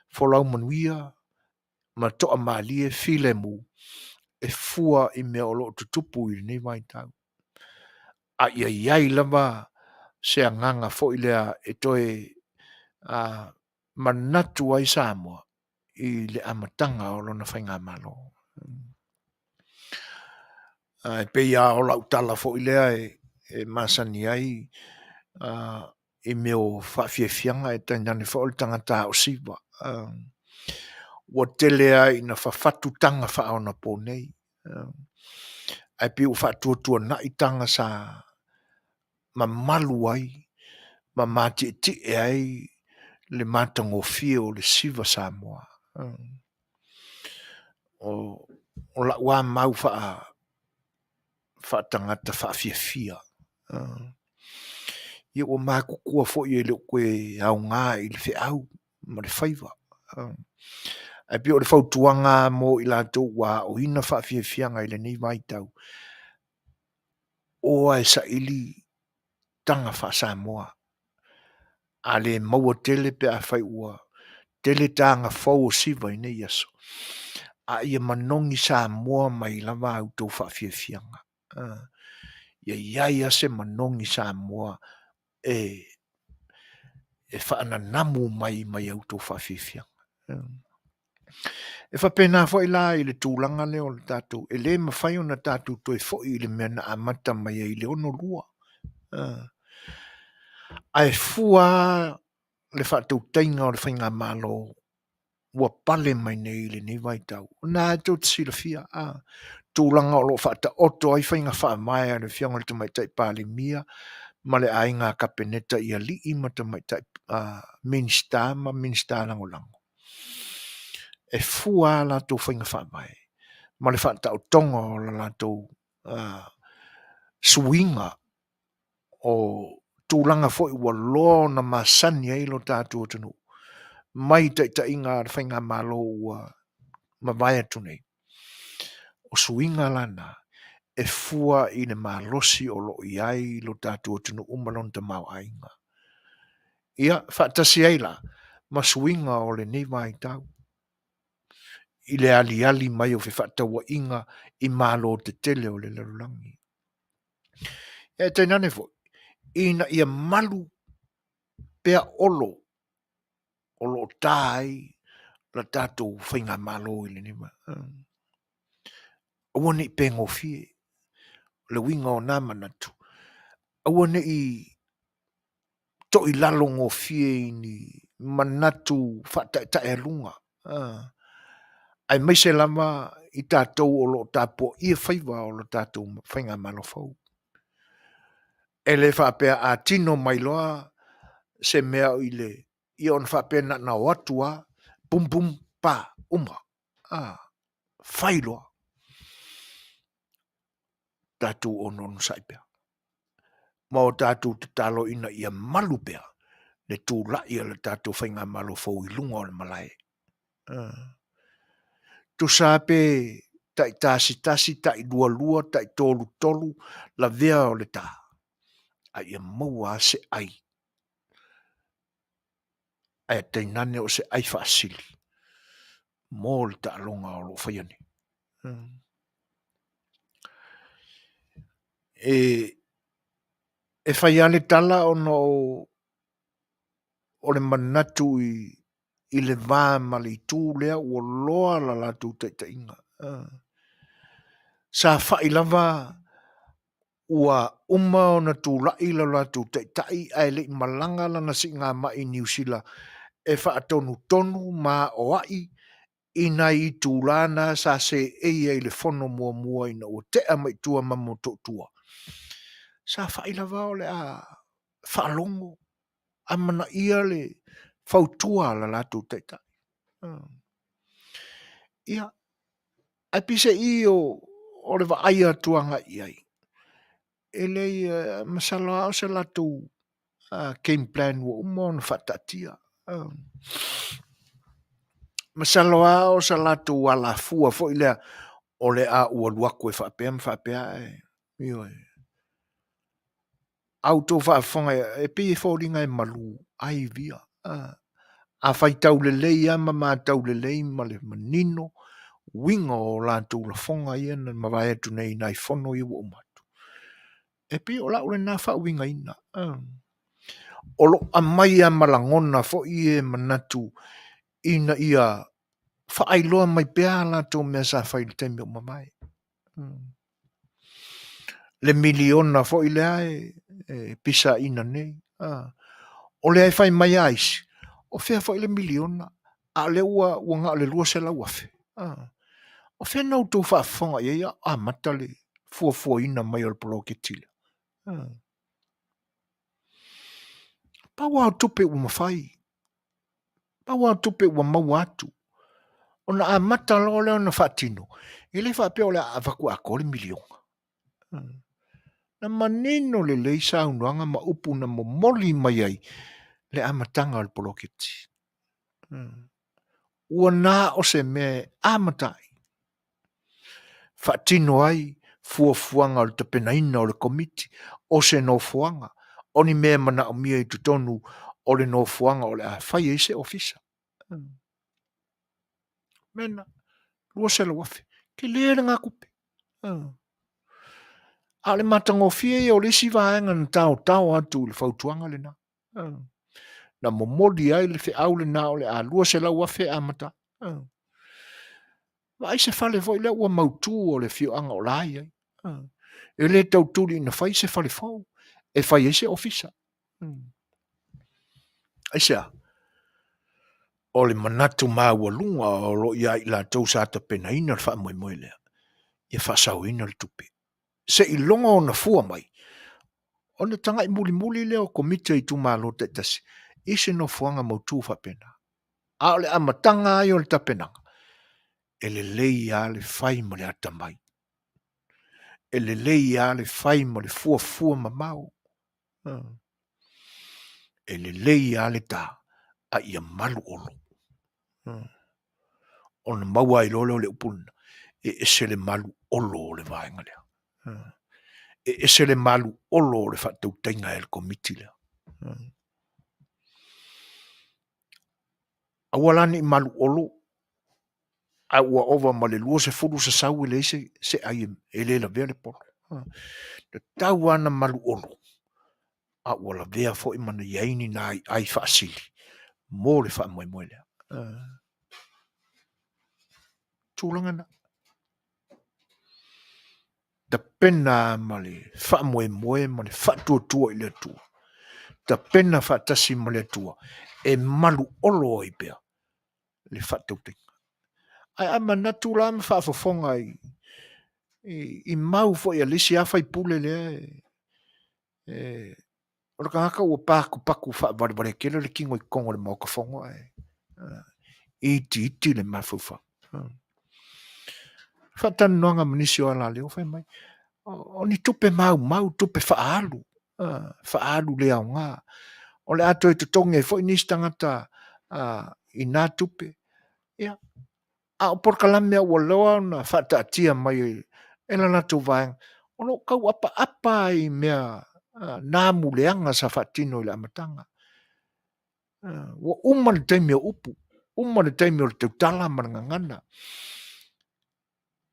folau manuia ma toamalie filemu e fua i mea o lo o tutupu i lenei vaitau. A ia i ai lava se agaga foi lea e toe manatu ai Samoa i le amataga o lona faigamalo. Ae pei lava o lau tala foi lea e masani ai i mea o faafiafiaga ae tainane foi o le tagata ao siva. Ua tele lava ina fafatu taga faaonaponei, ae pei ua faatuatuanai taga sa mamalu ai ma matietie ai le matagofie o le siva Samoa. O lau lava mau faatagata faafiafia, ia ua matutua foi e le o toe aoga i le feau ma le faiva. Ae pei o le fautuaga mo i latou ua aoina faafiafiaga i lenei vaitau, o lava e saili taga faa-Samoa. A le maua tele pe afai ua tele taga fou o siva i nei aso, a ia manogi Samoa mai lava a outou faafiafiaga. Ia i ai lava se manogi Samoa e faananamu mai mai a outou faafiafiaga. E faapena foi la i le tulaga lea o le tatou, e le mafai ona tatou toe foi i le mea na amata mai ai i le 62. Ae fua lava le faatautaiga o le faigamalo ua pale mai nei i lenei vaitau, o lena tou te silafia tulaga o lo o faataoto ai faiga faavae a le Afioga i le Tamaitai Palemia ma le aiga Kapeneta i alii ma tamaitai Minisita ma Minisita Lagolago. E fua a latou faiga faavae ma le faataotoga o le latou suiga o tulaga foi ua loa ona masani ai lo tatou atunuu mai taitaiga a le faigamalo ua mavae atu nei. O suiga la na e fua i le malosi o lo o i ai lo tatou atunuu ma lona tamaoaiga. Ia, faatasi ai la ma suiga o lenei vaitau i le aliali mai o fefaatauaiga i malo tetele o le lalolagi. Ae tainane foi, ina ia malu pea olo o lo o ta ai la tatou faigamalo i lenei vaitau. Aua ne i pegofie. O le uiga o na manatu, aua ne i toilalo gofie i ni manatu faataetaealuga, aemaise lava i tatou o lo o tapuaia faiva o le tatou faigamalo fou. E le faapea a tino mai loa se mea i le ia ona faapea na ona o atu lava bum bum pa uma, fai loa. Tatou onoonosai pea ma o tatou tatalo ina ia malu pea le tulai o le tatou faigamalo fou i luga o le malae. Tusa lava pe taitasitasi, tailualua, taitolutolu lavea o le ta, a ia maua lava se ai, ae tainane o se ai faasili mo le taaloga o lo o faia nei. E fai lava le tala ona o le manatu i le va ma le itu lea ua loa le latou taitaiga. Sa fai lava ua uma ona tulai lo latou taitai ae le i malaga lana siigamai i Niu Sila e faatonutonu ma aoai i nai itula na sa seei ai i le fono muamua ina ua tea mai tua ma Motootua. Sa fai lava o le a faalogo, amanaia le fautua a le latou taitai. Ia, ae peiseai o, o le vaai atu agai i ai, e leai, masalo lava o se latou game plan ua uma ona faataatia. Masalo lava o se latou alafua foi lea o le a ou alu atu e faapea ma faapea ae, ioe. A outou faafofoga e pei e foliga e malu ai ia. A faitau lelei lava ma matau lelei ma le manino uiga o latou lafoga ia na mavae atu nei i nai fono ia ua uma atu, e pei o lau lena faauigaina. O lo o aumai lava ma lagona foi ia e manatu ina ia faailoa mai pea a latou mea sa fai i le taimi ua mavae. Le miliona foi lea e pisaina nei. O lea e fai mai a isi, o fea foi le miliona, a o lea ua na o le $200,000. O fea na outou faafofoga i ai a o amata le fuafuaina mai o le poloketi lea? Pau lava o tupe ua mafai, pau lava o tupe ua maua atu, ona amata loa lea ona faatino, e le faapea o le a avatu atoa le miliona. Na manino lelei saunoaga ma upu na momoli mai ai le amataga o le poloketi. Ua na o se mea e amata ai, faatino ai fuafuaga o le tapenaina o le Komiti o se nofoaga, o ni mea e manaomia i totonu o le nofoaga o le a fai ai se ofisa. Mea lena, $200,000. Tele lena tupe. A o le matagofie ia o le isi vaega na taotao atu i le fautuaga lena. Na momoli ai le feau lena o le a $200,000 e amata ai. Vaai se fale foi lea ua mautu o le afioaga o la e i ai. E le tau tuli ina fai se fale fou e fai ai se ofisa. Aisea? O le manatu maualuga o lo o ia i latou sa tapenaina le faamoemoe lea, ia faasaoina le tupe. Seiloga ona fua mai, ona tagai mulimuli lea o Komiti a itumalo taitasi i se nofoaga mautu faapena. A o le amataga lava ia o le tapenaga, e lelei lava le fai ma le atamai. E lelei lava le fai ma le fuafua mamao. E lelei lava le ta, a ia malu olo. Ona maua ai loa lea o le upu lena, e ese le malu olo o le vaega lea. E ese le malu olo o le faatautaiga e le Komiti lea. Aua la ne i malu olo a ua ova ma le 20 sasau e leai se, se ai e le lavea le polo. Tatau lava ona malu olo a ua lavea foi ma na i ai ni nai ai faasili mo le faamoemoe lea. Tulaga na. Tapena ma le faamoemoe ma le faatuatua i le Atua. Tapena faatasi ma le Atua e malu olo ai pea le faatautaiga. Ae a manatu la ma faafofoga i, i, i mau foi a le isi lava faipule lea e, e, o le tagata ua patupatu faavalevale tele le tino i totonu o le Maota Fono ae itiiti le mafaufau. Faatalanoaga ma nisi o alaleo fai mai, o ni tupe maumau, tupe faaalu, faaalu le aoga. O le a toe totogi ai foi nisi tagata i na tupe. Ia, a o polokalame ua loa ona faataatia mai e le latou vaega, o lo o tau apaapa i mea na amuleaga sa faatino i le amataga. Ua uma le taimi o upu, uma le taimi o le tautala ma le gagana.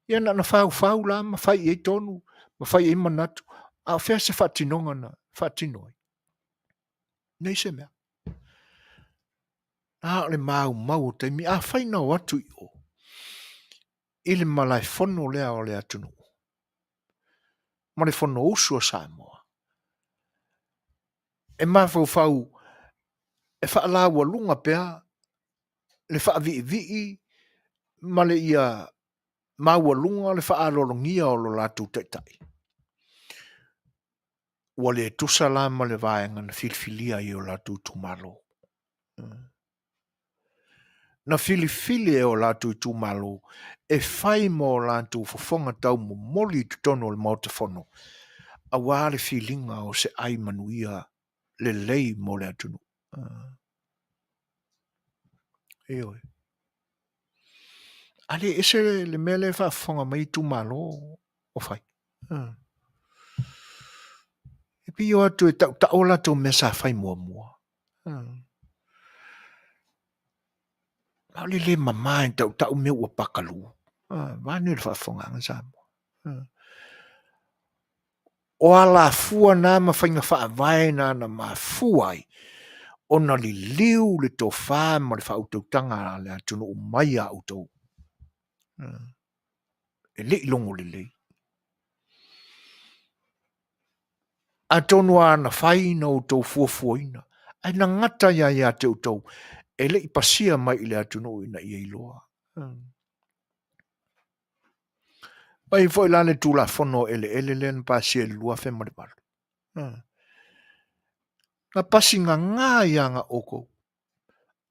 Ia na ona faufau la ma fai i ai tonu ma fai i ai manatu, a o fea se faatinoga na faatino ai? Nei se mea. A o le maumau o taimi, afai na o atu i o i le malaefono lea o le atunuu ma le Fonousu a Samoa, e mafaufau e faalaualuga pea le faaviivii ma le ia maualuga le faaaloalogia o lo latou taitai. Ua le tusa la ma le vaega na filifilia ai e o latou itumalo. na filifili e o latou itumalo e fai ma o latou fofoga taumomoli i totonu o le Maota Fono aua le filiga o se ai manuia lelei mo le atunuu. Ioe. A le ese le mea lea e faafofoga mai itumalo o fai. E pei o atu e tautau a latou mea sa fai muamua. A o le le mama e tautau mea ua pakalu. Vaeane le faafofogaaga Samoa. O alafua na ma faiga faavae na na mafua ai ona liliu le tofa ma le faautautaga a le atunuu mai ia outou. E le i logo lelei. Atonu a na fai na outou fuafuaina, ae na gata ia ia te outou, e le i pasia mai i le atunuu ina ia iloa. Pai foi la le Tulafono o Eleele lea na pasia i le 2008. Na pasi gaga ia ga outou.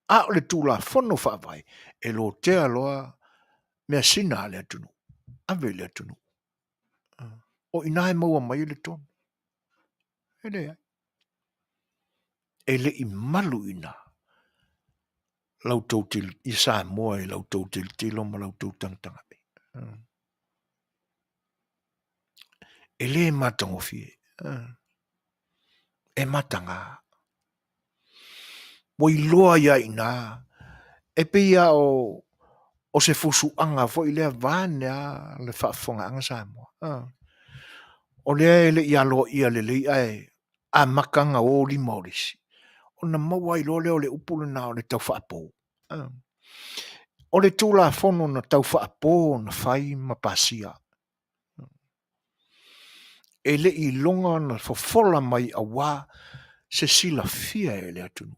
A o le Tulafono Faavae e lotea loa measina a le atunuu, ave i le atunuu. O i ina e maua mai ai le tonu. E leai. E le i malu i ina la outou i Samoa i la outou tilotilo ma la outou tagatagai. E le matagofie. E mataga. Ua iloa ai lava i ina, e pei lava o se fusuaga foi lea vaeane lava le faafofogaaga Samoa. O lea e le i aloaia lelei ae amata ona o lima o le isi, ona maua ai loa lea o le upu lena o le tau faapo. O le Tulafono na tau faapo na fai ma pasia, e le i iloga ona fofola mai aua se silafia e le atunuu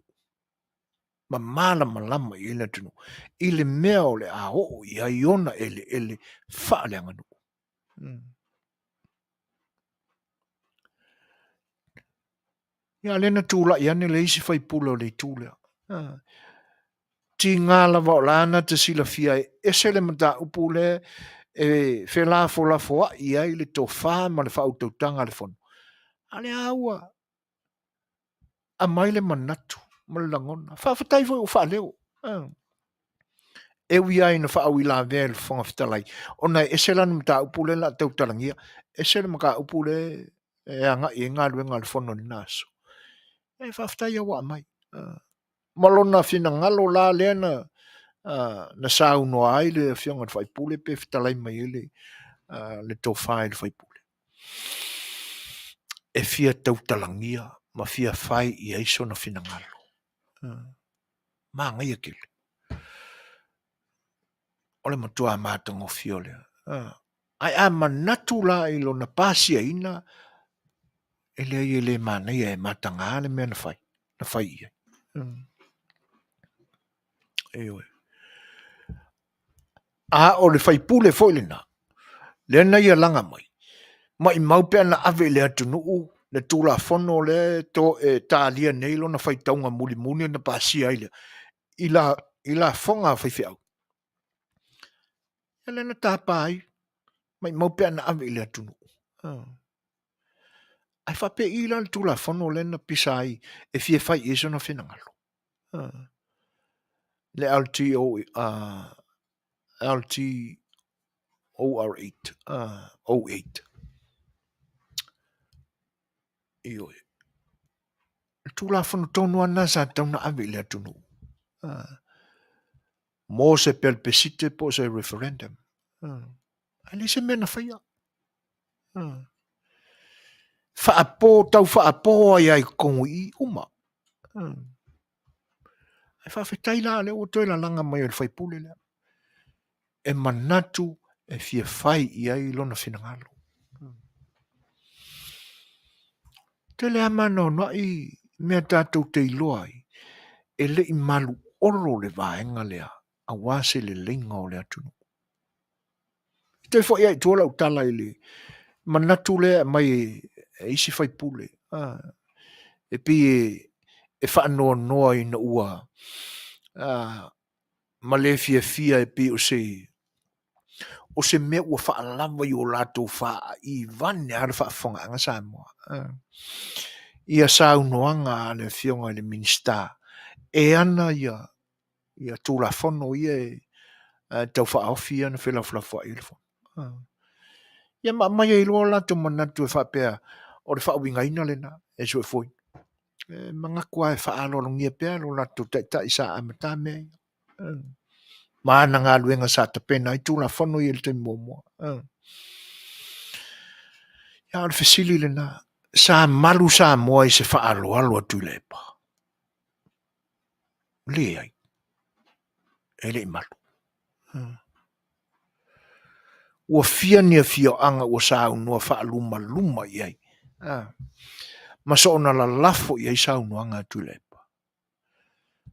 ma malamalama i ai le atunuu i le mea o le a oo i ai ona eleele faaleaganuu. Ia, a lea na tulai ane le isi faipule o le itu lea. Tiga lava o la na te silafia e ese le mataupu lea e felafolafoai ai le tofa ma le faautautaga a le Fono. A o lea ua aumai le manatu ma le lagona. Faafetai foi ua faaleo. E ui lava ina faauilavea e le Fofoga Fetalai, ona e ese lana mataupu lea o le a tautalagia, ese le mataupu lea e agai i ai galuega a le Fono i lena aso. E faafetai lava ua aumai. Ma lona finagalo la lea na na saunoa ai le afioga i le faipule pe fetalai mai ai le, le tofa i le faipule. E fia tautalagia ma fia fai i ai sona finagalo. Manaia tele. O le matua matagofie o lea. Ae a manatu la i lona pasiaina, e leai e le manaia e mataga le mea na fai, na fai i ai. Ioe. A o le faipule foi lena, lea na ia laga mai, maimau pe ana ave i le atunuu le Tulafono lea e, to, e talia nei lona faitauga mulimuli na pasia ai lea, i, la, i lafoga a faifeau. Ia lea na tapa ai, maimau pe ana ave i le atunuu. Ae faapei la le Tulafono lea na pisa ai e fia fai i ai sona finagalo? Le LTO, LT OR8, 08. Ioe. Le Tulafono tonu lava lena sa tatau ona ave i le atunuu. Mo se pelpesite po o se referendum. Ae leai se mea na faia. Faapo, tau faapo ai lava i totonu i i uma. Ae faafetai la o lea ua toe lalaga mai e le faipule lea. E manatu e fia fai i ai lona finagalo. Tele lava maanoanoai mea tatou te iloa ai, e le i maluolo le vaega lea aua se leleiga o le atunuu. E toe foi lava i tua lau tala i le manatu lea e aumai e isi faipule, e pei e faanoanoa ina ua ma le fiafia e pei o se o se mea ua faalava i o latou faai'i vaeane lava le faafofogaaga Samoa. Ia saunoaga a le Afioga i le Minisita e ana ia Tulafono ia e Tau Faaofi ia na felafolafoai ai le Fono. Ia ma aumai ai loa o latou manatu e faapea o le faauigaina lena e Soifua. E manatu lava e faaaloalogia pea lo latou taitai sa amata mea ia ma ana galuega sa tapena ai Tulafono ia i le taimi muamua. A o le fesili lena, sa malu Samoa i se faaaloalo a Tuilaepa? Leai, e le i malu. Ua fia ni afioaga ua saunoa faalumaluma i ai ma soona lalafo i ai saunoaga a Tuilaepa.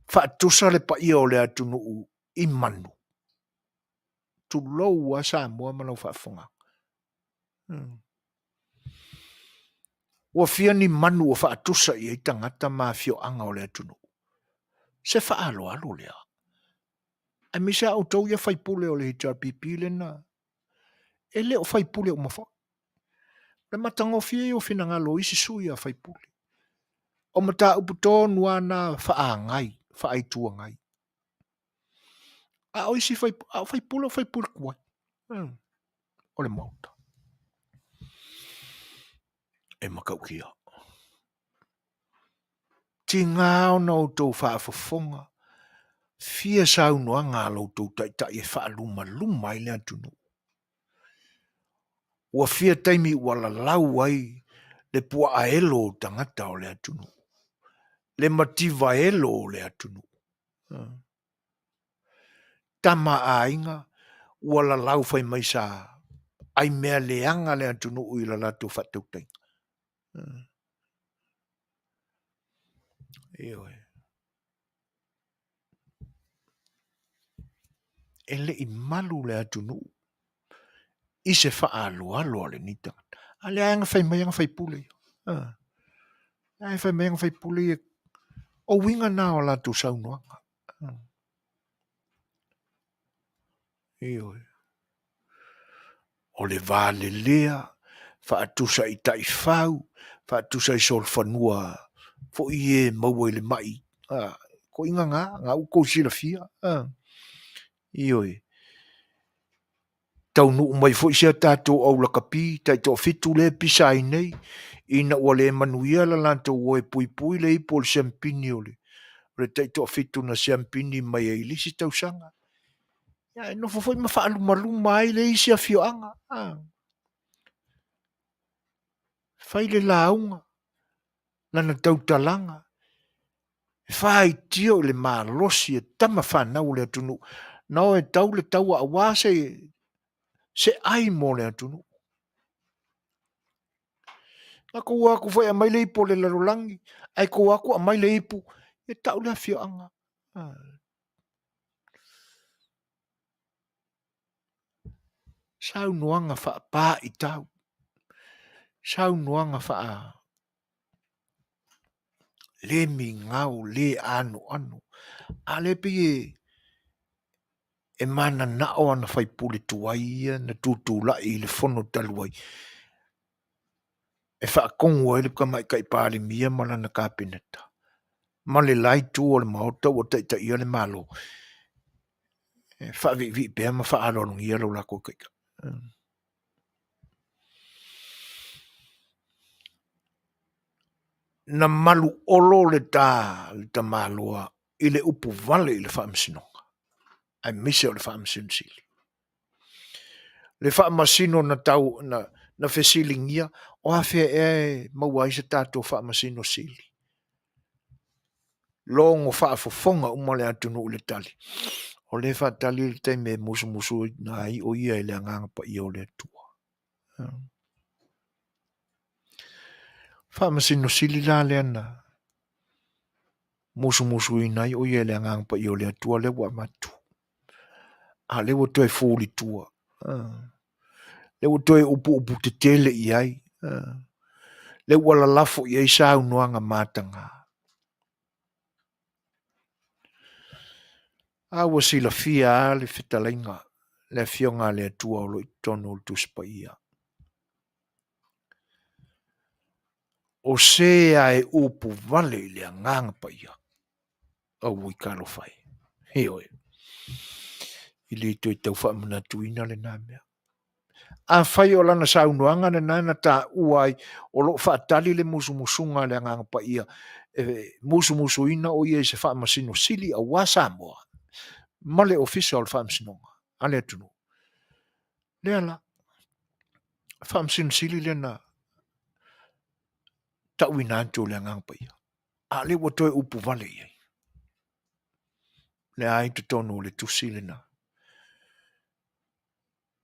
Faatusa le paia o le atunuu i manu. Tulou lava Samoa ma lau faafofogaaga. Ua fia ni manu ua faatusa i ai tagata ma afioaga o le atunuu. Se faaaloalo lea. Aemaise lava outou ia faipule o le HRPP lena, e le o faipule uma foi. O le matagofie ia o finagalo o isi sui a faipule. O mataupu tonu lava na faaagai, faa-Itu Agai. A o isi faipule, a o faipule o faipule tuai o le Maota. E matautia. Tiga ona outou faafofoga fia saunoaga a lo outou taitai e faalumaluma ai le atunuu. Ua fia taimi ua lalau ai le puaaelo o tagata o le atunuu, le mativaelo o le atunuu. Tama a aiga ua lalau fai mai sa ai mea leaga le atunuu i le latou faatautaiga. Ioe. E le i malu le atunuu i se faaaloalo a lenei tagata. A lea na fai mai ana faipule ia. A e fai mai ana faipule ia, o uiga na o latou saunoaga. Ioe. O le va lelea, faatusa i taifau, faatusa i solofanua foi e maua i le mai, toaiga na, na ua outou silafia. Ioe. Taunuu mai foi si a tatou au lakapi taitoafitu lea e pisa ai nei, ina ua le manuia le latou o e puipui le ipu o le siamupini o le taitoafitu na siamupini mai ai i le isi tausaga. Ia e nofo foi ma faalumaluma ai le isi afioaga. Fai le lauga, lana tautalaga, e faitio i le malosi e tama fanau o le atunuu na o e tau le taua aua se, se ai mo le atunuu. Na tou o atu foi e aumai le ipu o le lalolagi, ae tou o atu aumai le ipu e tau le afioaga. Saunoaga faapaitau, saunoaga faa le migao, le anoano, a lea pei e e mananao ana faipule tuai ia na tutulai i le fono talu ai e faatonu ai le Tamaitai Palemia ma lana Kapeneta ma le la itu o le Maota ua taitaia le Malo e faaviivii pea ma faaaloalogia lo latou taitai. Na maluolo le ta le tamaloa i le upu vale i le Faamasinoga, aemaise o le Faamasino Sili. Le Faamasino na tau na, na fesiligia o afea ea e maua ai se tatou Faamasino Sili. Logo faafofoga uma le atunuu i le tali. O lea e faatali le taimi e musumusuina ai o ia e le Agaga Paia o le Atua. Faamasino Sili la lea na musumusuina ai o ia e le Agaga Paia o le Atua lea ua avatu. A lea ua toe fulitua. Lea ua toe upuupu tetele i ai. Lea ua lalafo i ai saunoaga mataga. A ua silafia lava le fetalaiga, le Afioga a le Atua o lo o i totonu o le Tusi Paia. O se a e upu vale i le Agaga Paia, auoi talofa e. Ioe. E le toe tau faamanatuina lena mea. Afai o lana saunoaga lena na taua ai o lo o faatali le musumusuga a le Agaga Paia e musumusuina o ia i se Faamasino Sili aua Samoa ma le Ofisa o le Faamasinoga a le atunuu. Lea la, Faamasino Sili lea na tauina atu e le Agaga Paia, a o lea ua toe upu vale i ai. Lea i totonu o le tusi lena.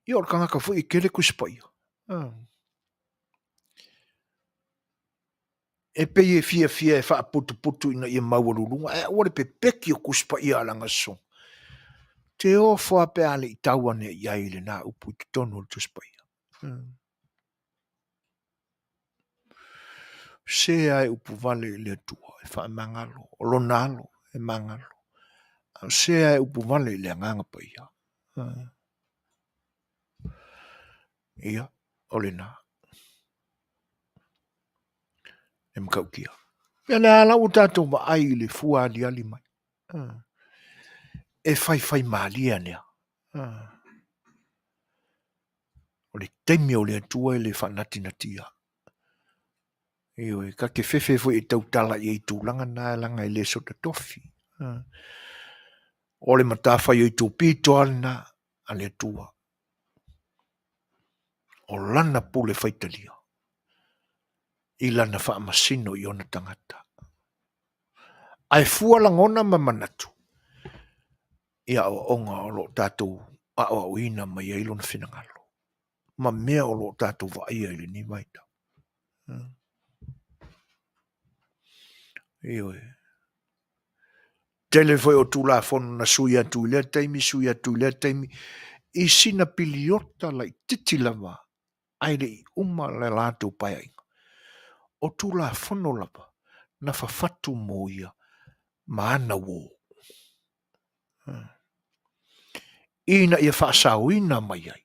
Ia o le tagata foi e tele Tusi Paia. E pei e fiafia e faaputuputu ina ia maualuluga, ae aua le pepeki o Tusi Paia a lana sosoga. Te ofo lava pe a le i tau ane i ai lena upu i totonu o le Tusi Paia. Se a e upu vale i le Atua e faamagalo, o lona alo e magalo. A o se a e upu vale i le Agaga Paia. Ia, o lena. E matautia. Ia lea la ua tatou vaai i le fua aliali mai. E faifai malie anea. O le taimi o le Atua e le faanatinatia. Ioe, ta te fefe foi e tautala i ai i tulaga na leaga e le sota tofi. O le matafaioi tupito lava lena a le Atua. O lana pule faitalia i lana faamasino i ona tagata. Ae fua lagona ma manatu i aoaoga o lo o tatou aoaoina mai ai lona finagalo ma mea o lo o tatou vaaia i lenei vaitau. Ioe. Tele foi o Tulafono na sui atu i lea taimi, sui atu i lea taimi, i sina piliota laitiiti lava ae le i uma le latou paeaiga. O Tulafono lava na fafatu mo ia ma ana uo, ina ia faasaoina mai ai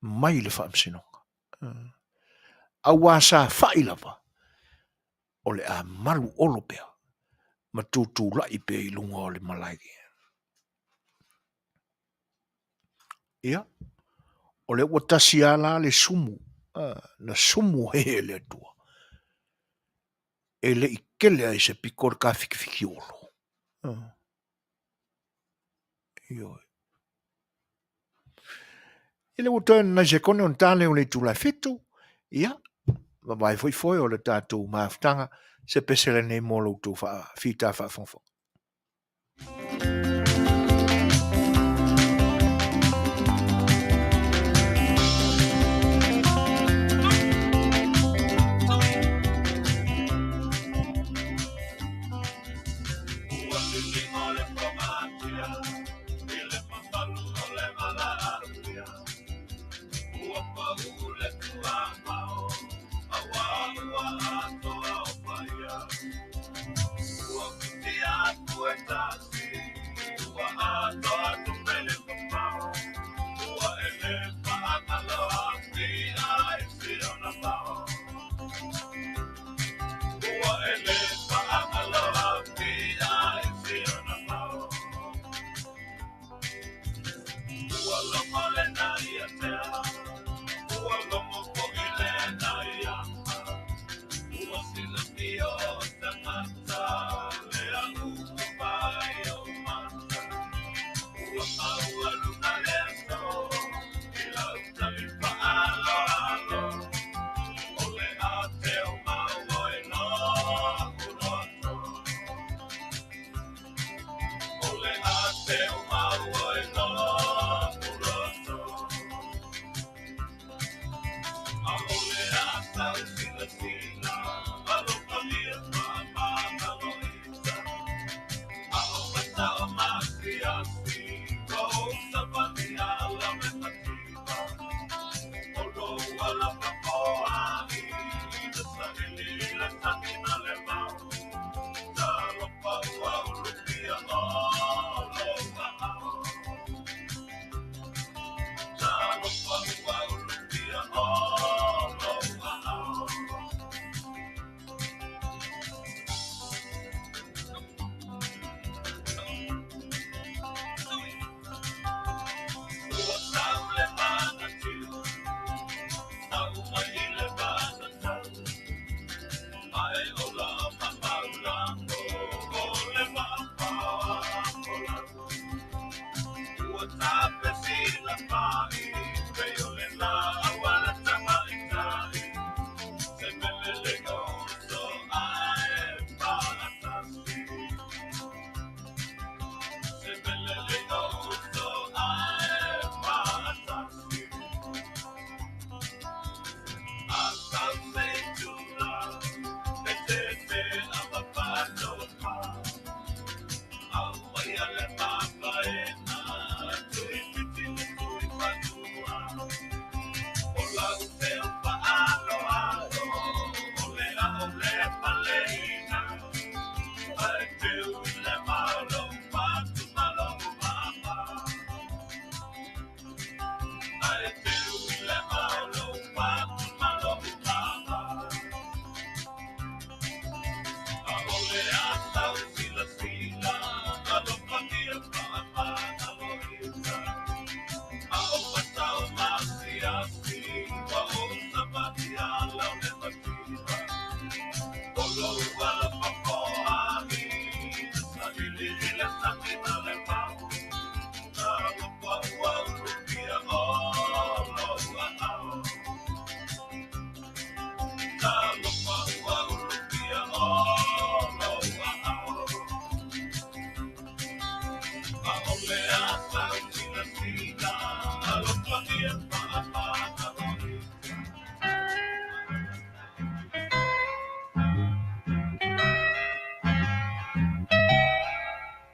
mai le Faamasinoga, aua sa fai lava o le a malu olo pea ma tutulai pea i luga o le malae. Ia, o lea ua tasi lava la le sumu, na sumu ai e le Atua. E le i tele lava i se pito le tafitifitiolo. Ioe. Ia lea ua toe nai sekone ona ta lea o le itula e 7, ia, vavae foi foe o le tatou mafutaga, se pese lenei mo lo outou fita faafogafoga.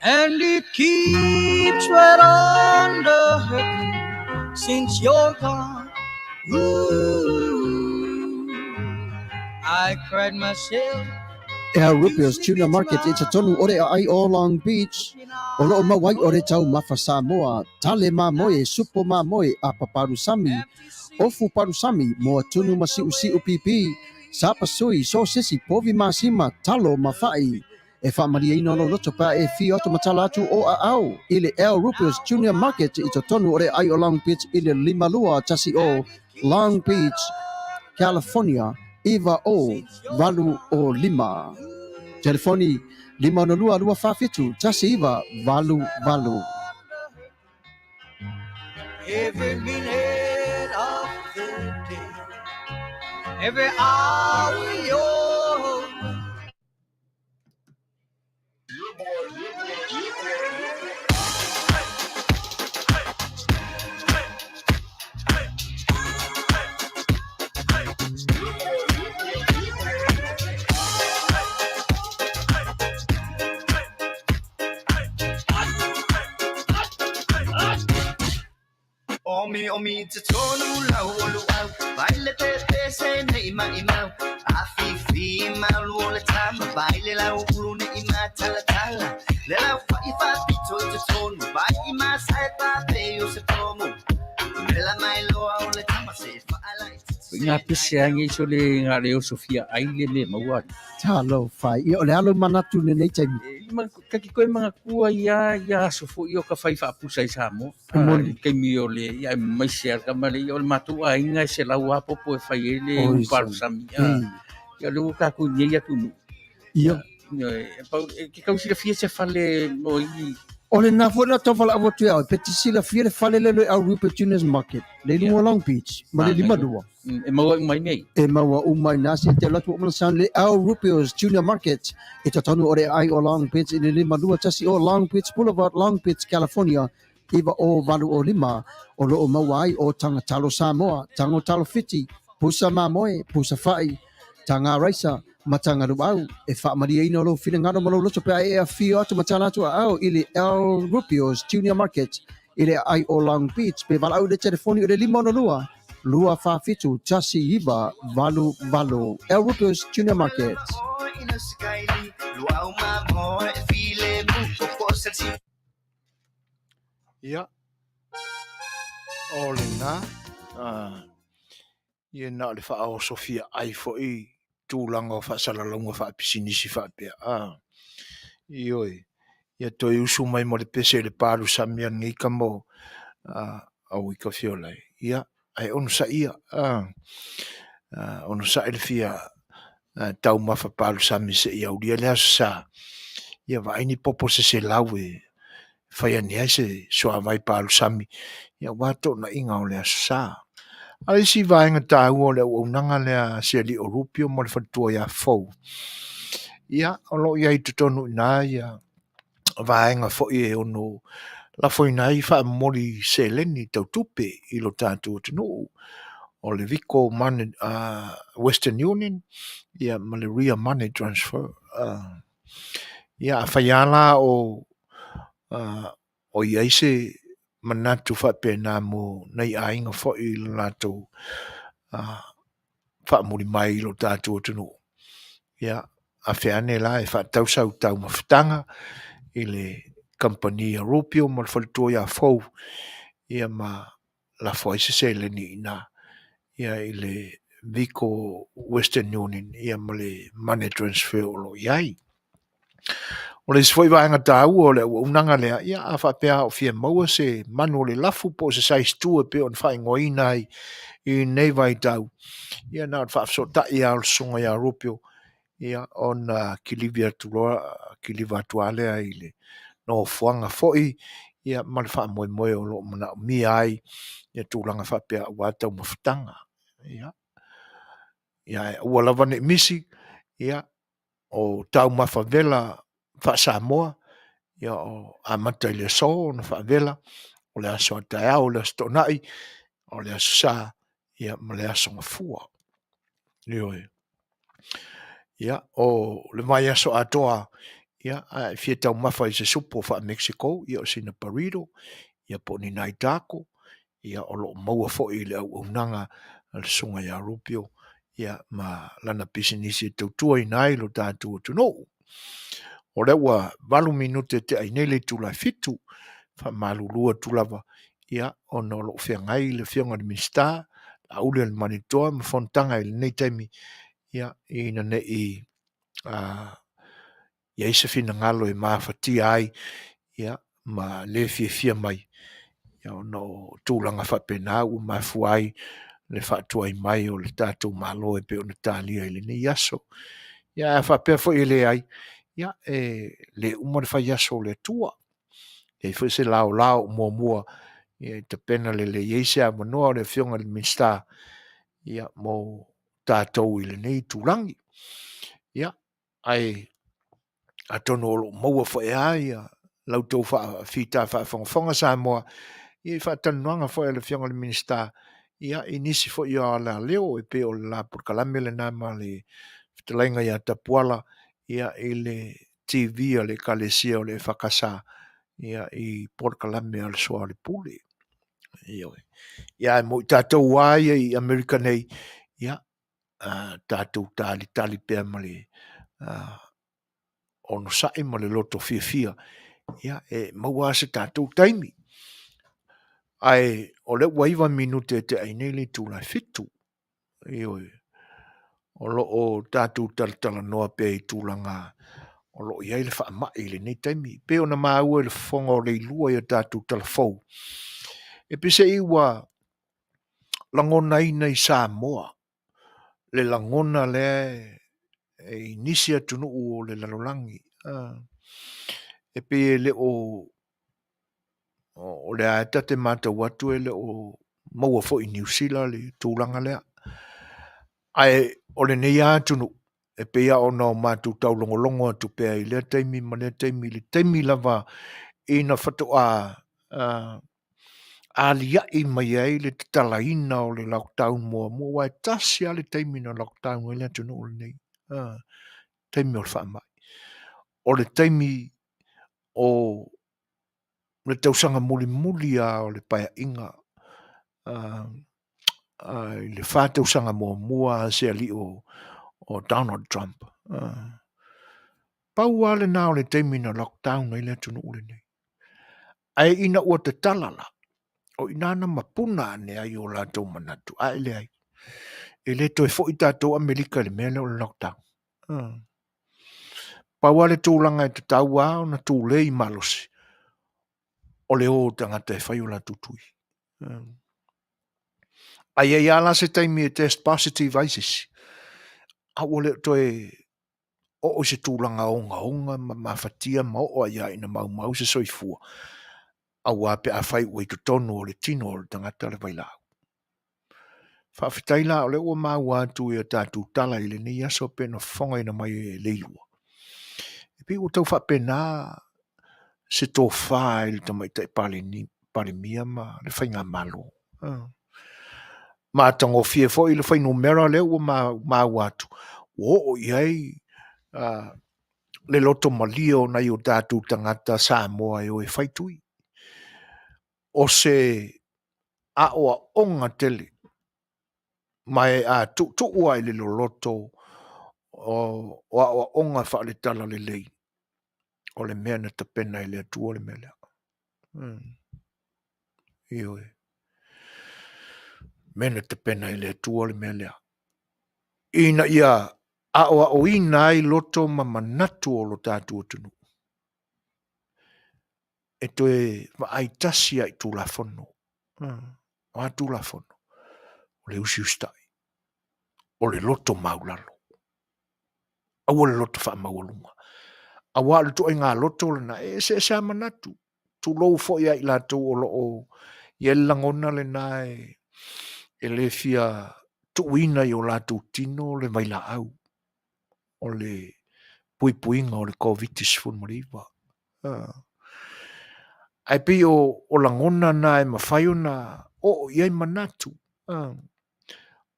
And it keeps right on the hurting since you're gone. Ooh, I cried myself. Al Rupio's Tuna Market i totonu o le aai o Long Beach, o loo maua ai o le taumafa Samoa, tale mamoe, supo mamoe, apa palusami, ofu palusami, moa tunu ma siusiu pipi, sapasui, sosesi, povi masima, talo ma fa'i. E faamalieina lou loto pe a e afio atu ma tala atu o aao i le Al Rupio's Junior Market i totonu o le aai o Long Beach i le 5210 Long Beach, California 90805. Telefoni 562 247 1988. Every minute of the day, every hour you're Omi omi te tonu lau o luau Vai le te te se nei mai mau A fi fi malu o le tama Vai le lau ulu nei ma tala tala Le lau fa i fa pito i te tonu Vai i ma sae pa pe o se pomu Le la mai loa o le tama se fa ala i te Ngā pese angi so le ngā leo Sofia ai le me maua. Talofa. Ia, o le a lou manatu i lenei taimi? E, ma, kaki koe mangatua ia, ia aso fo'i o ka fai faapusa i Samoa. E moni. I taimi o le, ia, mai se ala ma le, ia, o le matou aiga e selau lava popo e fai ai le Oi, upalusami. Ah, ia, o lea ua tatou i nei atunuu. Ia. Ia, e, pau, e, ke tau silafia se fale mo i... O lena foi na tau valaau atu ia oe, pe te silafia le fale lea i Auripa Juniors Market, le i luga o Long Beach, ma le 52. E maua uma i nei. E maua uma i nā se te alu atu o Mana le Al Rupio's Junior Market i totonu o le aai o Long Beach i le 52 o Long Beach Boulevard, Long Beach, California, 90805, o lo o maua ai o taga talo Samoa, tago talo Fiti, pusa mamoe, pusa fa'i, taga raisa, ma taga luau. E faamalieina lou finagalo ma lou loto pe a e afio atu ma tala atu aao i le Al Rupio's Junior Market i le aai o Long Beach pe valaau i le telefoni o le 562 247 1988. El Rupio's Junior Market. Ia, o lena, ia na o le faaosofia ai foi tulaga o faasalalauga faapisinisi faapea, a, ioe, ia toe usu mai ma le pese i le palusami a lenei tama o, a, a Uika Fiolai. Ia, ae onosaia, a, onosai le fia taumafa palusami seia aulia le Aso Sa, ia vaai ni popo se 100 e fai ane ai se suavai palusami, ia aua toonaiga o le Aso Sa. A o le isi vaega taua o le auaunaga lea a se alii o Rupio ma le faletua ia Fou, ia, o lo o i ai i totonu i ina ia vaega foi e ono lafoina ai faamomoli seleni tau tupe i lo tatou atunuu, o le Vico Money, Western Union, ia ma le Ria Money Transfer. Ia, afai lava la o o i ai se manatu faapena mo nai aiga foi i le latou faamuli mai i lo tatou atunuu, ia, afe ane la e faatau sau taumafataga i le kamupani a Rupio ma le faletua ia Fou, ia ma lafo ai se seleni i ina, ia i le Vico Western Union, ia ma le money transfer o lo o i ai. O le isi foi vaega taua o le auaunaga lea, ia a faapea o fia maua se manu o le lafu po o se size 2 e pei ona faaigoaina ai i lenei vaitau, ia na o le faafesootai lava o le susuga ia Rupio, ia ona kilivi atu loa, kiliva atu lava lea i le nofoaga foi, ia ma le faamoemoe o lo o manaomia ai ia tulaga faapea aua taumafataga. Ia, ia ae aua lava ne i misi, ia o taumafa vela faa-Samoa, ia o amata i le aso ona faavela, o le aso a taeao, o le aso Toonai, o le aso Sa, ia ma le aso Gafua. Ioe. Ia, o le vaiaso atoa, Ia, a e fia taumafa i se supo faa-Mexico, ia o sina burrito, ia po o ni nai taco, ia o lo o maua foi i le auaunaga a le Susuga ia Rupio, ia ma lana pisinisi e tautuaina ai lo tatou atunuu. O lea ua 8 minute e tea ai nei le itula e 7, faamalulu atu lava, ia ona o lo o feagai le Afioga i le Minisita, Laaulialemalietoa ma fonotaga i lenei taimi, ia ina ne i i ai se finagalo e mafatia ai ia, ma le fiafia mai ia, ona o tulaga faapena ua mafua ai le faatuai mai o le tatou Malo e pei ona talia i lenei aso. Ia a faapea foi e leai, ia e le uma le faiaso o le Atua. E i ai foi se laolao o muamua e tapena lelei ai se avanoa o le Afioga i le Minisita ia mo tatou i lenei itulagi. Ia, ae atonu o lo o maua foi lava ia la outou fita faafogafoga Samoa i faatalanoaga foi a le Afioga i le Minisita ia i nisi foi o alaleo e pei o le la polokalame lena ma le fetalaiga ia Tapuala ia i le TV a le Ekalesia o le EFKS ia i polokalame a le Soaolepule. Ioe. Ia ae mo i tatou lava ia i Amerika nei, ia tatou talitali pea ma le onosai ma le loto fiafia, ia e maua lava se tatou taimi. Ae o lea ua 9 minute e tea ai nei le itula e 7. Ioe. O lo o tatou talatalanoa pea i tulaga o lo o i ai le faamai i lenei taimi. E pei ona maua i le fofoga o Leilua i a tatou tala fou, e peiseai ua lagonaina i Samoa le lagona lea i nisi atunuu o le lalolagi, e pei e le o, o lea lava ta te matau atu e le o maua foi i Niu Sila le tulaga lea. Ae o lenei lava atunuu, e pei lava ona matou taulogologo atu pea i lea taimi ma lea taimi, i le taimi lava ina faatoa alia'i mai ai le tatalaina o le lockdown muamua, aua e tasi lava le taimi na lockdown ai le atunuu lenei, taimi o le faamai. O le taimi o le tausaga mulimuli lava o le Paeaiga i le 4 tausaga muamua a si alii o Donald Trump. Pau lava lena o le taimi na lockdown ai le atunuu lenei. Ae ina ua tatala la, o i ina na mapuna ane ai o latou manatu, ae leai, e le toe foi tatou Amerika i le mea lea o le lockdown. Pau lava le tulaga e tatau lava ona tulei malosi, o le o o tagata e fai o latou tui. A i ai lava la se taimi e test positive ai se isi, a ua le o toe oo i se tulaga ogaoga ma mafatia ma oo ai lava ina maumau se soifua, aua pe afai ua i totonu o le tino o le tagata le vailaau. Faafetai la o lea ua maua atu i a tatou tala i lenei aso pei ona fofogaina mai e Leilua. E pei ua tau faapena se tofa i le Tamaitai Palemia ma le Faigamalo. Matagofie foi le fuainumera lea ua maua atu, ua oo i ai le loto malie o nai o tatou tagata Samoa e o e fai tui. O se aoaoga tele ma e a tuutuu lava i le loloto o aoaoga faale-talalelei, o le mea na tapena e le Atua le mea lea. Ioe. Mea na tapena e le Atua le mea lea. Ina ia aoaoina ai loto ma manatu o lo tatou atunuu e toe vaai tasi lava i Tulafono. O a Tulafono? O le usiusitai, o le loto maualalo, aua le loto faamaualuga. Aua o le ituaiga loto lena, e eseese lava manatu, tulou foi ia i latou o lo o i ai le lagona lena e le fia tuuina i o latou tino le vailaau o le puipuiga o le Koviti-19. Ae pei o lagona na e mafai ona oo i ai manatu,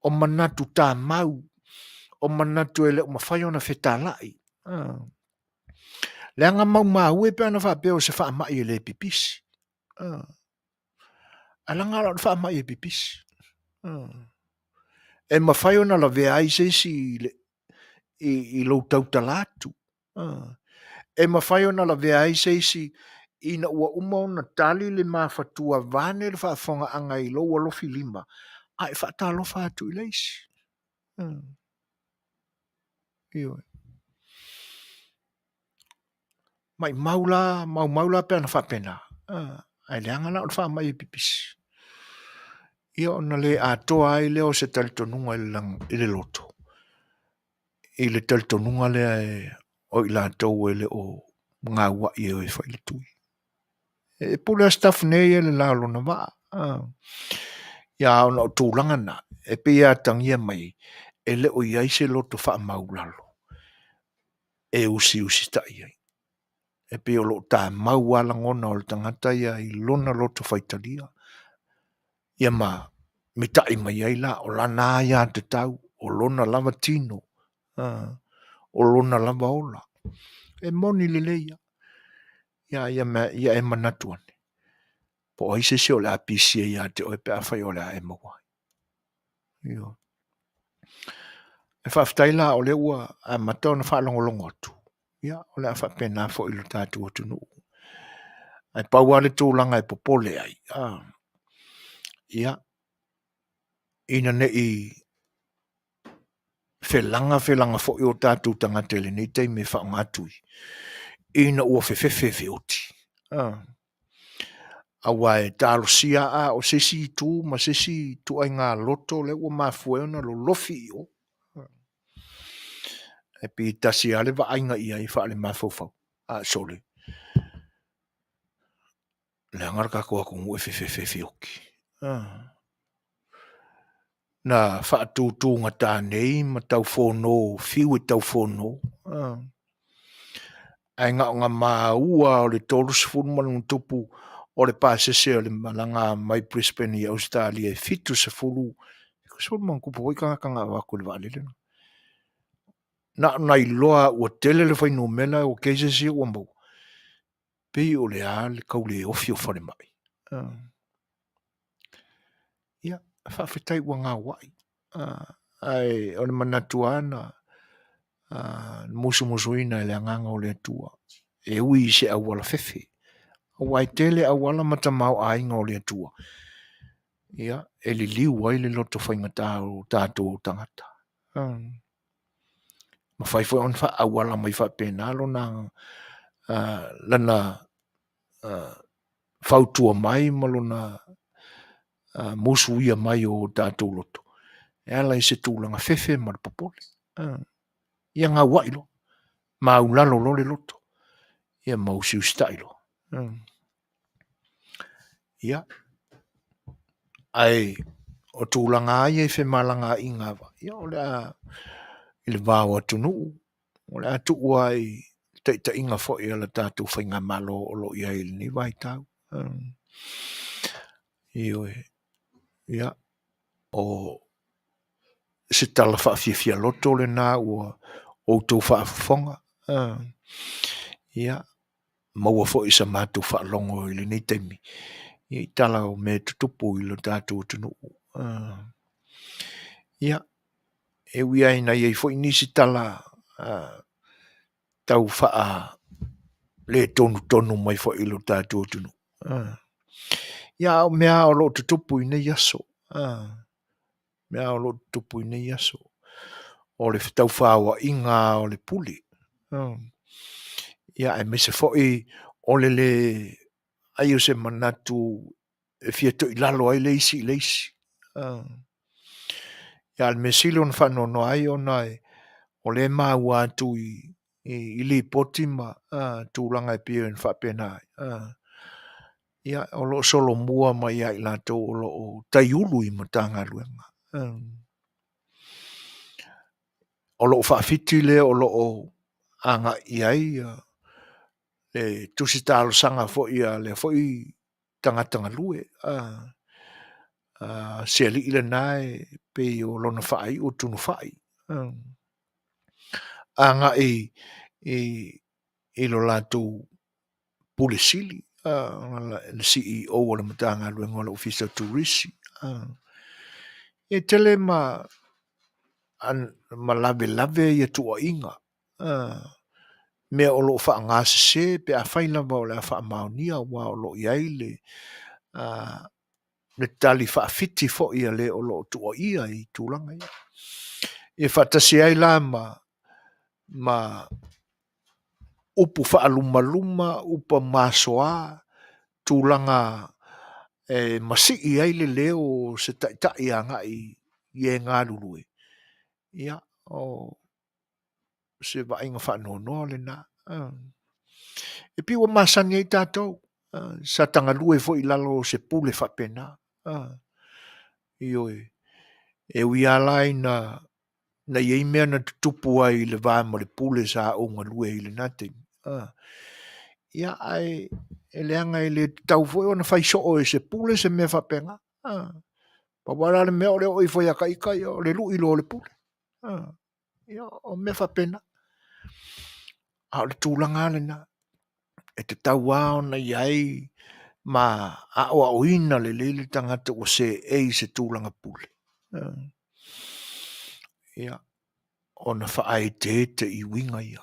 o manatu tamau, o manatu e le o mafai ona fetalai. Leaga maumau e pe ana faapea o se faamai e le pipisi. Ae leaga la o le faamai e pipisi. E mafai ona lavea ai se isi i, le, i, i lou tautala atu. E mafai ona lavea ai se isi ina ua uma ona tali le mafatua vaeane le faafofogaaga i lou alofi lima, a e faatalofa atu i le isi. Ioe. Maimau la, maumau la pe ana faapena, ae leaga la o le faamai e pipisi. Ia ona le atoa ai lea o se talitonuga i le loto, i le talitonuga lea e, o i latou e le o gauai e o e fai le tui. E pule lava Sitafune ia i le la o lona vaa. Ia ona o tulaga na, e pei e atagia mai ai, e le o i ai se loto faamaualalo e usiusitai ai. E pei o lo o tamau lava lagona o le tagata ia i lona loto faitalia, ia ma mitai mai ai la, o lana aiatatau, o lona lava tino, o lona lava ola. E moni lelei lava. Ia, ia, ia e manatu ane, po o ai se isi o le a pisia ia te oe pe afai o le a e maua ai. Ioe. E faafetai la o lea ua amata ona faalogologo atu, ia o le a faapena foi i lo tatou atunuu. Ae pau lava le tulaga e popole ai, ia, ina ne i felaga felaga foi o tatou tagata i lenei taimi e faaaoga tui, ina ua fefefe e feoti. Aua e talosia a o se isi itu ma se isi ituaiga loto lea ua mafua ai ona lolofi i o. E pei e tasi lava le vaaiga i ai faale-mafaufau, a sole, leaga le tatou atunuu e fefefe e feoti. Na faatutugata nei ma tau fono, fiu e tau fono, ae na ona maua lava o le 30 ma le ona tupu o le pasese o le malaga mai Brisbane i Ausetalia e 70, 70 ma ona tupu foi tagata na avatu i le vaalele. Na ona iloa lava ua tele le fuainumera o cases ia ua maua, pei o le a le tau le ofi o falemai. Ia, faafetai ua gaoai, ae o le manatu lava na musumusuina e le Agaga o le Atua, e ui i se auala fefe, aua e tele auala ma tamaoaiga o le Atua, ia, e liliu ai le loto faigata o tatou o tagata. Mafai foi ona faaauala mai faapena lona, lana fautua mai ma lona musuia mai o tatou loto e ala i se tulaga fefe ma le popole. Ia gauai loa, maulalo loa le loto, ia ma usiusitai loa. Ia, ae o tulaga lava ia i femalagaaiga, ia o le a, i le va o atunuu, o le a tuu lava i taitaiga foi a le tatou faigamalo o lo o i ai i lenei vaitau. Ioe. Ia, o se tala faafiafia loto lena ua outou faafofoga. Ia, maua foi sa matou faalogo i lenei taimi i tala o mea e tutupu i lo tatou atunuu. Ia, e ui lava ina i ai foi nisi tala tau faale tonutonu mai foi i lo tatou atunuu. Ia, a o mea o lo o tutupu i nei aso, mea o lo o tutupu i nei aso, o le fetaufaoaiga o le pule. Ia, aemaise foi o le le ai o se manatu e fia toilalo ai le isi i le isi. Ia, a o le mea sili ona faanoanoa ai ona o lea e maua atu i i lipoti ma tulaga e pei ona faapena ai, ia, o lo o solomua mai ia i latou o lo o taiulu i Matagaluega. O lou faafiti lea o lo o agai i ai le tusi talosaga foi a lea foi tagata galue, si alii lena e pei o lona faaiu o Tunufai, agai i i lo latou Pule Sili, le CEO o le Matagaluega o le Ofisa o Turisi. E tele ma lavelave ia tuuaiga, mea o lo o faaaoga sese pe afai lava o le a faamaonia aua o lo o i ai le tali faafiti foi a le o lo o tuuaia i tulaga ia. Ia faatasi ai la ma upu faalumaluma, upu masoa, tulaga e masii ai le leo o se taitai agai i e galulue, ia, o se vaaiga faanoanoa lena. E pei ua masani ai tatou, sa ta galue foi i lalo o se pule faapena. Ioe. E ui lava la ina na i ai mea na tutupu ai i le va ma le pule sa ou galue ai i lena taimi, ia ae e leaga e le tatau foi ona fai soo e se pule se mea faapena. Pau lava la le mea o le oo ifo ia ta ita, ia o le lui loa o le pule. Ia o mea faapena. A o le tulaga lava lena, e tatau lava ona i ai ma aoaoina lelei le tagata ua seei i se tulaga pule, ia, ona faaeteete i uiga ia.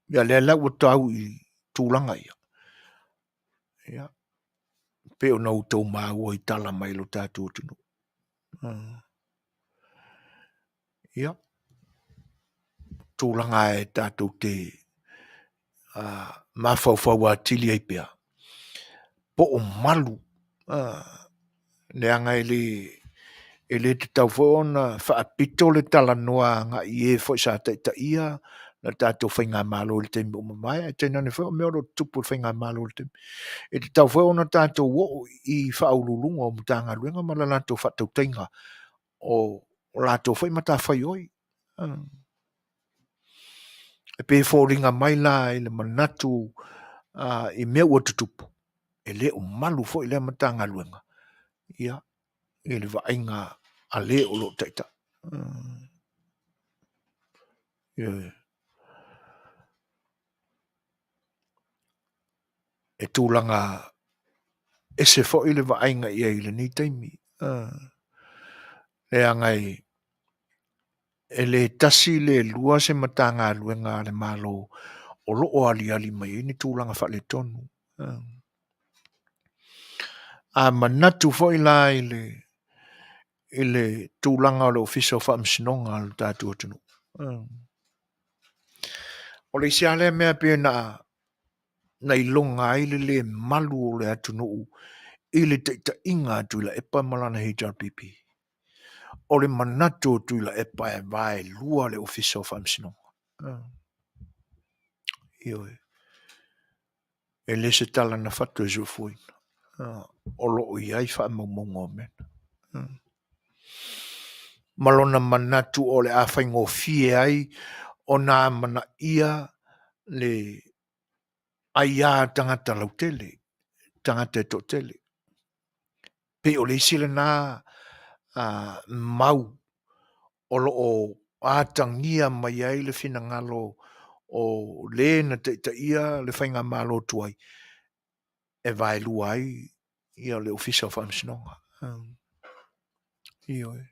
Ia lea la ua tau i tulaga ia, ia, pei ona outou maua i tala mai lo tatou atunuu. Ia, tulaga e tatou te mafaufau atili ai pea, po o malu, leaga e le tatau foi ona faapito le talanoa agai i e foi sa taitaia le tatou faigamalo i le taimi ua mavae, ae tainane foi o mea o lo o tutupu i le faigamalo i le taimi. E tatau foi ona tatou oo i Faauluuluga o Matagaluega ma le latou faatautaiga o latou foi matafaioi. E pei e foliga mai la i le manatu i mea ua tutupu, e le o malu foi lea Matagaluega ia, i le vaaiga a le o lo o taitai. E tulaga ese foi le vaaiga i ai i lenei taimi. Leaga e le tasi le lua se Matagaluega a le Malo o lo o aliali mai ai ni tulaga faaletonu. A manatu foi la i le tulaga o le Ofisa o Faamasinoga a lo tatou atunuu, o le isi lava lea mea pei na iloga ai le le malu o le atunuu i le taitaiga a Tuilaepa ma lana HRPP. O le manatu o Tuilaepa e vaelua le Ofisa o Faamasinoga. Ioe. E le se tala na fatu e Soefuaina. O lo o i ai faamaumauga o mea na. Ma lona manatu o le a faigofie ai ona amanaia le aia a tagata lautele, tagata e toatele. Pei o le isi lena mau o lo o atagia mai ai le finagalo o le na taitaia le faigamalo tuai e vaelua ai ia le Ofisa o Faamasinoga. Ioe.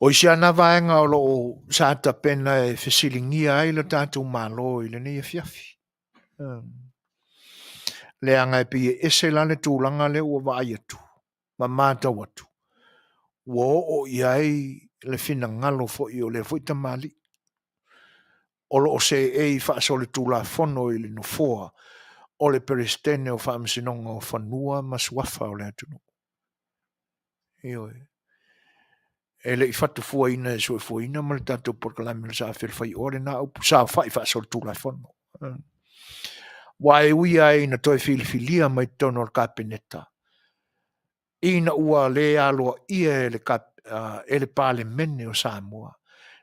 O isi lava na vaega o lo o sa tapena e fesiligia ai le tatou Malo i lenei afiafi. Leaga e pei e ese la le tulaga lea ua vaai atu ma matau atu, ua oo i ai le finagalo foi o lea foi tamalii o lo o seei faasolitulafono i le nofoa o le Peresetene o Faamasinoga o Fanua ma Suafa o le atunuu. Ioe. E le i fatufuaina e Soefuaina ma le tatou polokalame o le Sa Fefaioa lena upu, saofai faasolitulafono. Aua e ui lava ina toe filifilia mai totonu o le Kapeneta, ina ua le aloaia e le Palemene o Samoa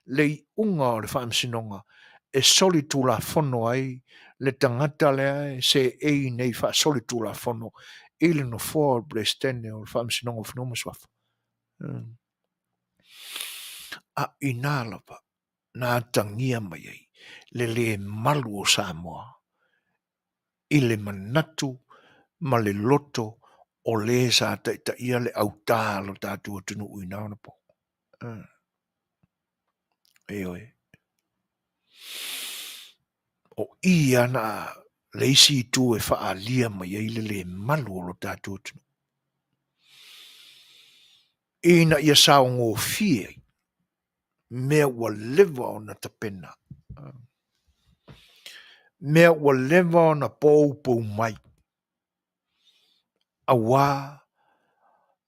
le iuga o le Faamasinoga e solitulafono ai le tagata lea e seei nei faasolitulafono i le nofoa o le Peresetene o le Faamasinoga o Fanua ma Suafa. A o i ina lava na atagia mai ai. le lē malu o Samoa i le manatu ma le loto o lē sa taitaia le autā a lo tatou atunuu i na ona po. Ioe. O i ana le isi itu e faaalia mai ai le lē malu o lo tatou atunuu. Ina ia saogofie ai mea ua leva ona tapena, mea ua leva ona poupou mai, auā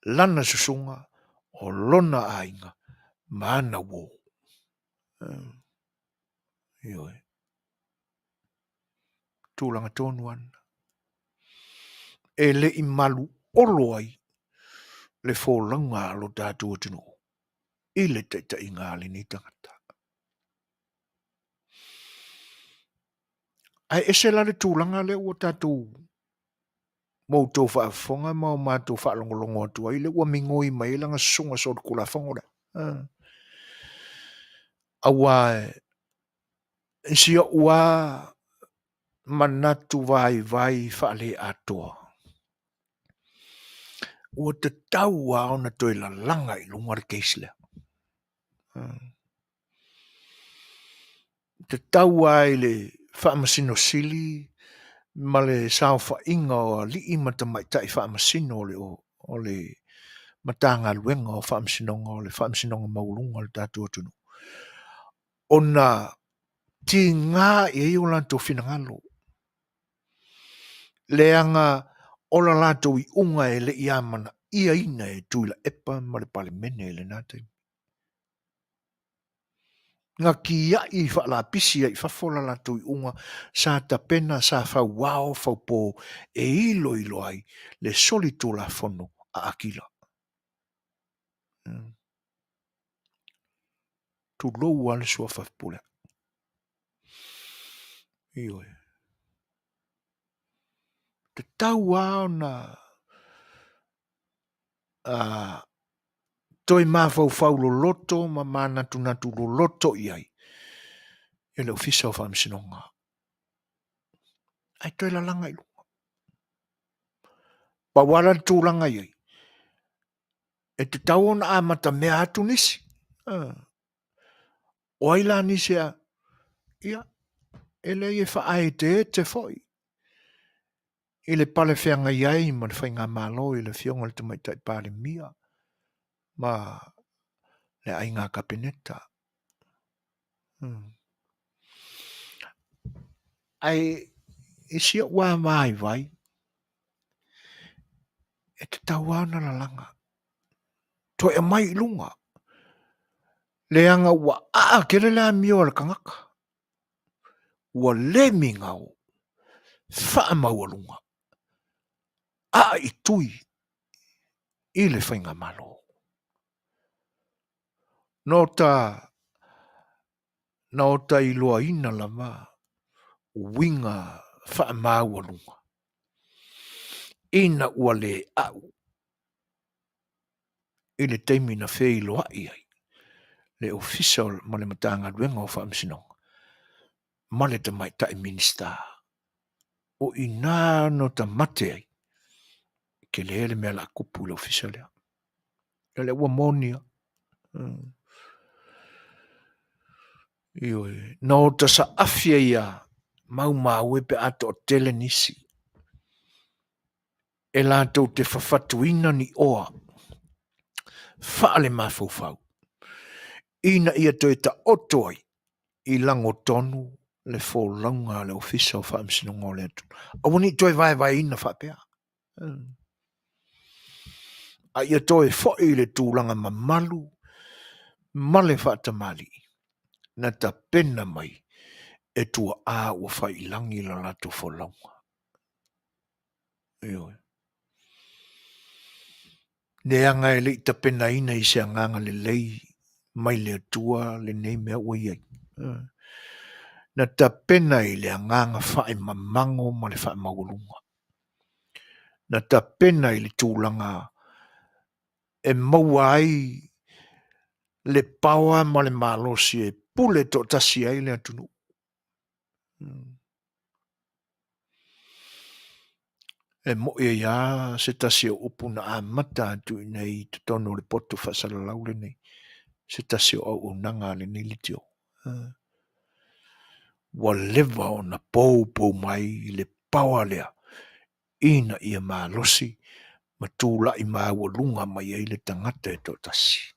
lana susuga o lona aiga ma ana uō. Ioe. Tulaga tonu ana. E le i malu olo ai le folauga a lo tatou atunuu i le taitaiga a lenei tagata. Ae ese la le tulaga lea ua tatou ma outou faafofoga ma o matou faalogologo atu ai, lea ua migoi mai ai lana susuga solitulafono lea. Aua i si ou lava manatu vaivai faale-atoa, ua tatau lava ona toe lalaga i luga le case lea. Tatau lava i le Faamasino Sili ma le saofaiga o alii ma tamaitai faamasino o le Matagaluega o Faamasinoga o le Faamasinoga Maualuga a le tatou atunuu ona tiga i ai o latou finagalo, leaga o la latou iuga e le i amanaiaina e Tuilaepa ma le Palemene i lena taimi. Na kia'i faalapisi ai i fafo la latou iuga sa tapena, sa fauao faupo e iloilo ai le solitulafono a Akila. Tulou lava le suafa Fepuleai. Ioe. Tatau lava ona toe mafaufau loloto ma manatunatu loloto i ai e le Ofisa o Faamasinoga. Ae toe lalaga i luga. Pau lava la le tulaga i ai, e tatau ona amata mea atu nisi. O ai la nisi a? Ia, e leai e faaeteete foi i le pale feagai ai ma le faigamalo i le Afioga i le Tamaitai Palemia ma le aiga Kapeneta. Ae i si ou lava vaivai, e tatau lava ona lalaga, toe aumai i luga, leaga ua aa tele le amio a le tagata, ua le migao, faamaualuga, aa i tui i le faigamalo. Na ota iloaina lava uiga faamaualuga ina ua le au i le taimi na feiloai ai le Ofisa ma le Matagaluega o Faamasinoga ma le Tamaitai Minisita. O i ina na ota mate ai, tele le mea o le a tupu i le ofisa lea. O lea ua moni lava. Ioe, na ota saafi ai lava, maumau e pe a toatele nisi e latou te fafatuina ni oa faalemafaufau ina ia toe taoto ai i lagotonu le folauga a le Ofisa o Faamasinoga o le atunuu. Aua ne i toe vaevaeina faapea. A ia toe foi i le tulaga mamalu ma le faatamalii na tapena mai e tuaa ua fai i lagi la latou folauga. Ioe. Leaga e le i tapenaina i se agaga lelei mai le Atua lenei mea ua i ai. Na tapena i le agaga faimamago ma le faamaualuga. Na tapena i le tulaga e maua ai le paoa ma le malosi e pule toatasi ai le atunuu. E mo'i ai lava se tasi o upu na amata atu i inei i totonu o le poto faasalalau lenei, se tasi o auaunaga a lenei leitio. Ua leva ona poupou mai le power lea ina ia malosi ma tulai maualuga mai ai le tagata e toatasi.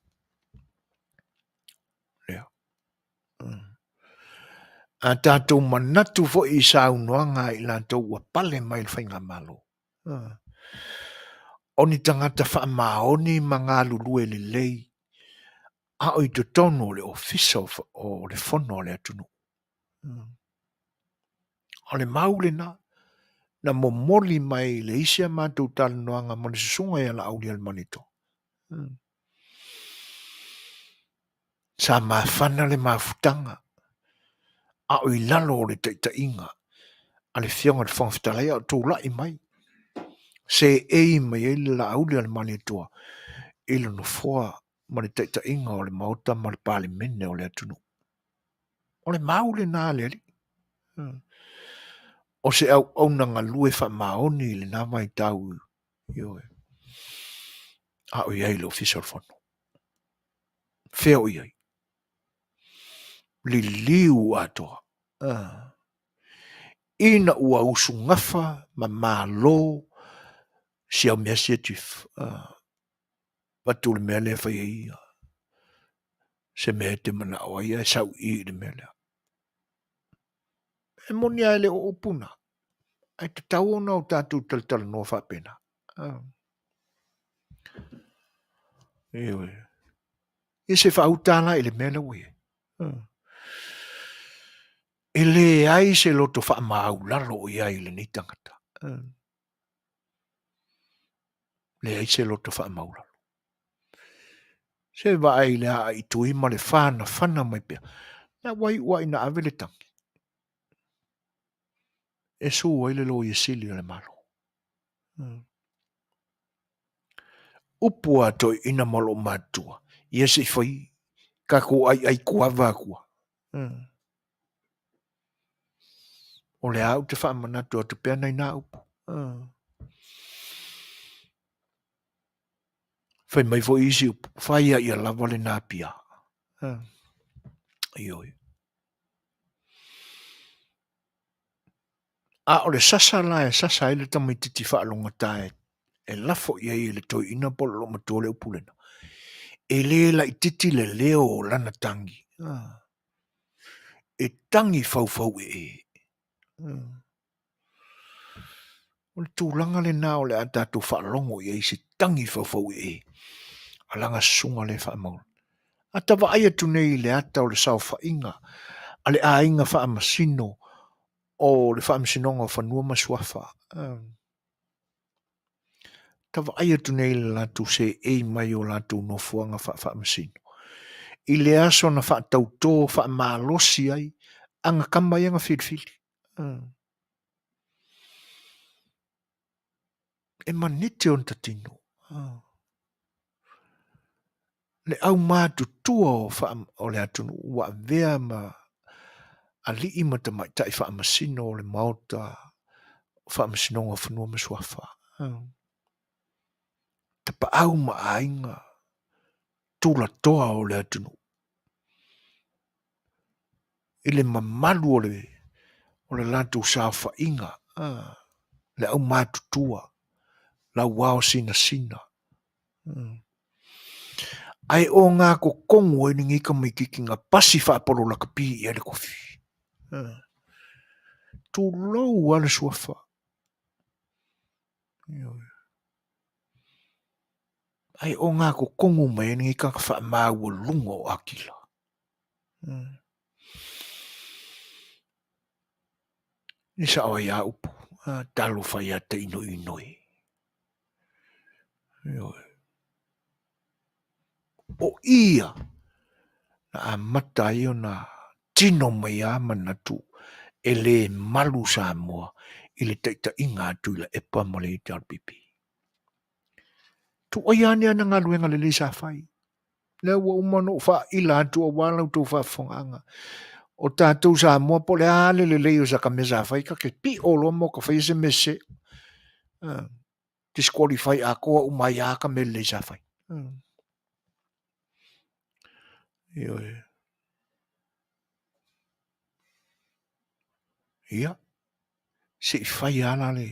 Lea. A tatou manatu foi i saunoaga a i latou ua pale mai i le faigamalo, o ni tagata faamaoni ma galulue lelei a o i totonu o le Ofisa o le Fono a le atunuu. O le mau lena na momoli mai i le isi a matou talanoaga ma le susuga ia Laaulialemalietoa. Sa mafana le mafutaga a o i lalo o le taitaiga a le Afioga i le Fofoga Fetalai a o tulai mai, seei mai ai le Laaulialemalietoa i le nofoa ma le taitaiga o le Maota ma le Palemene o le atunuu. O le mau lena a le Alii. O se auauna galue faamaoni i lena vaitau, ioe, a o i ai i le Ofisa o le Fono. Fea o i ai? Liliu atoa. Ina ua usugafa ma malo si au mea sia chief. Avatu le mea lea e fai ai ia se mea e te manao ai ae sau i i le mea lea. E moni lava e le o upu na, ae tatau ona o tatou talatalanoa faapena. Ioe. Ia se faauta la i le mea lea ua i ai. E leai se loto faamaulalo o i ai i lenei tagata. Leai se loto faamaulalo. Se vaai i le aa i tui ma le whanawhana mai pea. Na ua iu a ina ave le tagi. E su ai le Loia Sili o le Malo. Upu a toeaiina ma olomatutua, ia se i fai tatou aiai kuava atua. O lea ou te faamanatu atu pea nai na upu. Fai mai foi isi upu, fai a ia lava lena pia. Ioe. A o le sasa la e sasa ai le tamaitiiti faalogogata e lafo i ai e le toeaina po o le loomatua le upu lena, e le laitiiti le leo o lana tagi, e tagi faufau ee. O le tulaga lena o le a tatou faalogo i ai i se tagi faufau ee a lana susuga lea e faamau. A ta vaai atu nei i le ata o le saofaiga a le aiga faamasino o le Faamasinoga o Fanua ma Suafa, ta vaai atu nei i le latou seei mai o latou nofoaga faa-faamasino i le aso na faatautō faamalosi ai aga tama ia na filifili. E maneti ona tatino. Le aumatutua o le atunuu ua avea ma alii ma tamaitai faamasino o le Maota o Faamasinoga o Fanua ma Suafa. Tapaau ma aiga tulatoa o le atunuu i le mamalu o le o le latou saofaiga, le aumatutua, lauao sinasina. Ae ogatotonu ai lenei tamaitiiti na pasi faapolo lakapi i ai le tofi. Tulou lava le suafa. Ae ogatotonu mai ai lenei tagata faamaualuga o Akila. E sao ai lava upu, talofa ia te inoinoi. Ioe. O ia na amata ai ona tino mai a manatu e le malu Samoa i le taitaiga a Tuilaepa ma le HRPP. Tuuaia ane ana galuega lelei sa fai. Lea ua uma ona ou faaila atu aua la outou faafofogaaga. O tatou Samoa po o le a le lelei o saka mea sa fai, ta te pio loa ma ka faia se mea sese. Disqualify atoa uma ai lava ka mea lelei sa fai. Ioe. Ia, se i fai lava la le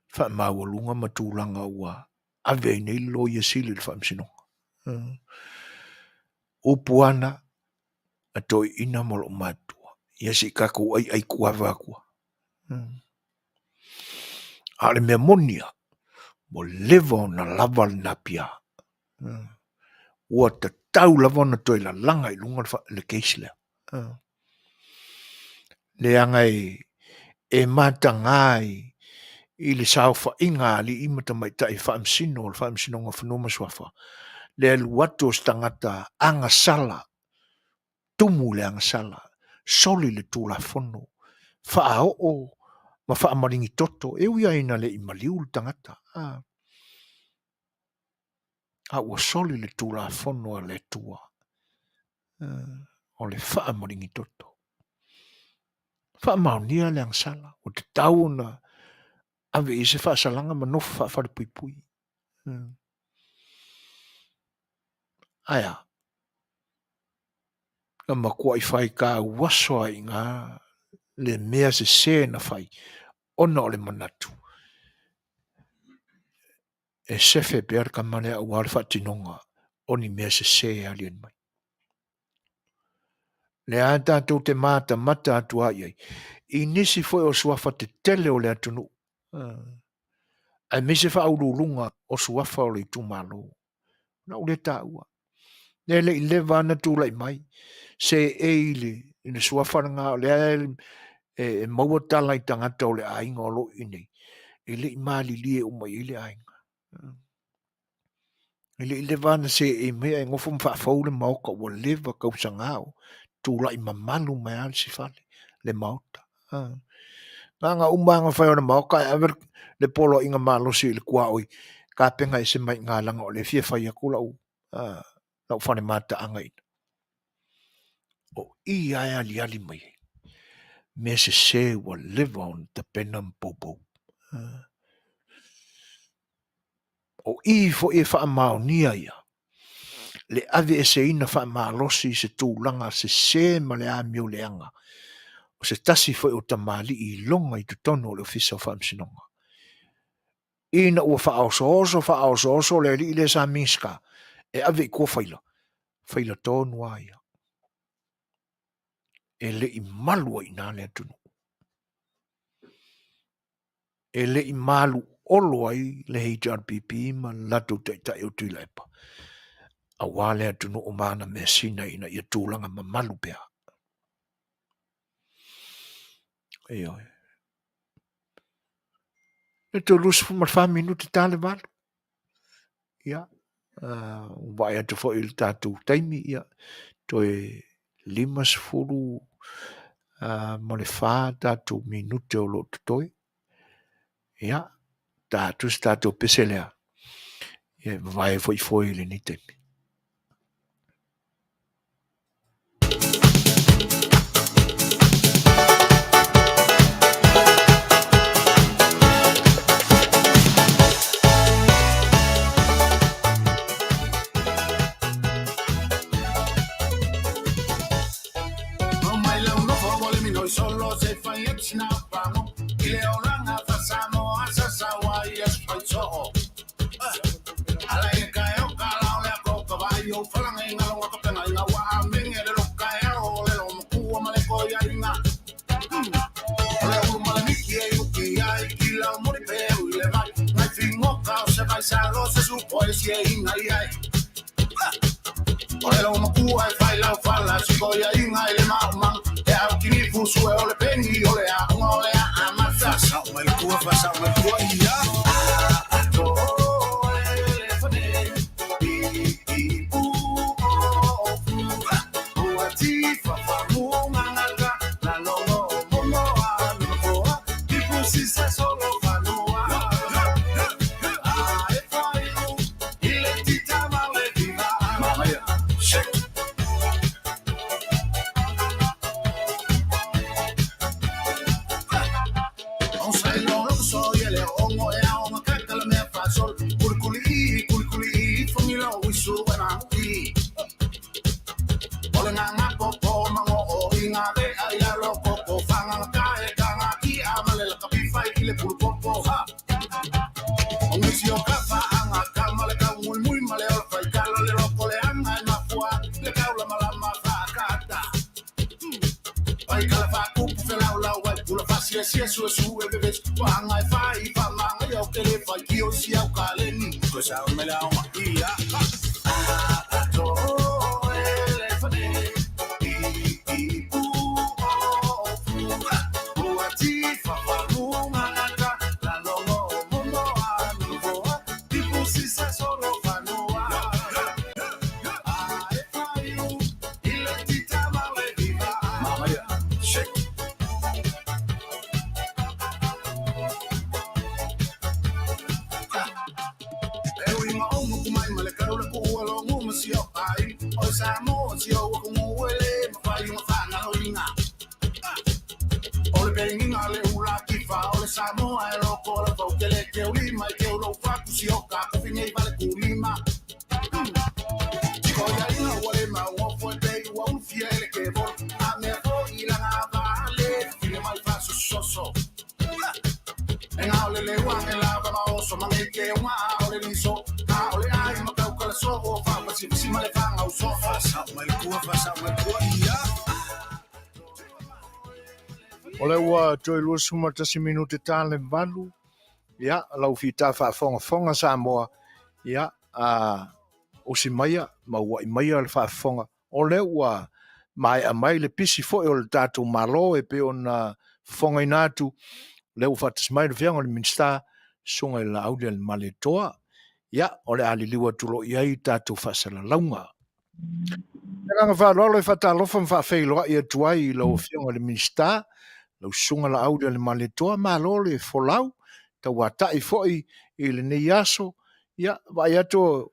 faamaualuga ma tulaga ua ave ai nei le Loia Sili i le Faamasinoga. Upu ana a toeaiina ma olomātua, ia se i tatou aiai tuava atu lava. A o le mea moni lava, ua leva ona lava le napia. Ua tatau lava ona toe lalaga i luga le case lea. Leaga e mataga i le saofaiga a alii ma tamaitai faamasino o le Faamasinoga o Fanua ma Suafa le alu atu o se tagata agasala, tumu i le agasala, soli le Tulafono, faaoo ma faamaligi toto, e ui lava ina le i maliu le tagata, a ua soli le Tulafono a le Atua, o le faamaligi toto. Faamaonia le agasala, ua tatau ona ave i ai se faasalaga ma nofo faafalepuipui. Ae a? Na matuai faitauaso lava i ina le mea sese na fai ona o le manatu e sefe pea le tama lea aua le faatinoga o ni mea sese e aliali mai. Lea tatou te matamata atu lava i ai i nisi foi o suafa tetele o le atunuu, aemaise faauluuluga o suafa o le itumalo. O le a ou le taua. Lea e le i leva lava ona tulai mai seei i le suafa lena, o lea e maua tala i tagata o le aiga o lo o i inei, e le i malilie uma i ai le aiga. E le i leva lava ona seei mai ae nofo ma faafou le maota ua leva tausaga o tulai mamalu mai lava le isi fale, le maota. Na ona uma lava ona fai o le maota ae ave le poloaiga malosi i le tuaoi, tapena ese mai i ina leaga o lea e fia fai atu lau fale mataaga i ina. O i lava e aliali mai ai mea sese ua leva ona tapena ma poupou. O i foi e faamaonia ia le aveeseina faamalosi i se tulaga sese ma le amio leaga o se tasi foi o tamalii iloga i totonu o le Ofisa o Faamasinoga. Ina ua faaosooso faaosooso le alii lea sa Minisita e ave i tua faila, faila tonu lava ia. E le i malu ai i ina le atunuu. E le i maluolo ai le HRPP ma le latou taitai o Tuilaepa aua le atunuu ma ana measina ina ia tulaga mamalu pea. Ioe. E toe 24 minute ta le 8. Ia, ua vaai atu foi i le tatou taimi, ia, toe 54 tatou minute o lo o totoe. Ia, ta atu se tatou pese lea, ia e vavae foi foe i lenei taimi. O lea ua toe 21 minute ta le 8, ia, lau fita faafogafoga Samoa, ia, a usi maia ma ua'i maia le faafofoga, o lea ua maea mai le pisi foi o le tatou Malo e pei ona fofogaina atu, o lea ua faatasi mai le Afioga i le Minisita, Susuga i le Laaulialemalietoa. Ia, o le a liliu atu loa i ai tatou faasalalauga. Le agaga faaaloalo e faatalofa ma faafeiloai atu ai i lau Afioga i le Minisita, lau Susuga Laaulialemalietoa, malo le folau, tauatai foi i lenei aso. Ia, vaai atu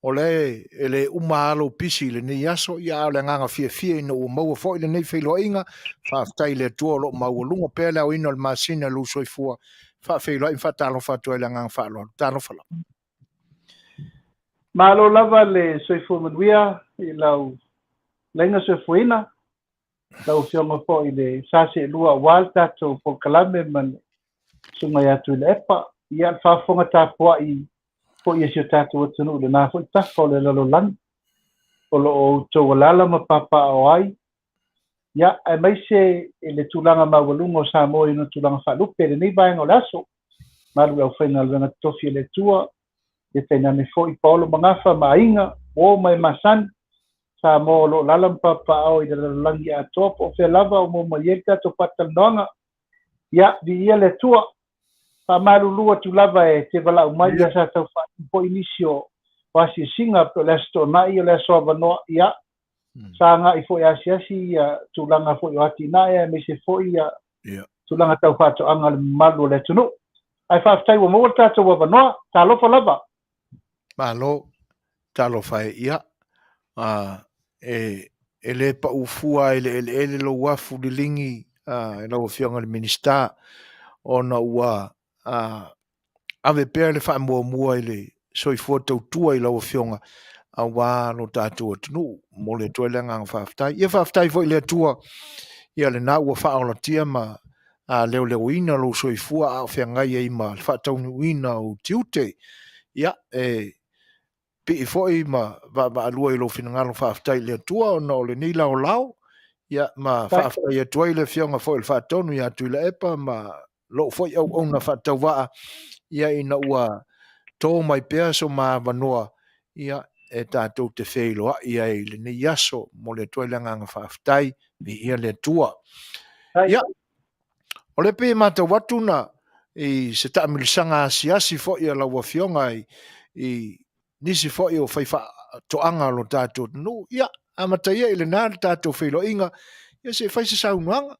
o lea e le uma lava lou pisi i lenei aso, ia a o le agaga fiafia ina ua maua foi lenei feiloaiga. Faafetai i le Atua o lo o maualuga pea le aoina o le masina i lou soifua. Faafeiloai ma faatalofa atu ai i le agaga faaaloalo. Talofa lava. Malo lava le soifua manuia i lau laina soifuaina, lau Afioga foi i le sa seelua aua le tatou polokalame ma le Susuga ia Tuilaepa. Ia, le faafofoga tapuai foi a si o tatou atunuu i lena foi tafa o le lalolagi o lo o outou alaala ma papaaao ai, ia, aemaise i le tulaga maualuga o Samoa i ona tulaga faalupe i lenei vaega o le aso. Malu i le aufaigaluega totofi a le Atua, ia tainane foi paolo ma gafa ma aiga, uo ma e masani, Samoa o lo o alaala ma papaaao i le lalolagi atoa po o fea lava o maua mai ai le tatou faatalanoaga. Ia, viia le Atua. Faamalulu atu lava e te valaau mai, ia sa tau faaiu foi nisi o asiasiga, pei o le Aso Toonai, o le aso avanoa, ia, sa agai foi e asiasi ia tulaga foi o atinae, aemaise foi ia tulaga tau faatoaga o le mamalu o le atunuu. Ae faafetai ua maua le tatou avanoa. Talofa lava. Malo, talofa e. Ia, e le pau fua i le eleele lou afu liligi i lau Afioga i le Minisita, ona ua ave pea le faamuamua i le soifua tautua i lau Afioga aua lo tatou atunuu. Momoli atu ai le agaga faafetai. Ia faafetai foi i le Atua, ia lena ua faaolatia ma leoleoina lou soifua a o feagai ai ma le faataunuuina o ou tiute. Ia, e pii foi ma vaavaalua i lou finagalo faafetai i le Atua ona o lenei laolao, ia, ma faafetai atu ai le Afioga foi i le Faatonu ia Tuilaepa ma lou foi auauna faatauvaa, ia, ina ua to mai pea so ma avanoa, ia, e tatou te feiloai ai i lenei aso. Momoli atu ai le agaga faafetai, viia le Atua. Ia, o lea pei e matau atu na i se taamilosaga asiasi foi a lau Afioga i nisi foi o faifaatoaga o lo tatou atunuu. Ia, amata ia i lena le tatou feiloaiga, ia se i fai se saunoaga,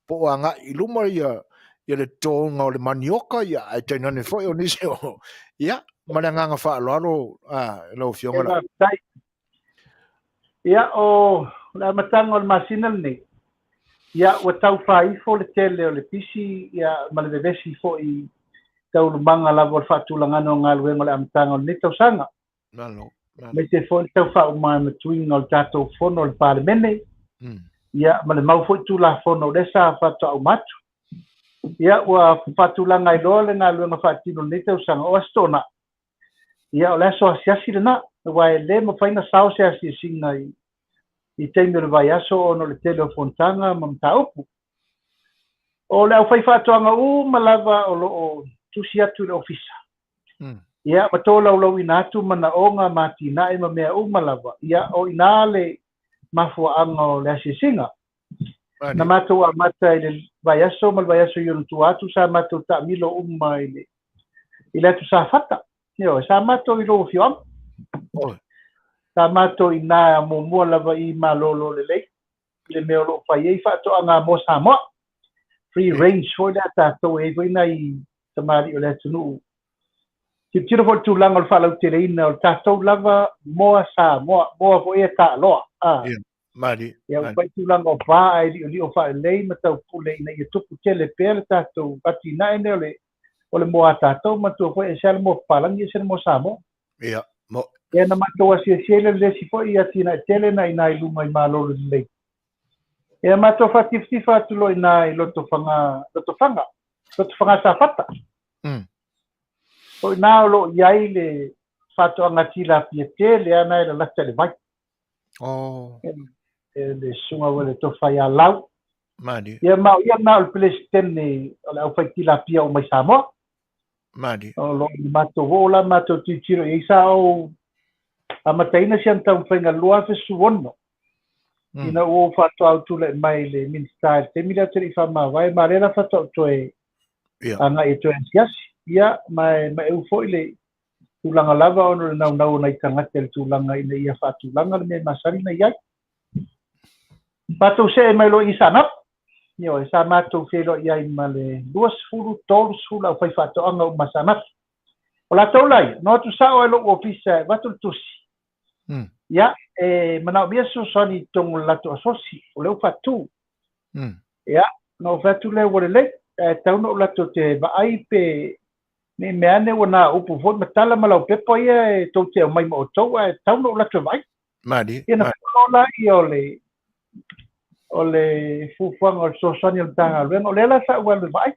po o agai i luma ia le totoga o le manioka, ia, ae tainane foi o nisi o... Ia, ma le agaga faaaloalo lau Afioga. Faafetai. Ia, o le amataga o le masina lenei, ia, ua tau faaifo le tele o le pisi, ia, ma le vevesi foi i taualumaga lava o le faatulagaga o galuega o le amataga o lenei tausaga. Malo. Aemaise foi le tau faaumamatuina o le tatou Fono o le Palemene, ia, ma le mau foi Tulafono lea sa faatoa uma atu. Ia, ua faatulaga ai loa le galuega faatino i lenei tausaga, o Aso Toonai, ia, o le aso asiasi lena, aua e le mafai ona sao se asiasiga i taimi o le vaiaso ona o le tele o fonotaga ma mataupu. O le aufaifaatoaga uma lava o lo o tusi atu i le Ofisa, ia, ma tolaulauina atu manaoga ma atinae ma mea uma lava, ia, o i ina le mafuaaga o le asiasiga. Na matou amata i le vaiaso ma le vaiaso i ona tua atu, sa matou taamilo uma i le i le atu Safata. Ioe, sa matou i lou afioaga. Sa matou i ina muamua lava i Malolo Lelei, i le mea o lo o fai ai faatoaga mo Samoa. Free range foi lea a tatou, e i ai foi nai tamalii o le atunuu. Tilotilo foi i le tulaga o le faalauteleina o le tatou lava moa Samoa, moa foi ia taaloa. Malie. Ia, ua fai tulaga o pa ae liolio faalelei ma taupule ina ia tupu tele pea le tatou atinae lenei o le o le moa a tatou. Manatua foi e ese lava le moa papalagi ese le moa Samoa. Ia, mo. Ia, na matou asiasi ai lea i le isi foi atinae tele na i ina i luga i Malolo Lelei. Ia, matou faatifatifa atu loa i ina i Lotofaga, Lotofaga, Lotofaga Safata. O i ina o lo o i ai le faatoaga tilapia tele lava na e lalata i le vai. Oh. E le susuga foi le Tofa ia Lau. Malie. Ia, ma o ia lena o le Peresetene o le aufaitilapia uma i Samoa. Malie. O lo o matou oo la matou tilotilo i ai, sa ou amataina si ana taumafaiga i le 2016. Ina ua ou faatoa ou tulai mai i le Minisita i le taimi lea ou te le i faamavae, ma o lea la faatoa ou toe agai e toe asiasi. Ia, ma e maeu foi le tulaga lava ona o le naunau o nai tagata i le tulaga ina ia faatulaga le mea e masani ona i ai. Matou see mai loa i Saanapu, ioe, sa matou feiloai ai ma le 20, 30 le aufaifaatoaga uma a Saanapu. O latou la ia, na o atu sao lava i lou ofisa e avatu le tusi. Ia, e manaomia se fesoasoani i totonu o le latou asosi, o lea ua faatu. Ia, ona ou fai atu lea, ua lelei, ae tatau ona ou alu atu ou te vaai pe Ne i mea ane ua na upu foi ma tala ma laupepa ia e tou te aumai ma outou, ae tatau ona ou alu atu e vaai. Malie. Ia, na fua loa lea o le o le fuafuaga o le fesoasoani a le Matagaluega, o lea la sa ou alu e vaai.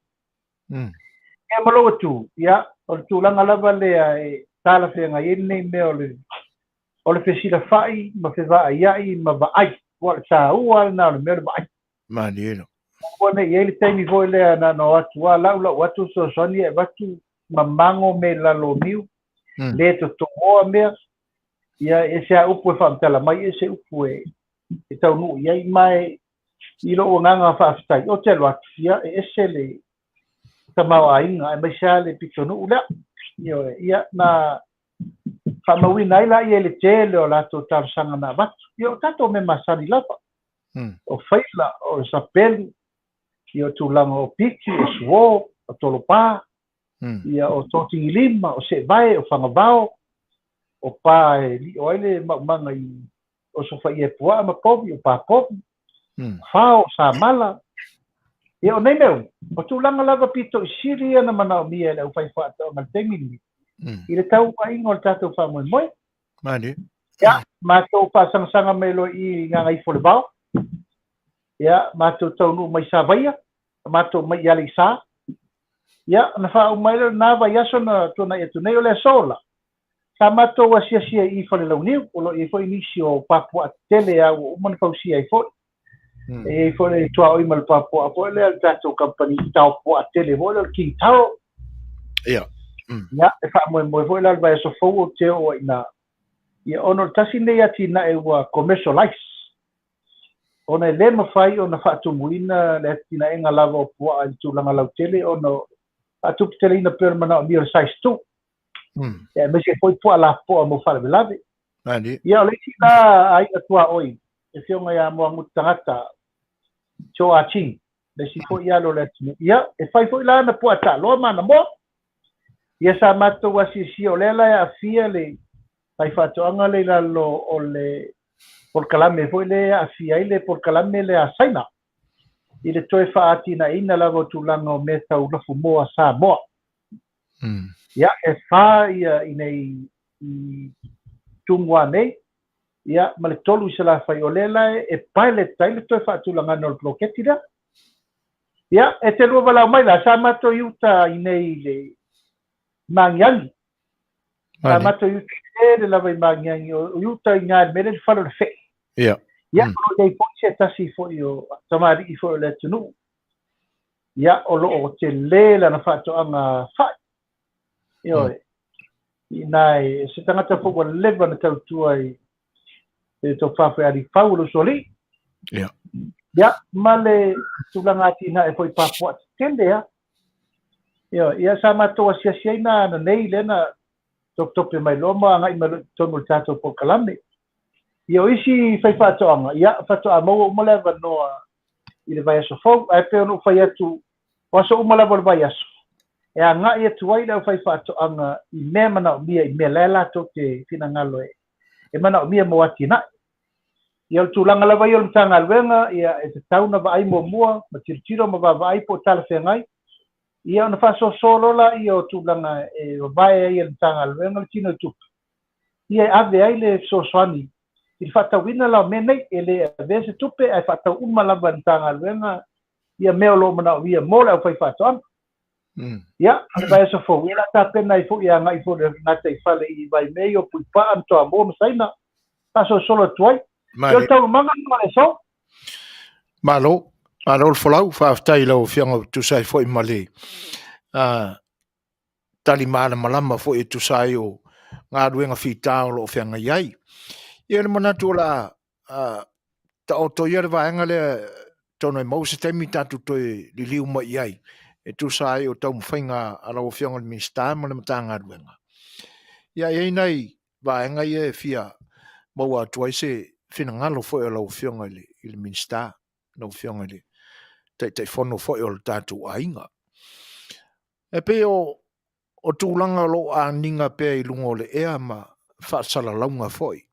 Ia ma lou atu, ia, o le tulaga lava lea e talafeagai ai lenei mea o le o le fesilafai ma fevaaiai ma vaai, aua o le taua lena o le mea o le vaai. Malie lo. Aua ne i i ai le taimi foi lea na ona o atu lava laulau atu le fesoasoani ae avatu mamago mea i lalo o niu, le totoa mea, ia e ese lava upu e faamatala mai, ese upu e taunuu i ai. Ma e i lou agaga faafetai, ou te alu atu, ia e ese le tamaoaiga aemaise lava le pitonuu lea. Ioe, ia na faamauina ai laia i le tele o latou talosaga na avatu. Ia o tatou mea masani lava. O faila, o sapelu, ia o tulaga o piki, o suo, o tolopa, ia o totigilima, o seevae, o fagavao, o pa e lio ai le maumaga i osofaia e puaa ma povi, o pa povi, fao, o samala. Ia o nei mea uma, o tulaga lava pito i sili ia na manaomia e le aufaifaatoaga i le taimi lenei, i le tauaiga o le tatou faamoemoe. Malie. Ia, matou faasagasag mai loa i Gagaifolevao. Ia, matou taunuu mai Savaia, matou mai i Aleisa. Ia, na faauma ai lea o lena vaiaso na tuanai atu nei, o le aso la, sa matou asiasi ai i Falelauniu, o lo o i ai foi nisi o papuaa tetele lava ua uma ona fausia ai foi. E i ai foi le tuaoi ma le papuaa foi lea a le tatou kamupani tao puaa tele foi lea o le King Taro. Ia. Ia, e faamoemoe foi la le vaiaso fou ou te oo ai i ina. Ia, ona o le tasi lenei atinae ua commercialize, ona e le mafai ona faatumuina le atinaega lava o puaa i le tulaga lautele ona o faatuputeleina pea o le manaomia o le size 2. Ia, aemaise foi puaa lapopoa mo faalavelave. Malie. Ia, o le isi la aiga tuaoi, le afioga ia Moagutu Tagata, Cho Ah Ching, le isi foi alo o le atunuu. Ia, e fai foi la ana puaa taaloa ma ana moa. Ia, sa matou asiasia, o lea la e aafia le faifaatoaga lea i lalo o le polokalame foi lea e aafia ai le polokalame lea a Saina i le toe faaatinaeina lava o tulaga o mea tau lafumoa a Samoa. Ia, e fa ia i nei i Tumua nei, ia, ma le 3 i Salafai, o lea la e pilot ai le toe faatulagaga o le poloketi lea. Ia, e te lua valaau mai la, sa matou i uta i nei i le Magiagi. Sa matou i uta tele lava i Magiagi, o i uta i ina i le mea lea i le fale o le Fee. Ia. Ia, o lo o i ai foi se tasi foi o tamalii foi o le atunuu. Ia, o lo o tele lana faatoaga fai. Ioe. Ina e se tagata foi ua leva ona tautua i le tofa foi a Alifau o le usoalii. Ia. Ia, ma le tulaga atinae foi Papuaa tetele lava. Ioe, ia sa matou asiasi ai na ananei lea na topetope mai loa ma agai mai loa i totonu o le tatou polokalame. Ia o isi faifaatoaga, ia faatoa maua uma le avanoa i le vaiaso fou. Ae pei ona ou fai atu, o aso uma lava o le vaiaso, e agai atu ai le aufaifaatoaga i mea manaomia, i mea la e latou te finagalo e manaomia mo atinae. Ia o le tulaga lava ia o le Matagaluega, ia e tatau ona vaai muamua ma tilotilo ma vaavaai po o talafeagai, ia ona faasoasoa loa laia o tulaga e vavae ai e le Matagaluega le tino i tupe, ia e ave ai le fesoasoani i le faatauina la o mea nei, e le avea se tupe ae faatau uma lava e le Matagaluega ia mea o lo o manaomia mo le aufaifaatoaga. Ia, o le vaiaso fou, ia o le a tapena ai foi e agai foi le gataifale i Vaimea i Opuipaa ma Toamua ma Saina, faasolosolo atu ai. Ia o le taualumaga lena o le aso. Malo, malo le folau, faafetai i lau Afioga e tusa ai foi ma le tali malamalama foi e tusa ai o galuega fita o lo o feagai ai. Ia le manatu o le a taoto ia le vaega lea atonu e maua se taimi tatou toe liliu mai i ai e tusa ai o taumafaiga a lau Afioga i le Minisita ma le Matagaluega. Ia e i ai nai vaega ia e fia maua atu ai se finagalo foi o lau Afioga i le Minisita, lau Afioga i le Taitaifono foi o le tatou aiga. E pei o tulaga o lo o aniga pea i luga o le ea ma faasalalauga foi.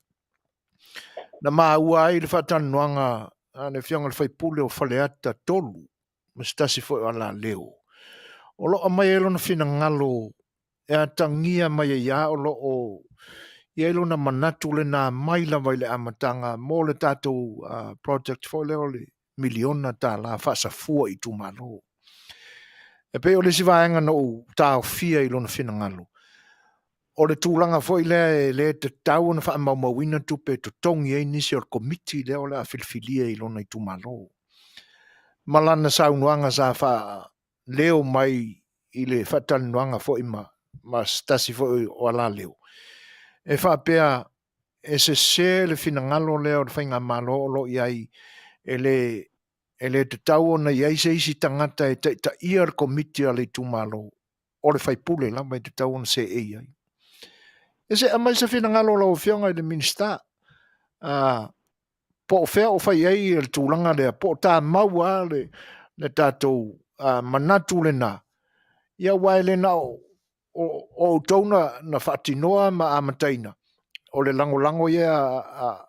Na maua ai le faatalanoaga a le Afioga i le sui usufono o Faleata 3 ma se tasi foi o Alaleo, o lo o aumai ai lona finagalo e atagia mai ai lava o lo o i ai lona manatu lena mai lava i le amataga mo le tatou project foi lea o le miliona tala faasafua i itumalo. E pei o le isi vaega na ou taofia i lona finagalo, o le tulaga foi lea e le tatau ona faamaumauina tupe e totogi ai nisi o le komiti lea o le a filifilia i lona itumalo. Ma lana saunoaga sa faaleo mai i le faatalanoaga foi ma se tasi foi o Alaleo, e faapea e sese le finagalo lea o le faigamalo o lo o i ai e le e le tatau ona i ai se isi tagata e taitaia le komiti a le itumalo, o le faipule lava e tatau ona seei ai. E se aumai se finagalo o lau Afioga i le Minisita, po o fea o fai ai le tulaga lea, po o tamau lava le tatou manatu lena, ia aua e le na o o outou na faatinoa ma amataina, o le lagolago ia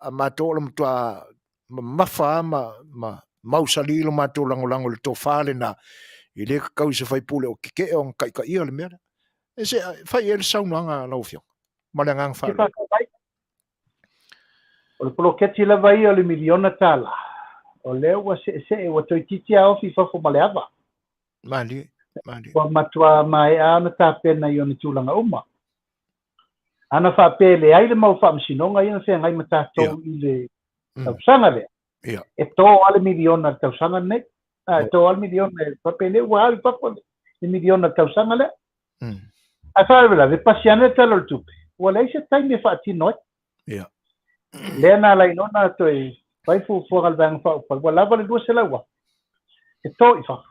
a matou o le matua mamafa lava ma mausali lo matou lagolago i le tofa lena, e le tatau i se sui usufono o tetee ona taitaia le mea lea. E se fai i ai le saunoaga a lau Afioga. Ma le agaga faaaloalo. O le poloketi lava ia o le miliona tala, o lea ua seesee, ua toeitiiti lava ofi i fafo ma le ava. Malie, malie. Ua matua maea ona tapena i ona tulaga uma. Ana faapea e leai le mau faamasinoga ia na feagai ma tatou i le tausaga lea, e to lava le miliona i le tausaga lenei. E to lava le miliona, e faapea nei ua alu i fafo le miliona i le tausaga lea. Ae faalavelave, pasi ane le Tala o le Tupe, ua leai se taimi e faatino ai. Lea na ala ai loa ona toe fai fuafuaga a le Vaega Faaupufai, ua lava le $200,000 e to i fafo,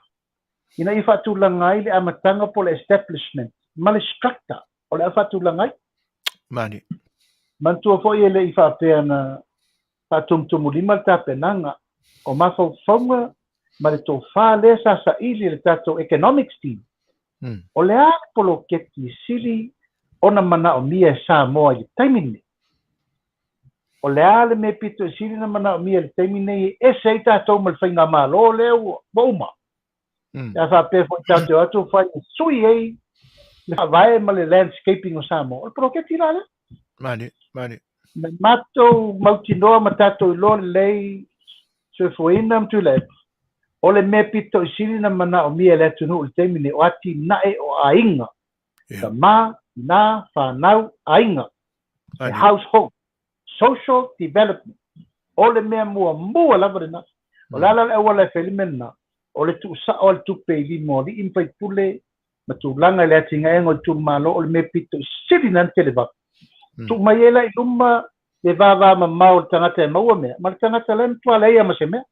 ina ia faatulaga ai le amataga po o le establishment ma le structure o le a faatulaga ai. Mani. Manatua foi e le i faapea na faatumutumulima le tapenaga o mafaufauga ma le tofa lea sa saili e le tatou economics team. O le a le poloketi sili ona manaomia e Samoa i le taimi lenei? O le a le mea pito e sili ona manaomia i le taimi lenei e ese ai tatou ma le faigamalo lea ua uma? Pe a faapea foi tatou te o atu fai e sui ai le faavae ma le landscaping o Samoa, o le poloketi la lea. Mani, mani. Na matou mautinoa ma tatou iloa lelei soifuaina ma Tuilaepa, o le mea pito i sili na manaomia e le atunuu i le taimi nei, o atinae o aiga, tama, tina, fanau, aiga, the household, social development. O le mea muamua lava lena. O le a la le auala e fai ai le mea lena? O le tuusao o le tupe i lima o alii ma faipule ma tulaga i le atinaega o itumalo, o le mea pito i sili lena na televave. Tuu mai ai la i luma le vavamamao o le tagata e maua mea, ma le tagata la e matua leai lava ma se mea.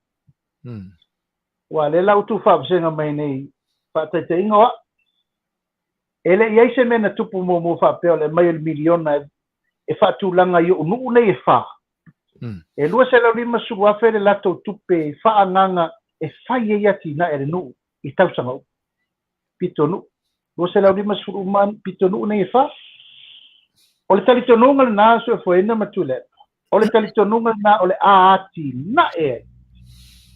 Aua o lea la ua tuufaavasega mai nei faataitaiga o au. E le i ai se mea na tupu muamua faapea o le aumai o le miliona e faatulaga i ou nuu nei e fa. E 250,000 le latou tupe faaagaaga e fai ai atinae a le nuu i tausaga uma. Pitonuu. 250 uma pitonuu nei e fa. O le talitonuga lena Soifuaina ma Tuilaepa. O le talitonuga lena o le a atinae ai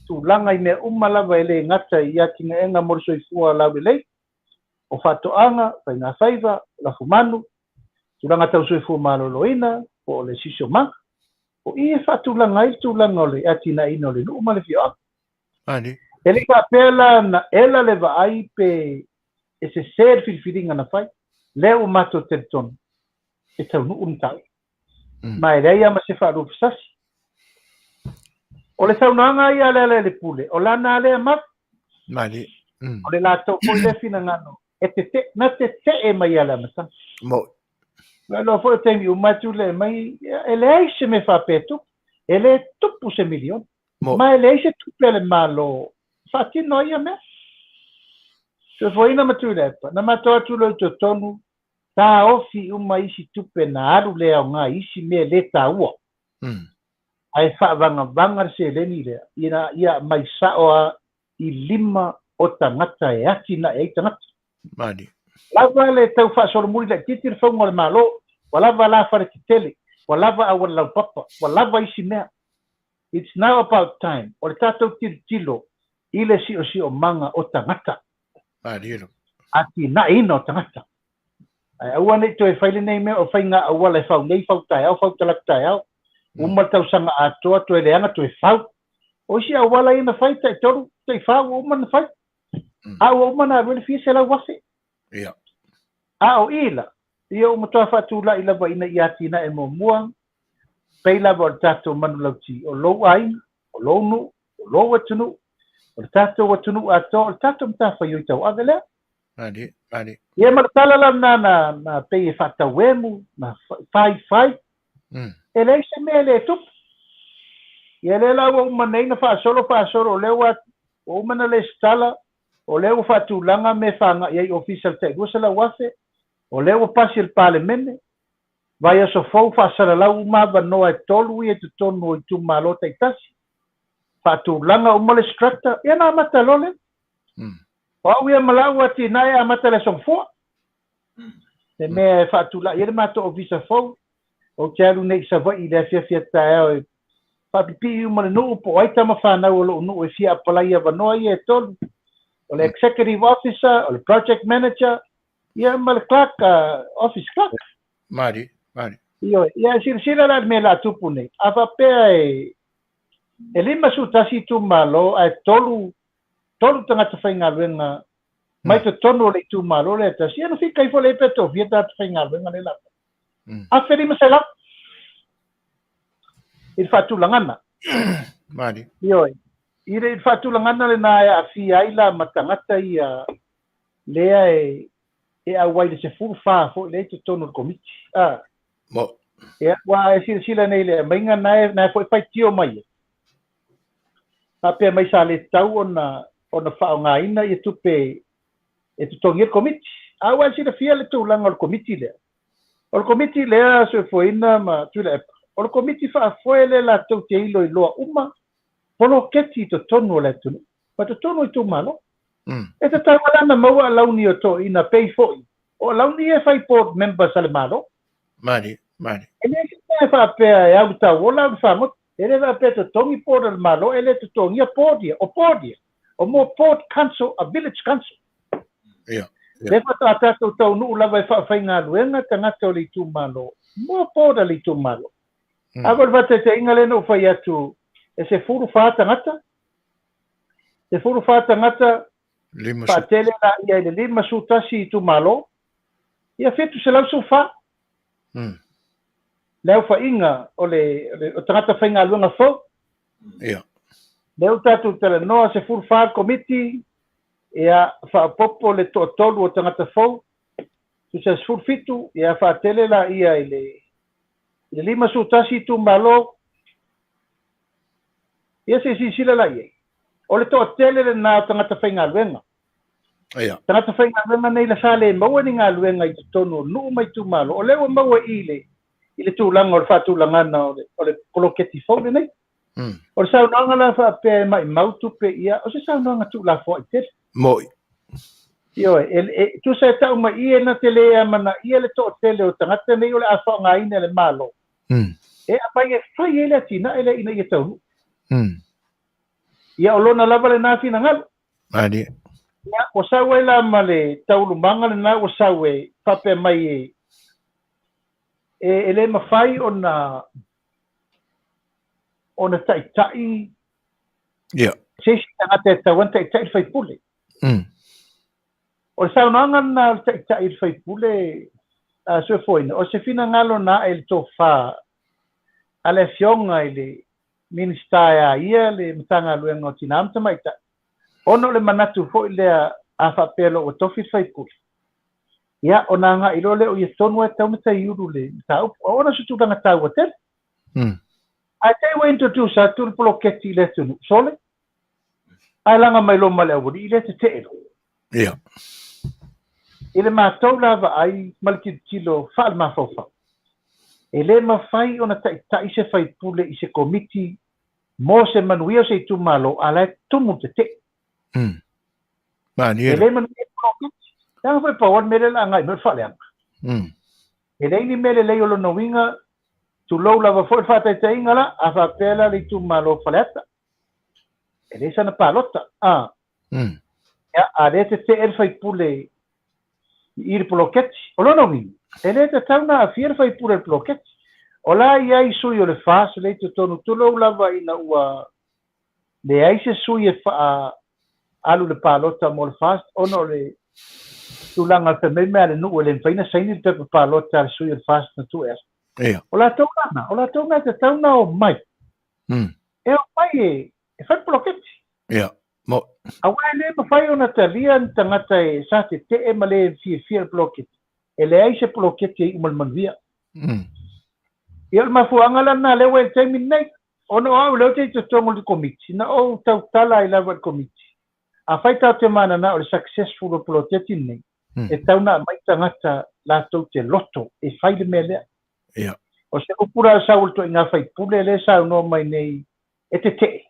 tulaga i mea uma lava e le gata i atinaega mo le soifua laulelei, o faatoaga, faigafaiva, lafumanu, tulaga tau soifua maloloina, po o le siosiomaga. O i e faatulaga ai le tulaga o le atinaeina o le nuu ma le afioaga. E le i faapea la na ela le vaai pe e sese le filifiliga na fai, lea ua matou talitonu e taunuu le mataupu. Ma e leai lava ma se faaluafesasi. O le saunoaga ia a Lealailepule, o lana lea mau. O le latou foi lea finagalo e tete, na tetee mai ia le amataga. Ua iloa foi o taimi uma e tulai mai, e leai se mea faapea e tupu. E le tupu se miliona. Ma e leai se tupe a le Malo e faatino ai ia mea. Soifuaina ma Tuilaepa, na matou atu loa i totonu, taofi uma isi tupe na alu le aoga i isi mea le taua. Ae faavagavaga le seleni lea ina ia aumai sao lava i lima o tagata e atinae ai tagata. Lava le tau faasolomuli laitiiti le fauga o le Malo, ua lava la fale tetele, ua lava auala laupapa, ua lava isi mea. It's now about time o le tatou tilotilo i le siosiomaga o tagata. Atinaeina o tagata. Ae aua ne i toe fai lenei mea o faiga auala e fau nei, fau taeao, fau talaatu taeao. Uma le tausaga atoa, toe leaga, toe fau. O isi auala ia na fai, tai tolu, tai fa ua uma na fai. A ua uma na alu ai le fia 100,000. A o i la, ia ua matua faatulai lava ina ia atinae muamua, pei lava o le tatou manulauti, o lou aiga, o lou nuu, o lou atunuu, o le tatou atunuu atoa, o le tatou matafaioi tauave lea. Ia ma le tala la lena na, na pei e faatauemu, na faifai, e leai se mea e le tupu. Ia lea la ua uma nei na faasolo faasolo, o lea ua, ua uma na lesitala, o lea ua faatulaga mea e faagai ai ofisa le tai 200,000, o lea ua pasi e le Palemene, vaiaso fou faasalalau uma avanoa e tolu ia i totonu o itumalo taitasi, faatulaga uma le structure, ia na amata loa lea. O au ia ma lau atinae e amata le Aso Gafua. Le mea e faatulai ai le matou ofisa fou, ou te alu nei i Savaii i le afiafi taeao e faapipii uma le nuu po o ai tama fanau o lou nuu e fia apalai avanoa ia e tolu. O le executive officer, o le project manager, ia ma le clerk, office clerk. Ioe, ia silasila la i le mea o le a tupu nei. A faapea e 51 itumalo ae tolu tolu tagata faigaluega mai totonu o le itumalo lea e tasi, ia na fika ifo lea pe toafia tagata faigaluega lea la. 1500 i le faatulagana. Ioe, i le faatulagana lena e aafia ai la ma tagata ia lea e auai le 14 foi lea i totonu o le komiti. Ia, ua e silasila nei i le aumaiga na e foi faitio mai ai. Faapea mai sa le tatau ona faaaogaina ia tupe e totogi ai le komiti. A ua e silafia le tulaga o le komiti lea. O le komiti lea Soifuaina ma Tuilaepa, o le komiti faafoe lea latou te iloiloa uma poloketi i totonu o le atunuu ma totonu o itumalo. E tatau lava ona maua alauni o toeaiina pei foi o alauni ia e fai board members a le Malo. E le se mea e faapea e alu tauola alu fagota. E le faapea e totogi board a le Malo, e le totogia board ia. O board ia, o mo board council a village council. Lea faatoa tatou taunuu lava e faafaigaluega tagata o le itumalo mo board a le itumalo. A foi le faataitaiga lea na ou fai atu, e 14 tagata, 14 tagata faatele laia i le 51 itumalo, ia 714 le aofaiga o le o tagata faigaluega fou. Lea ua tatou talanoa, 14 le komiti, ia faaopoopo le toatolu o tagata fou, tusa 17, ia faatele laia i le 51 itumalo, ia se i silasila la i ai. O le toatele lena o tagata faigaluega. Tagata faigaluega nei la sa le maua ni galuega i totonu o nuu ma itumalo, o lea ua maua i i le tulaga o le faatulagana o le poloketi fou lenei. O le saunoaga la faapea e maimau tupe, ia, o se saunoaga tuulafoai tele. Moi. Ioe, e tusa e tau mai i e na te le amanaia le toatele o tagata nei o le a faaaogaina e le Malo. E aumai e fai ai le atinae lea ina ia taunuu. Ia o lona lava lena finagalo. Malie. Ia, ua sau ai la ma le taulumaga lena ua sau e faapea mai e le mafai ona taitai se isi tagata e tatau ona taitai le faipule. O le saunoaga lena o le taitai i le faipule a Soifuaina, o se finagalo na ae i le tofa a le afioga i le Minisita e a ia le Matagaluega o Tina ma Tamaitai, ona o le manatu foi lea a faapea loa ua tofi le faipule, ia ona agai loa lea o ia tonu lava e tatau ona taiulu le mataupu. Ona o se tulaga taua tele. Ae te i ua introduce atu le poloketi i le atunuu, sole, ae laga mai loa ma le aualii lea tetee loa. I le matou la vaai ma le tilotilo faalemafaufau, e le mafai ona taitai se faipule i se komiti mo se manuia o se itumalo a la e tumu le tetee. E le manuia le poloketi. Leaga foi pau lava le mea lea o le a agai mai o le faaleaga. E leai ni mea lelei o lona uiga, tulou lava foi le faataitaiga la, a faapea la le itumalo o Faleata, e leai sana palota. A. Ia, a lea e tetee le faipule i le poloketi. O lona uiga, e le tatau ona aafia le faipule i le poloketi. O la e i ai sui o le FAST lea i totonu, tulou lava ina ua leai se sui e faa alu i le palota mo le FAST ona o le tulaga fai mai mea a le nuu e le mafai ona saini le pepa palota a le sui o le FAST na tuu e alu. O latou lana, o latou na e tatau ona omai. E omai e fai le poloketi. Mo. Aua e le mafai ona talia ni tagata e sa tetee ma le fiafia i le poloketi. E leai se poloketi e iu ma le manuia. Ia o le mafuaaga la lena lea ua i le taimi lenei. Ona o au lea ou te i totonu o le komiti, na ou tautala ai lava i le komiti, afai tatou te mananao i le successful o le poloketi lenei, e tatau ona aumai tagata latou te loto e fai le mea lea. O se upu la sau o le ituaiga faipule lea e saunoa mai nei e tetee.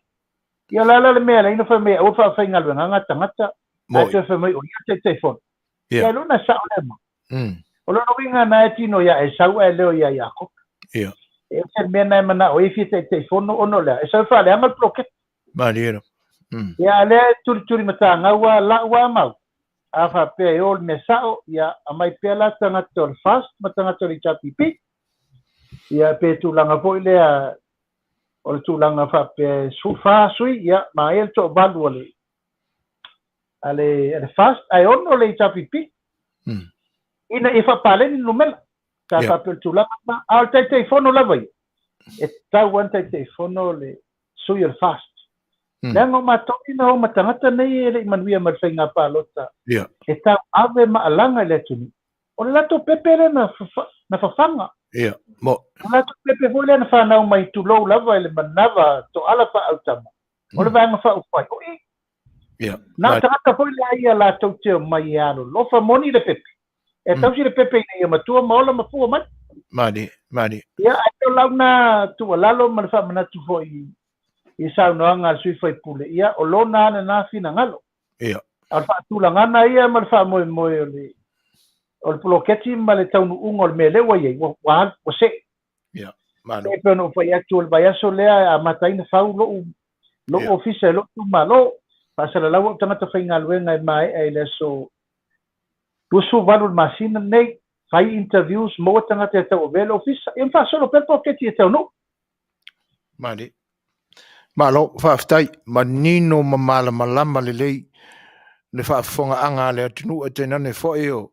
Ia o le a la le mea e ala ai ona fai mai aua le faafaigaluegaga tagata, ae toe fai mai o ia le Taitaifono. Ia lona sao lea ma. O lona uiga na e tino ia Esau ae leo ia Iakopo. E ese le mea na e manao ai e fia Taitaifono ona o le a? E sau e faaleaga le poloketi. Malie lava. Ia a lea e tulituli matagau a lau a mau. A faapea e o le mea sao, ia aumai pea la tagata o le FAST ma tagata o le HRPP. Ia pe tulaga foi lea o le tulaga faapea e 14 sui, ia manaia le toavalu a le FAST ae 6 le HRPP. Ina ia faapaleni le numera. Sa faapea o le tulaga lena. A o le Taitaifono lava ia, e tatau lava ona Taitaifono le sui o le FAST. Leaga o matou ina o ma tagata nei e le i manuia mai le faiga palota. E tau ave ma alaga i le atunuu. O le latou pepe lea na fafaga. Mo. O le latou pepe foi lea na fanau mai tulou lava i le manava toala faaautama. O le Vaega Faaupufai. O i. Na o tagata foi lea ia latou te omai e alolofa moni le pepe. E tausi le pepe ina ia matua ma ola ma fua mai. Malie, malie. Ia, ae o lau na tuualalo ma le faamanatu foi i saunoaga a le sui faipule, ia, o lona lava lena finagalo. A o le faatulagana ia ma le faamoemoe o le poloketi ma le taunuuga o le mea lea ua i ai, ua see. Ia, malo. E pei ona ou fai atu o le vaiaso lea e amata ai ona fau lou ofisa e lou itumalo. Faasalalau au tagata faigaluega e maea i le aso 28 o le masina lenei, fai interviews, maua tagata e tauavea le ofisa. Ia ma faasolo pea le poloketi e taunuu. Malie. Malo, faafetai, manino ma malamalama lelei le faafofogaaga a le atunuu e tainane foi o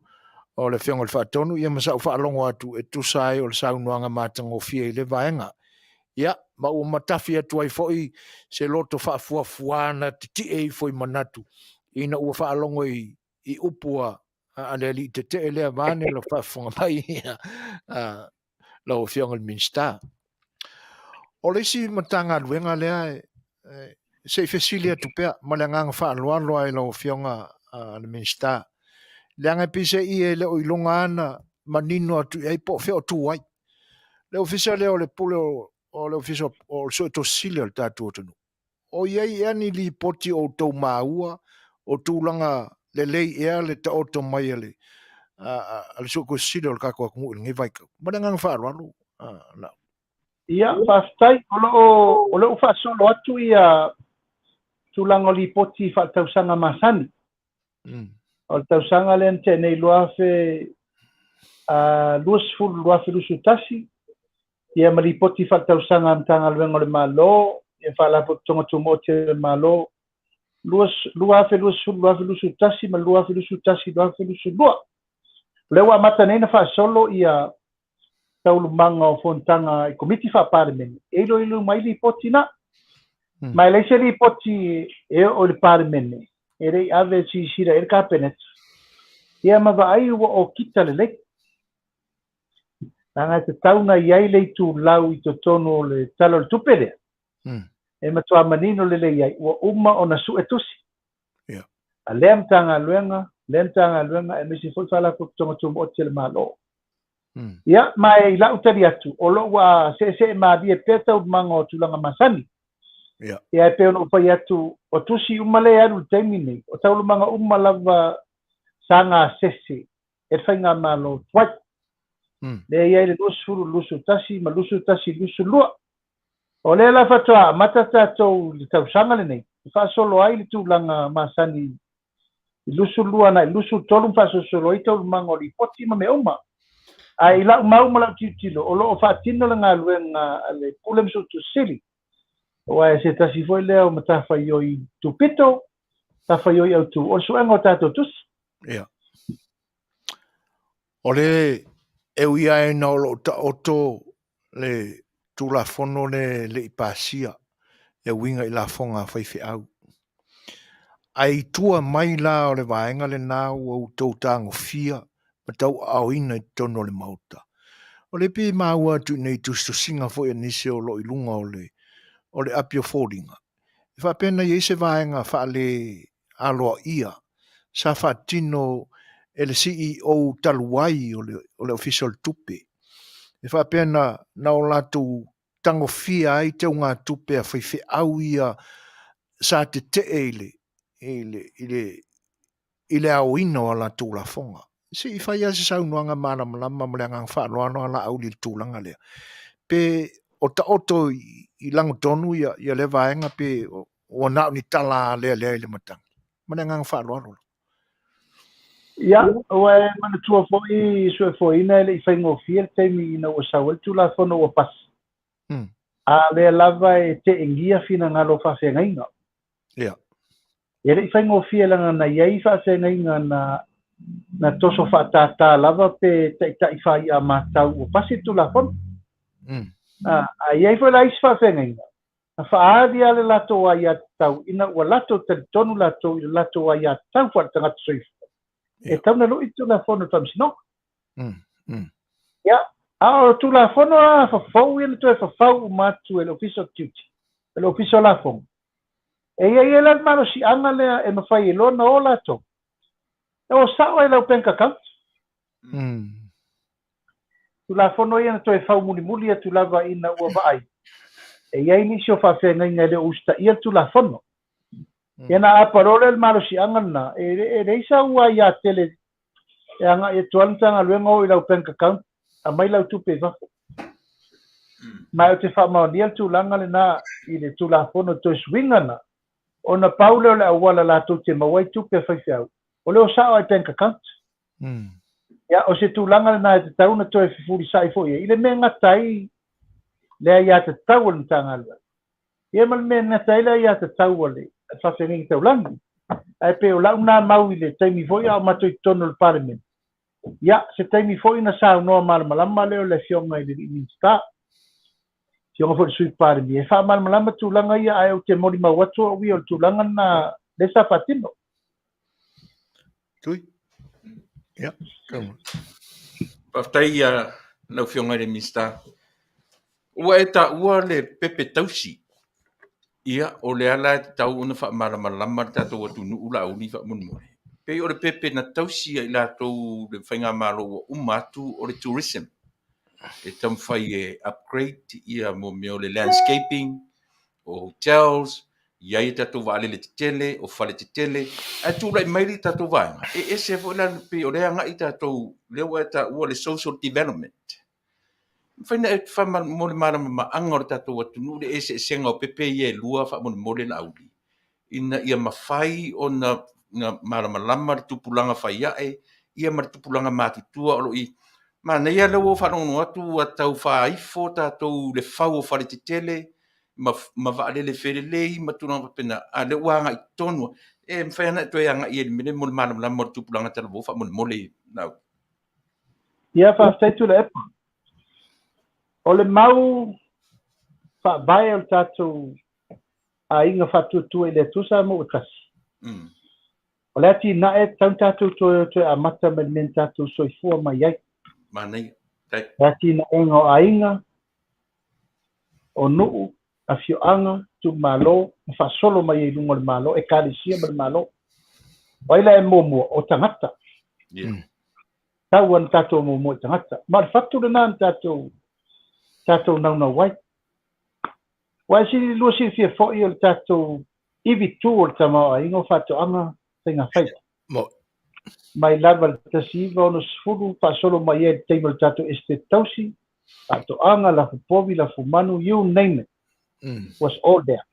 o le Afioga i le Faatonu, ia ma sa'u faalogo atu e tusa ai o le saunoaga matagofie i le vaega. Ia, ma ua matafi atu ai foi se loto faafuafua na titi'e ifo i manatu ina ua faalogo i i upu a a le alii tetee lea vaeane lau faafofoga mai a lau Afioga i le Minisita. O le isi Matagaluega lea e se i fesili atu pea ma le agaga faaaloalo lava i lau Afioga le Minisita, leaga e peiseai e le o iloga ana manino atu i ai po o fea o tu ai. Le Ofisa lea o le Pule o le Ofisa o le Suetusi Sili o le tatou atunuu, o i ai ea ni lipoti o outou maua o tulaga lelei ea le taoto mai a le a le Suetusi Sili o le tatou atunuu i lenei vaitau? Ma le agaga faaaloalo. Laauli. Ia, faafetai. O lo o, o lo o faasolo atu ia tulaga o lipoti faaletausaga masani. O le tausaga lea na tea nei 2020 2021, ia ma lipoti faaletausaga a Matagaluega o le Malo, ia Faalapotopotoga Tumaoti a le Malo 2020 2021 ma 2021 2022. O lea ua amata nei ona faasolo ia taualumaga o fonotaga i Komiti Faa-Palemene e iloilo mai lipoti na. Ma e leai se lipoti e oo i le Palemene e le i ave e silasila i ai le Kapeneta, ia ma vaai ua okita lelei. Leaga e tatau ona i ai le itulau i totonu o le Tala o le Tupe lea, e matua manino lelei ai, ua uma ona sue tusi. A lea Matagaluega, lea Matagaluega, aemaise foi Faalapotopotoga Tumaoti a le Malo. Ia, ma i lau tali atu, o lo o ua seesee malie pea taualumaga o tulaga masani. Ia, e pei ona ou fai atu, o tusi uma lea e alu i le taimi nei, o taualumaga uma lava sa gasese e le faigamalo tuai. Lea e i ai le 20, 21 ma 21, 22. O lea la faatoa amata tatou i le tausaga lenei, e faasolo ai le tulaga masani i 22 agai i 23 ma faasolosolo ai taualumaga o lipoti ma mea uma. Ae i lau mau ma lau tilotilo, o lo o faatino le galuega a le Pule ma Suetusi Sili, aua e se tasi foi lea o matafaioi tupito, matafaioi autu, o le suega o tatou tusi. Ia. O le e ui lava ina o lo o taoto le Tulafono lea e le i pasia e uiga i lafoga a faifeau. Ae i tua mai la o le vaega lena ua outou tagofia ma tauaaoina i totonu o le Maota. O lea pei e maua atu i inei i tusitusiga foi a nisi o lo o i luga o le o le api o foliga, e faapea na i ai se vaega faale aloaia sa faatino e le CEO talu ai o le o le Ofisa o le Tupe, e faapea na na o latou tagofia ai teugatupe a faifeau ia sa tetee i le i le i le i le aoina o a latou lafoga. Se i fai lava se saunoaga malamalama ma le agaga faaaloalo a Laauli i le tulaga lea. Pe o taoto i lagotonu ia, ia lea vaega pe ua na o ni tala lealea i le matagi. Ma le agaga faaaloalo. Ia, ua e manatua foi Suefoeina e le i faigofie le taimi ina ua sau ai le Tulafono ua pasi. A o lea lava e teengia finagalo o faafeagaiga. Ia. E le i faigofie leaga na i ai faafeagaiga na na toso faatātā lava pe taitai fāi'a matau ua pasi le Tulafono. A, a i ai foi la isi faafeagaiga, na faaali lava le latou aiatatau ina ua latou talitonu latou i le latou aiatatau faaletagata soifua, e tatau ona lu'i le Tulafono i le Faamasinoga. Ia, a o Tulafono la fafou ia na toe fafau uma atu e le Ofisa o Tiute, e le Ofisa o Lafoga, E i ai la le malosiaga lea e mafai ai loa ona o latou, e o sao ai i lau bank account. Tulafono ia na toe fau mulimuli atu lava ina ua vaai, e i ai nisi o faafeagaiga e le o usitaia le Tulafono. Ia na aapa loa lea le malosiaga lena, e leai sau aia tele e agai atu lava le Matagaluega o i lau bank account, aumai lau tupe i fafo. Ma ou te faamaonia le tulaga lena i le Tulafono toe suiga na, ona pau lea o le auala latou te maua ai tupe a faifeau, o le o sao lava i bank account. Ia, o se tulaga lena e tatau ona toe fefulisai foi i ai, i le mea e gata ai Le aiatatau a le Matagaluega, ia ma le mea e gata ai le aiatatau a le faafeagaiga taulagi. Ae pei o lau lena mau i le taimi foi a o matou i totonu o le Palemene, ia, se taimi foi ona saunoa malamalama lea o le Afioga i le alii Minisita, Afioga foi i le Sui Palemia, e faamalamalama tulaga ia, ae ou te molimau atu au ia o le tulaga lena lea sa faatino. Tui. Ia, tau. Faafetai ia lau Afioga i le Minisita. Ua e taua le pepe tausi. Ia, o lea la e tatau ona faamalamalama le tatou atunuu Laauli faamolemole. Pei o le pepe na tausi e i latou le faigamalo ua uma atu o le tourism. E taumafai e upgrade ia mo mea o le landscaping, o hotels, i ai a tatou vaalele tetele, o fale tetele, ae tulai mai le tatou vaega, e ese foi la, pei o lea e agai tatou, lea ua e taua le social development. Mafai ona e mo le malamalamaaga o le tatou atunuu le eseesega o pepe ia e lua faamolemole Laauli, ina ia mafai ona malamalama le tupulaga faiae ia ma le tupulaga matutua o lo o i. Manaia lea ua ou faalogologo atu ua tau faaifo tatou i le fau o fale tetele ma vaalele felelei ma tulaga faapena, a o lea ua agai tonu. E mafai ona e toe agai i le mea lea mo le malamalama o le tupulaga talavou faamolemole Laauli. Ia, faafetai Tuilaepa. O le mau faavae o le tatou aiga faatuatua i le Atua Samoa ua tasi. O le atinae e tatau ona tatou toe toe amata mai le mea na tatou soifua mai ai. Manaia. Le atinaega o aiga, o nuu, afioaga, itumalo, ma faasolo mai ai i luga o le Malo, ekalesia ma le Malo. O ai la e muamua? O tagata. Yeah. Tau ona tatou muamua i tagata. Ma o le fatu lena na tatou tatou naunau ai. Ua e sili lua silafia foi o le tatou ivi tu o le tamaoaiga o faatoaga faiga faiva. Mo. Mai lava le 1960 faasolo mai ai le taimi o le tatou Esetete Tausi, faatoaga, lafu povi, lafu manu, you name it, was all there.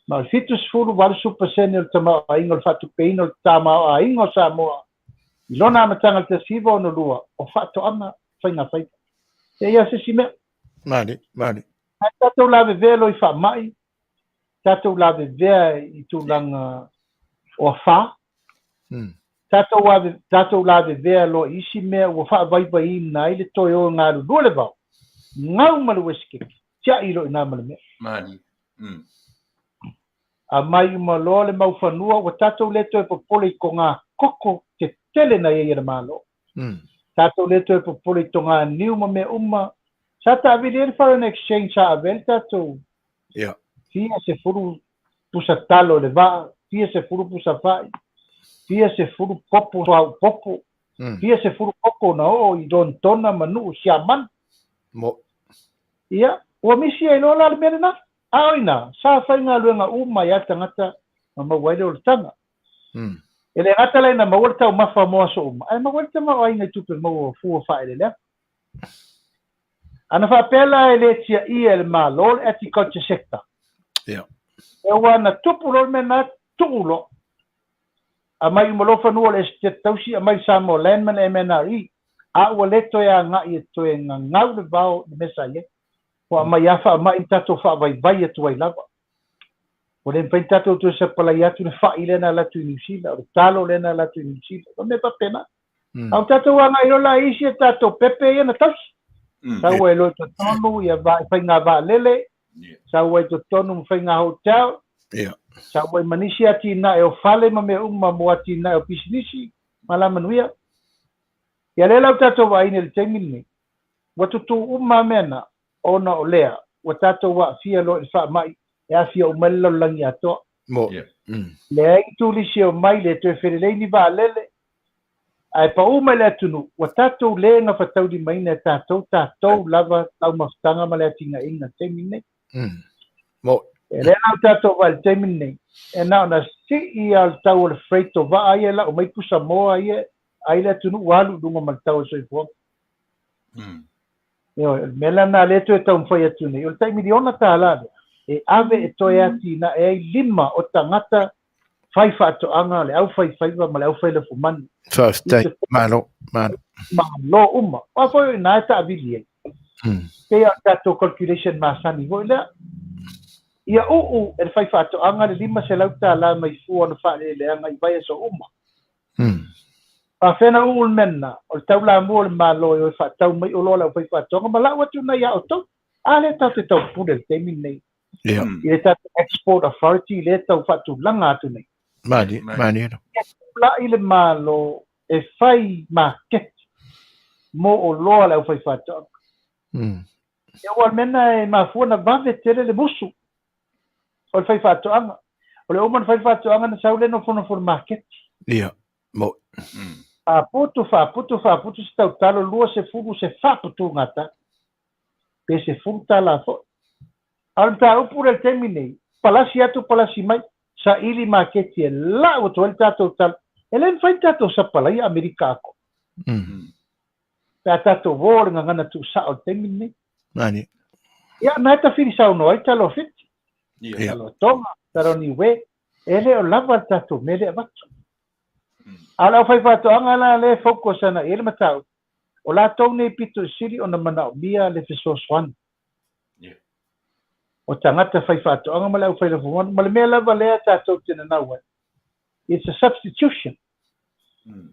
Ma o le 70, 80% o le tamaoaiga o le faatupeina o le tamaoaiga o Samoa i lona amataga i le 1962 o faatoaga faiga faiva. E i ai se isi mea. Mali, mali. Ae tatou lavevea loa i faamai, tatou lavevea i tulaga o afā, tatou, ave, tatou lavevea loa i isi mea ua faavaivaiina ai le toe o e galulue le vao, gau ma le uesikeki, tiai loa i ina ma le mea. Mali. Aumai uma loa le mau fanua, ua tatou le toe popole i togā koko tetele na i ai e le Malo. Tatou le toe popole i togā niu ma mea uma. Sa taavili ai le foreign exchange sa ave ai le tatou fia sefulu pusa talo i le vaa, fia sefulu pusa fai, fia sefulu popo suauu popo, fia sefulu koko na oo i Lonetona ma Nuu Siamani. Mo. Ia, ua misi ai loa la le mea lena. A o ina, sa faigaluega uma ai lava tagata ma maua ai le olataga. E le gata la ina maua le taumafa mo aso uma, ae maua ai le tamaoaiga i tupe maua o fua faaeleeleaga. Ana faapea la e le tiaia e le Malo le agriculture sector, e ua na tupu loa le mea lena, tuu loa. Aumai uma loa fanua o le Esetete Tausi, aumai le Samoa Land ma le MNRE, a ua le toe agai e toe gagau le vao i le mea sa i ai. Ua aumai lava faamai ma tatou faavaivai atu ai lava. Ua le mafai ona tatou toe sapalai atu le fai lea na alu atu i Niu Sila, o le talo lea na alu atu i Niu Sila, o mea faapena. A ua tatou agai loa la i isi a tatou pepe ia na tausi. Sau ai loa i totonu ia faiga vaalele, sau ai i totonu ma faiga hotel, sau ai ma nisi atinae o fale ma mea uma mo atinae o pisinisi ma alamanuia. Ia lea la ua tatou vaaina i le taimi lenei, ua tutū uma lava mea na, ona o lea ua tatou aafia loa i le faamai e aafia uma ai le lalolagi atoa. Mo. Leai ni turisi e omai, le toe felelei ni vaalele, ae paū mai le atunuu, ua tatou le gafataulimaina e tatou, tatou lava taumafataga ma le atinaeina i le taimi lenei. Mo. E lea la ua tatou vaai i le taimi lenei, e na ona sii lava o le tau o le freight o vaa ia e lau mai pusamoa ia ai le atunuu ua alu i luga ma le tau o le soifuaga. Ioe, o le mea la lena lea e toe taumafai atu nei, o le tai miliona tala lea e ave e toe atinae ai lima o tagata fai faatoaga, le aufaifaiva ma le aufailafumanu. Faafetai, malo, malo. Malo uma. Aua foi o i ina e taavili ai. Pei o le tatou calculation masani foi lea. Ia uu e le faifaatoaga le $500 mai fua o ana faaeleeleaga i vaiaso uma. Faapefea ona uu le mea lena? O le taulamua o le Malo e o e faatau mai oloa a le aufaifaatoaga ma lau atu lena ia outou. A lea tatou te taupule i le taimi lenei i le tatou Export Authority lea e tau faatulaga atu nei. Malie, malie. Ia tulai le Malo e fai maketi mo oloa a le aufaifaatoaga. Ia aua o le mea lena e mafua ona vave tele le musu o le faifaatoaga. O le uma ona fai le faatoaga ona sau lea nofonofo i le maketi. Ia, moni. Faaputu, faaputu, faaputu se tautalo 20 se faaputuga tala. Pe $10 foi. A o le mataupu lea i le taimi nei, palasi atu palasi mai, saili maketi e lau atu ai le tatou talo. E le mafai ona tatou sapalaia Amerika atoa. Pe a tatou o i le gagana tuusao i le taimi lenei. Nani. Ia, na e tafili saunoa ai talo a Fiti, talo a Tonga, talo a Niue, e le o lava le tatou mea lea e avatu. A o le aufaifaatoaga la lea e focus ana i ai le mataupu, o latou nei pito i sili ona manaomia le fesoasoani. O tagata faifaatoaga ma le aufailafumanu, ma le mea lava lea tatou te nanau ai. It's a substitution.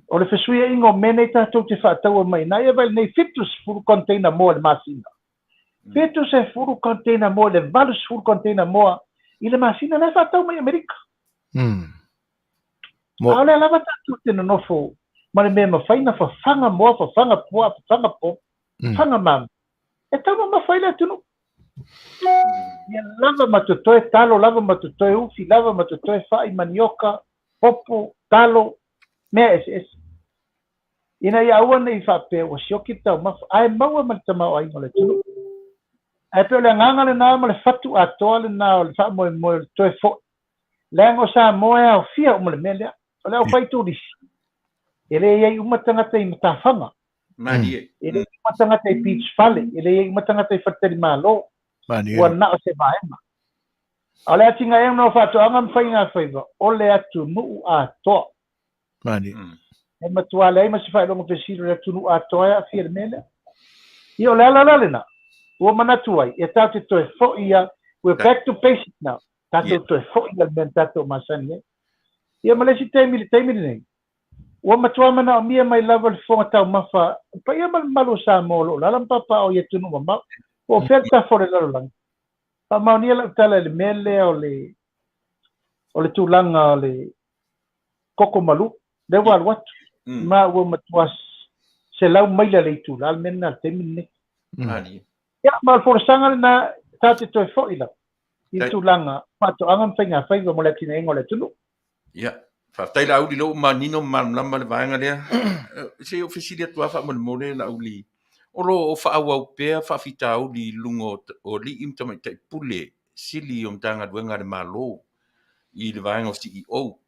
O le fesuiaiga o mea nei tatou te faataua mai ina ia vai lenei 70 container moa i le masina. 70 container moa i le 80 container moa i le masina la e faatau mai Amerika. A o lea lava tatou te nonofo ma le mea e mafai ona fafaga moa, fafaga puaa, fafaga povi, fafaga mamoe. E taumamafa ai le atunuu. Ia lava ma totoe talo, lava ma totoe ufi, lava ma totoe fai, manioka, popo, talo, mea eseese. Ina ia aua ne i faapea ua sioki le taumafa, ae maua ma le tamaoaiga o le atunuu. Ae pei o le agaga lena ma le fatu atoa lena o le faamoemoe o le toe foi. Leaga o Samoa e aofia uma le mea lea. O le aufai turisi, e le i ai uma tagata i matafaga. Malie. E le i uma tagata i beach fale, e le i uma tagata i faletalimalo. Malie. Ua na o se vaega. A o le atinaeina o faatoaga ma faigafaiva, o le atunuu atoa. Malie. E matua leai ma se faailoga fesili o le atunuu atoa e aafia i le mea lea. Ia o le ala la lena, ua manatu ai, e tatou te toe foi ia, we're back to basic now. Tatou toe foi ia le mea na tatou masani ai. Ia ma le isi taimi i le taimi lenei, ua matua manaomia mai lava le fofoga taumafa, le paia ma le mamalu o Samoa o lo o alaala ma papaaao i atunuu mamao, po o fea le tafa o le lalolagi. Faamaonia lau tala i le mea lea o le o le tulaga o le koko malu, lea ua alu atu, ma ua matua 100 maila le itula le mea lena i le taimi lenei. Ia, ma o le folasaga lena, tatou te toe foi lava i le tulaga faatoaga ma faigafaiva mo le atinaega o le atunuu. Ia, faafetai Laauli, lea ua manino ma malamalama le vaega lea. Se i ou fesili atu lava faamolemole Laauli, o lo o faaauau pea faafitauli i luga o alii ma tamaitai pule sili o Matagaluega a le Malo i le vaega o CEO.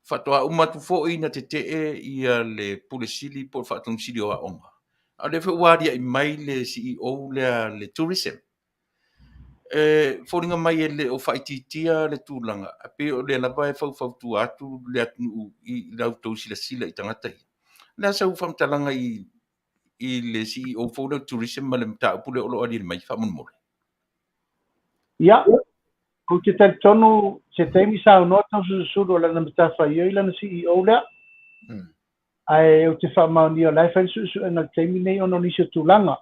Faatoa uma atu foi na tetee ia le pule sili po o le faatonu sili o aoga. A o lea foi ua aliae mai le CEO lea le tourism. E foliga mai e le o faaitiitia le tulaga, ae pei o lea lava e faufautua atu le atunuu i la outou silasila i tagata ia. O le a sau faamatalaga i le CEO fou lea o le tourism ma le mataupu lea o lo o aliali mai faamolemole? Ia, ou te talitonu se taimi saunoa Toeolesulusulu o lana matafaioi lana CEO lea. Ae ou te faamaonia o la e fai le suesuega i le taimi nei ona o nisi o tulaga.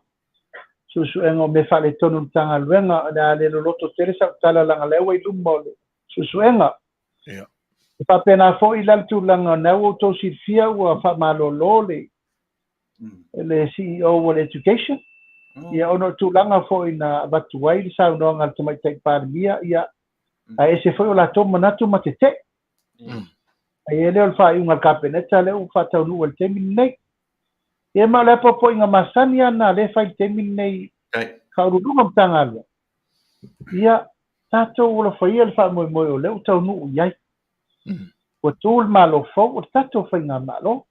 Suesuega o mea faaletonu i le Matagaluega, o le a le loloto tele sau tala leaga lea ua i luma o le suesuega. E faapena foi la le tulaga o lena ua outou silafia ua faamalolo le le CEO o le Education, ia ona o tulaga foi na avatu ai le saunoaga a le Tamaitai Palemia, ia ae ese foi o latou manatu ma tetee. Ae e le o le faaiuga a le Kapeneta lea ua faataunuu ai i le taimi lenei. Ia ma o le apoapoaiga masani lava lena o lea e fai i le taimi lenei Faauluuluga o Matagaluega. Ia, tatou alofaia le faamoemoe o lea ua taunuu i ai. Ua tu le Malo fou, o le tatou faigamalo.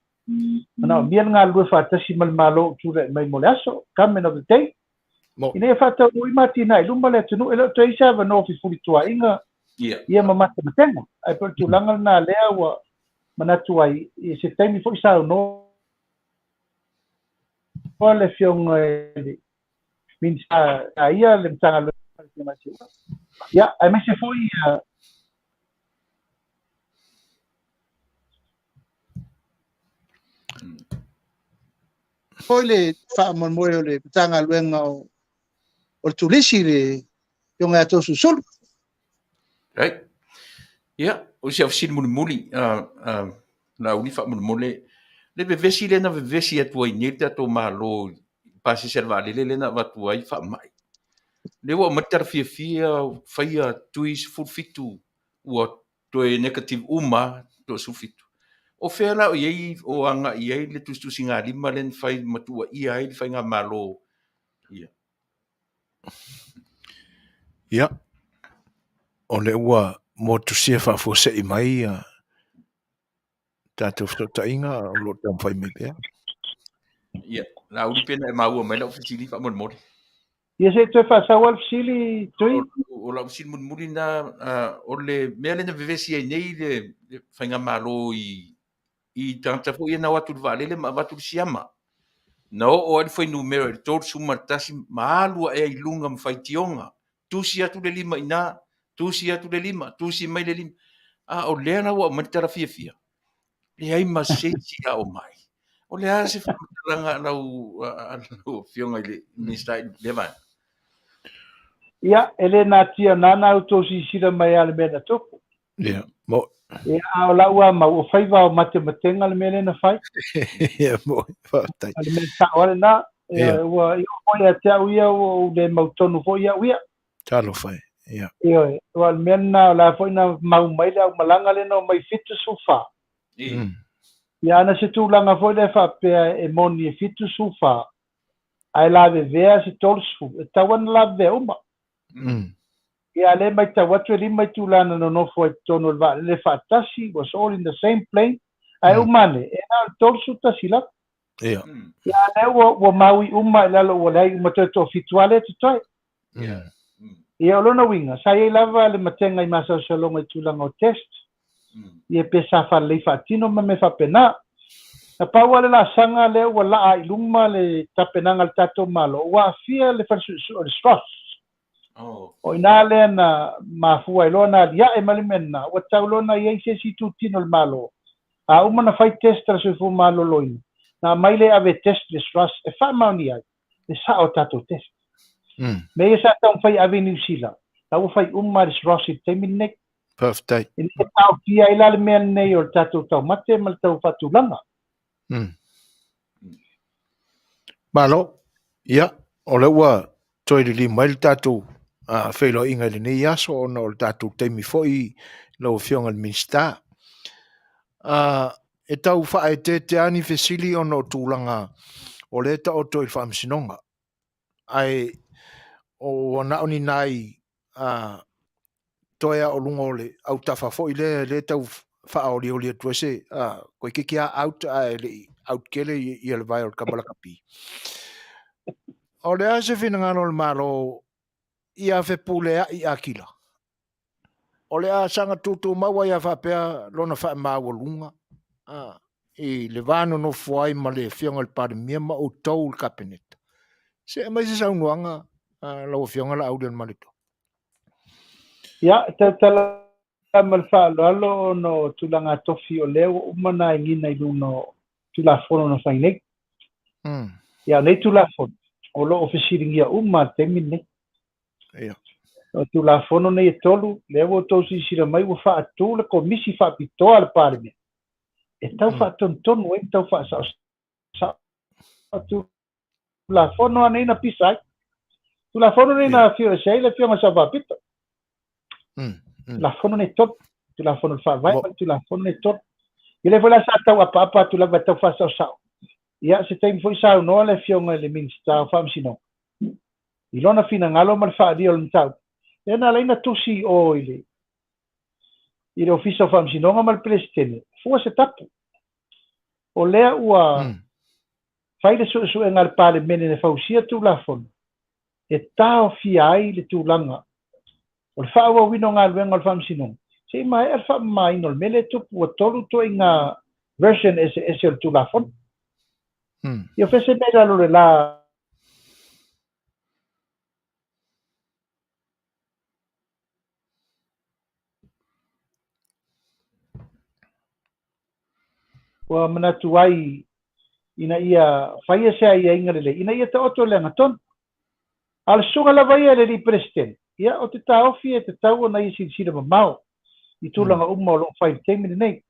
Manaomia le galulue faatasi ma le Malo o tulai mai mo le aso, government of the day, ina ia faataunuuina atinae i luma le atunuu. E le o toe i ai se avanoa fefulituaaiga ia ma matematega. Ae pei o le tulaga lena lea ua manatu ai, i se taimi foi saunoa le Afioga i le Minisita a ia le Matagaluega o le Afioga ia Seuga. Ia, aemaise foi Foi le faamoemoe o le Matagaluega o le Turisi le Afioga ia Toeolesulusulu. Right. Ia, o si au fesili mulimuli, Laauli faamolemole, le vevesi lea na vevesi atu ai nei le tatou Malo i pasese a le vaalele lea na avatu ai faamai. Lea ua aumai le tala fiafia, faia tui 17 ua toe negative uma lava 17. O fea la o i ai o agai i ai le tusitusigalima lea na fai ma tuuaia ai le faigamalo? Ia. Ia, o lea ua motusia faafuasei mai ia tatou fesootaiga o lo o taumafai mai pea. Ia, Laauli pe na e maua mai lau fesili faamolemole. Ia se i toe faasau lava le fesili, Tui. O lau fesili mulimuli lena, o le mea lea na vevesi ai nei le faigamalo i tagata foi ia na o atu i le vaalele ma avatu le siama. Na oo ai le fuainumera i le 31 ma alu ae ai i luga ma faitioga. Tusi atu le lima i ina, tusi atu le lima, tusi mai le lima. A o lea la ua aumai le tala fiafia, leai ma se isi a o mai. O le a se faamatalaga a lau Afioga i le Minisita i lea vaega? Ia, e le natia nana outou silasila mai lava i le mea na tupu. Ia, mo. Ia, a o lau lava mau, o faiva o matematega le mea lea na fai. Ia, mo, faafetai. O le mea sao lava lena. Ia, ua i oo foi ia te au ia, ua ou le mautonu foi au ia. Talofa e, ia. Ioe, aua o le mea lena, o la foi na mau mai le aumalaga lea na omai 74. Ia, ana se tulaga foi lea faapea e moni e 74, ae lavevea se 30, e tatau lava ona lavevea uma. Ia, a o lea e matau atu e lima itula na nonofo ai totonu o le vaalele faatasi, was all in the same plane, ae uma ane, e na o le 31 lava. Ia. Ia, a o lea ua maui uma i lalo ua leai uma toe toafitu lava lea e totoe. Ia, o lona uiga, sa i ai lava le matega i masalosaloga i tulaga o test, ia pe sa faalelei faatino ma mea faapena. Na pau lava le laasaga lea ua laa i luma le tapenaga a le tatou Malo, ua aafia le fale suesue o le SROS. O i ina lea na mafua ai loa na aliae mai le mea lena, ua tau loa na i ai se isi itutino o le Malo. A uma ona fai test a le Soifua Maloloina, na aumai lea e ave e test le SROS e faamaonia ai le sao o tatou test. Mea ia sa taumafai e ave i Niu Sila, la ua fai uma e le SROS i le taimi lenei. Faafetai. Ina ia taofia ai la le mea lenei o le tatou taumate ma le tau faatulaga. Malo. Ia, o lea ua toe liliu mai le tatou feiloaiga i lenei aso ona o le tatou taimi foi lau Afioga i le Minisita. E tau faaeteete lava ni fesili ona o tulaga o lea e taoto i le Faamasinoga. Ae ua na o ni nai toe a o luga o le autafa foi lea lea tau faaolioli atu ai se toeitiiti lava out ae le i out tele ia le vae o le tama lakapi. O le a se finagalo o le Malo ia Fepuleai Akila? O le a saga tutumau ai a faapea lona faamaualuga i le va nonofo ai ma le Afioga i le Palemia ma outou le Kapeneta. Se aumai se saunoaga lau Afioga Laaulialemalietoa. Ia, e tautala ma le faaaloalo ona o tulaga tofi o lea ua uma ona aegiina i luga o Tulafono na fai nei. Ia, o nei Tulafono, o lo o fesiligia uma i le taimi lenei. Ia. O Tulafono nei e tolu, lea ua outou silasila mai ua faatu le Komisi Faapitoa a le Palemene e tau faatonutonu ai ma tau faasaosao Tulafono lava nei na pisa ai. Tulafono nei na afio ese ai le Afioga Sao Faapito. Tulafono nei tolu. Tulafono o le Faavae ma le Tulafono nei tolu. Ia lea foi la sa tau apaapa atu lava e tau faasaosao. Ia, se taimi foi saunoa le Afioga i le Minisita o Faamasinoga i lona finagalo ma le faaalia o le mataupu. Lea na ala ai na tusi i o i le i le Ofisa o Faamasinoga ma le Peresetene, fua se tapu. O lea ua fai le suesuega a le Palemene na fausia Tulafono e taofia ai le tulaga o le faaauauina o galuega o le Faamasinoga se i maea le faamamaina o le mea lea e tupu ua tolu ituaiga version eseese o le Tulafono. Ia o fea se mea i lalo o le la? Ua manatu ai ina ia faia se aiaiga lelei ina ia taoto i le agatonu. A o le susuga lava ia i le Alii Peresetene, ia, ou te taofi e tatau ona ia silasila mamao i tulaga uma o lo o fai i le taimi lenei,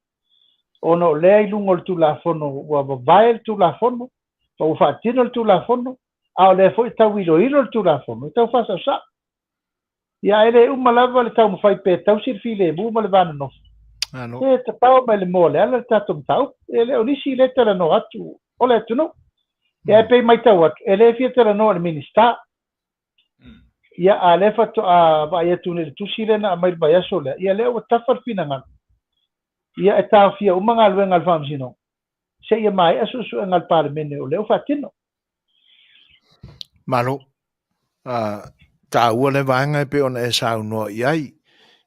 ona o lea i luga o le Tulafono ua vavae le Tulafono ma ua faatino le Tulafono, a o lea foi e tau iloilo le Tulafono e tau faasaosao. Ia, ae le uma lava le taumafai pea e tausi le filemu ma le va nonofo. E tatao mai le moa o le ala le tatou mataupu. E le o nisi lea e talanoa atu o le atunuu. Ia, ae pei e matau atu, e le fia talanoa i le Minisita. Ia, a o lea faatoa vaai atu nei i le tusi lea na aumai i le vaiaso lea, ia lea ua tafa le finagalo. Ia, e taofia uma galuega a le Faamasinoga seia maea suesuega a le Palemene o lea ua faatino. Malo. Taua lea vaega e pei ona e saunoa i ai.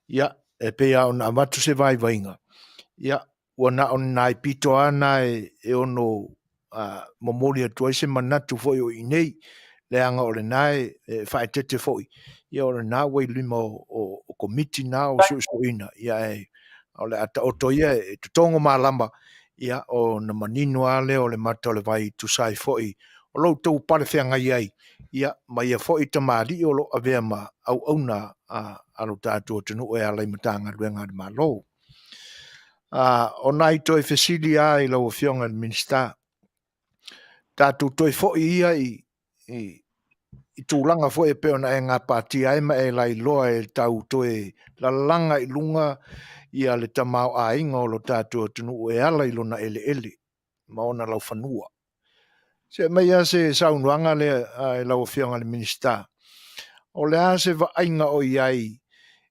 Ia, e pei lava ona avatu se vaivaiga, ia, ua na o ni nai pito lava na e ono momoli atu ai se manatu foi o i inei, leaga o lena e faaeteete foi, ia o lena ua i lima o Komiti na o suesueina, ia ae o le a taoto ia e totogo malama, ia ona manino lava lea o le mata o le vai e tusa ai foi o lo outou pale feagai ai, ia ma ia foi tamalii o lo o avea ma auauna a lo tatou atunuu e ala i Matagaluega a le Malo. O nai toe fesili lava i lau Afioga i le Minisita, tatou toe foi ia i i tulaga foi e pei ona e gapatia ai ma e lailoa e tau toe lalaga i luga ia le tamaoaiga o lo tatou atunuu e ala i lona eleele ma ona laufanua. Se aumai lava se saunoaga lea i lau Afioga i le Minisita, o le a se vaaiga o i ai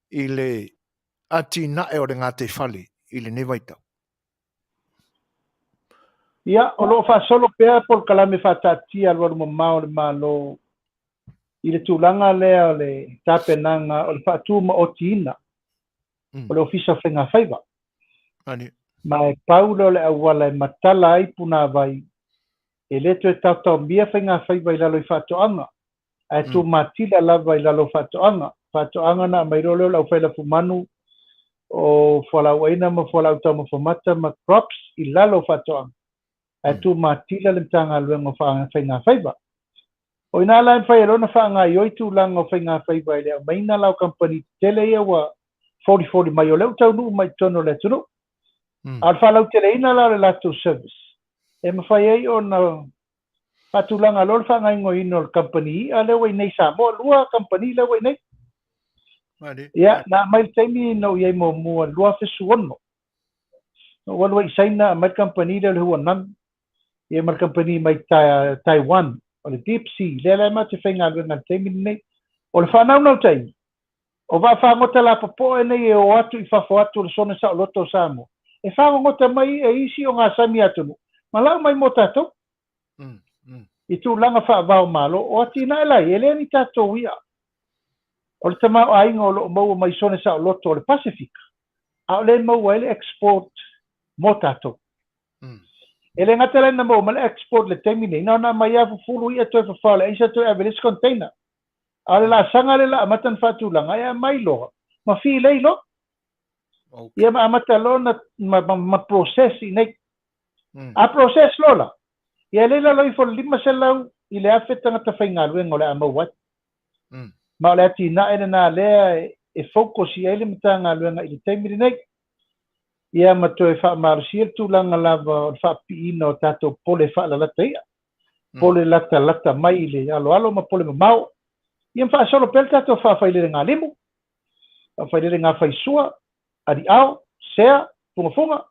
i le atinae o le gataifale i lenei vaitau? Ia, o lo o faasolo pea polokalame faataatitia alualumamao a le Malo i le tulaga lea o le tapenaga o le faatumaotiina o le Ofisa o Faigafaiva. Ma e pau lea o le auala e matala ai punavai, e le toe taotaomia faigafaiva i lalo i faatoaga, ae tumatila lava i lalo o faatoaga. Faatoaga na aumai loa lea o le aufai lafumanu o fualaauaina ma fualaau taumafa mata ma crops i lalo o faatoaga, ae tumatila le Matagaluega o Faigafaiva. O i ina la e mafai ai loa ona faagaoioi tulaga o faigafaiva i le aumaiga la o kamupani tetele ia ua folifoli mai, o lea ua taunuu mai i totonu o le atunuu. A o le faalauteleina la o le latou service, e mafai ai ona faatulaga loa le faagaoioiina o le kamupani i'a lea ua i inei i Samoa, lua kamupani lea ua i inei. Ia, na aumai i le taimi na ou i ai muamua i le 2016. Na ou alu ai i Saina aumai le kamupani lea o le Huanan, ia ma le kamupani mai Taiwan, o le Deep Sea, lea la matou te faigaluega i le taimi lenei. O le faanaunautai, o vaafagota lapopoa nei e o atu i fafo atu o le sone saoloto o Samoa, e fagogota mai e isi ogasami atunuu ma lau mai mo tatou. I tulaga faava-o-Malo, o atinae la ia, e le ni tatou i'a. O le tamaoaiga o lo o maua mai sone saoloto o le Pasefika, a o lea e maua ai le export mo tatou. E le gata la ina maua mai le export i le taimi nei, na ona aumai lava fufulu i'a toe fafao i le aisa toe ave i le isi container. A o le laasaga lea la amata ona faatulaga, e aumai loa ma filei loa. Ia ma amata loa ona ma process i inei. A process loa la, ia e le i lalo ifo o le 500 i le 1000 tagata faigaluega o le a maua ai. Ma o le atinae lena lea e focus i ai le Matagaluega i le taimi lenei. Ia ma toe faamalosia le tulaga lava o le faapipiina o tatou pole faalalata i'a, pole latalata mai i le aloalo ma pole mamao. Ia ma faasolo pea le tatou faafailelegalimu, faafailelegāfaisua, aliao, sea, fugafuga.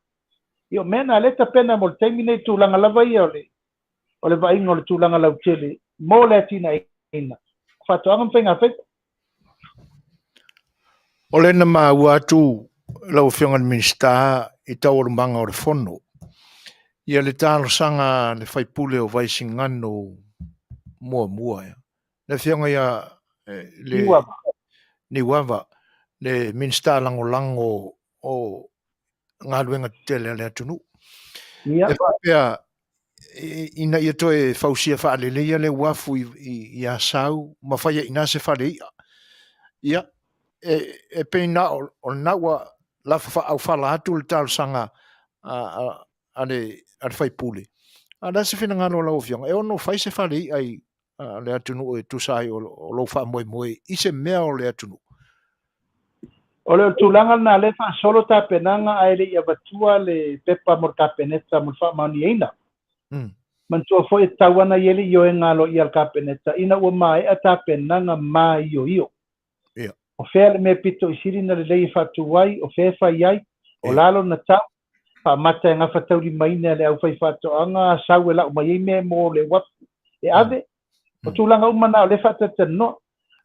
Ia o mea na lea e tapena mo le taimi nei, tulaga lava ia o le o le vaaiga o le tulaga lautele mo le atinaeina o faatoaga ma faigafaiva. O lea na maua atu lau Afioga i le Minisita i taualumaga o le Fono, ia le talosaga a le sui usufono o Vaisigano muamua, le Afioga ia le Niuava, le Minisita Lagolago o galuega tetele a le atunuu. E faapea ina ia toe fausia faaleleia le uafu i Asau ma fai ai i ina se fale i'a. Ia, e pei na o lena ua lafo faaaufala atu le talosaga a a le a le faipule, a le a se finagalo o lau Afioga, e ono fai se fale i'a i le atunuu e tusa ai o lou faamoemoe i se mea o le atunuu? O le tulaga lena lea e faasolo tapenaga ae le i avatua le pepa mo le Kapeneta mo le faamaoniaina. Manatua foi e tatau ana i ai le ioega aloaia a le Kapeneta ina ua maea tapenaga maioio. O fea le mea pito i sili na lelei e faatu ai, o fea e fai ai, o le a lona tau, faamata e gafataulimaina e le aufaifaatoaga sau e lau mai ai mea mo le uafu e ave. O tulaga uma na o lea e faatalatalanoa.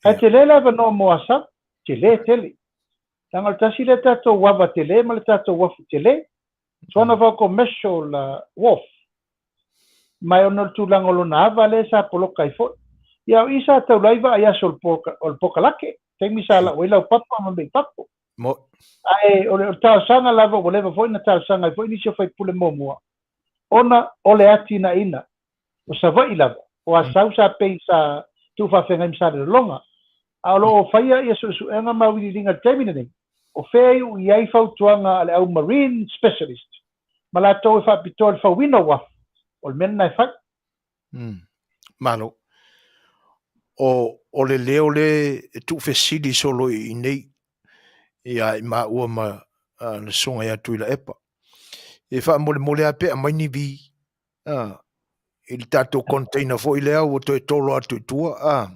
Ae tele le avanoa mo Asau, tele tele. Leaga o le tasi lea tatou ava tele ma le tatou uafu tele. It's one of our commercial wharf. Ma e ona o le tulaga o lona ava lea sa poloka ai foi. Ia o i sa taula ai vaai aso o le pokalake, taimi sa lau ai laupapa ma meipapo. Ae o le talosaga lava ua leva foi na talosaga ai foi nisi o faipule muamua, ona o le atinaeina o Savaii lava, o Asau sa pei sa tuufaafeagai ma Salelologa. A o lo o faia ia suesuega ma auiliiliga i le taimi lenei, o fea e iu i ai fautuaga a le au marine specialist ma latou e faapitoa i le fauina o uafu, o le mea lena e fai. Malo. O, o le leo le e tuufesili solo i inei, ia i maua ma le susuga ia Tuilaepa. E faamolemole lava pe aumai ni vi i le tatou container foi lea ua toe tolo atu i tua. A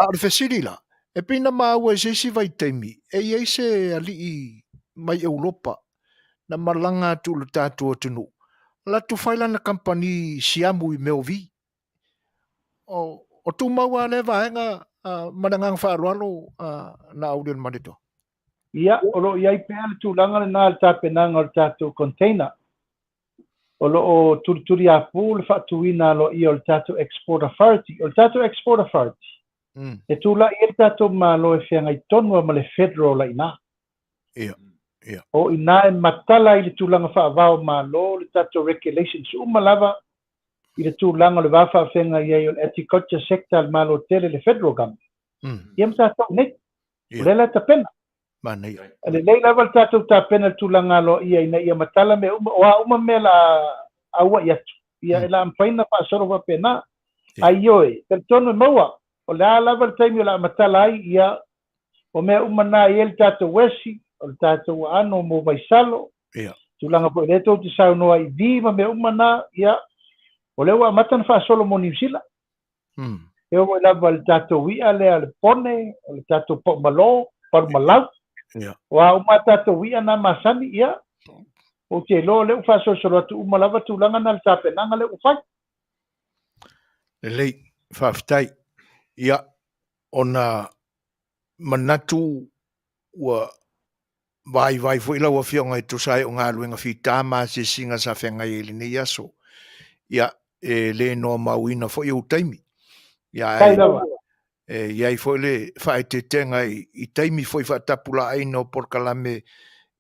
o le fesili la, e pei na maua i se isi vaitaimi, e i ai se alii mai Europa na malaga atu i le tatou atunuu, alu atu fai lana kamupani siamu i mea o vi. O tumau lava lea vaega ma le agaga faaaloalo Laaulialemalietoa. Ia, o lo o i ai pea le tulaga lena i le tapenaga o le tatou container. O lo o tulituliapu le faatuina aloaia o le tatou Export Authority. O le tatou Export Authority, e tulai ai le tatou Malo e feagai tonu lava ma le Federal la i ina. O i ina e matala ai le tulaga faava o Malo, le tatou regulations uma lava i le tulaga o le va faafeagai ai o le agriculture sector a le Malo tele, le Federal Government, ia ma tatou nei. O lea la e tapena. Manaia. E lelei lava le tatou tapena i le tulaga aloaia ina ia matala mea uma, o a uma mea la auai atu, ia e la mafai ona faasolo faapena. Ae ioe, talitonu e maua, o le a lava le taimi o le a matala ai, ia, o mea uma na e i ai le tatou uesi, o le tatou aano mo Vaisalo, tulaga foi lea tou te saunoa i vi ma mea uma na, ia, o lea ua amata ona faasolo mo Niu Sila. E oo lava i le tatou i'a lea o le pone, o le tatou paumalo, palumalau. O a uma a tatou i'a na masani, ia, ou te iloa o lea ua faasolosolo atu uma lava tulaga na i le tapenaga lea ua fai. Lelei, faafetai. Ia, ona manatu ua vaivai foi lau Afioga e tusa ai o galuega fita ma asiasiga sa feagai ai i lenei aso. Ia, e le noamauina foi ou taimi. Ia, Faafetai lava. e i ai foi le faaeteetega i taimi foi faatapulaaina o polokalame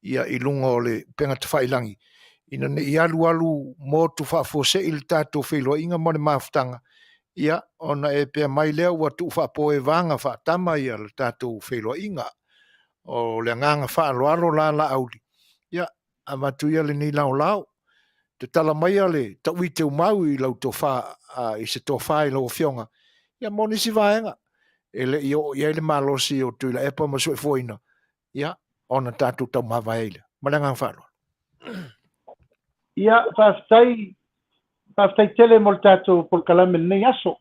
ia i luga o le upega tafailagi, ina ne i alualu motu faafuasei le tatou feiloaiga ma le mafutaga, ia ona e pea mai lea ua tuu faapoevaga faatama ia le tatou feiloaiga. O le agaga faaaloalo la Laauli, ia avatu ia lenei laolao, tatala maia le taui teumau i lau tofa, i se tofa i lau Afioga, ia mo nisi vaega e le i oo i ai le malosi o Tuilaepa ma Suefuaina, ia ona tatou taumavae ai lea. Ma le agaga faaaloalo. Ia, faafetai, faafetai tele mo le tatou polokalame i lenei aso.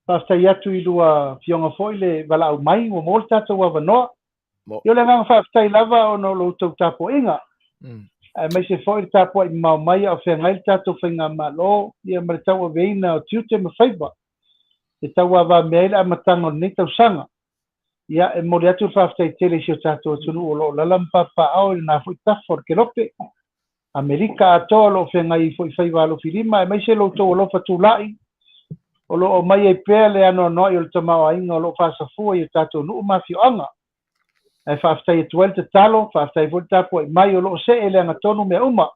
Faafetai atu i lua afioga foi le valaau mai ua maua le tatou avanoa. Ia o le agaga faafetai lava ona o lo outou tapuaiga. Aemaise foi le tapuai mamao mai a o feagai le tatou faigamalo ia ma le tauaveina o tiute ma faiva e tauavamea ai le amataga o lenei tausaga. Ia e momoli atu le faafetai tele i si o tatou atunuu o lo o lala ma papaaao i lena foi tafa o le Kelope. Amerika atoa o lo o feagai ai foi faiva alofilima aemaise lo outou alofa tulai o lo o aumai ai pea le anoanoai o le tamaoaiga o lo o faasafua i o tatou nuu ma afioaga. Ae faafetai atu ai le tatalo, faafetai foi le tapuai mai o lo o see le agatonu mea uma.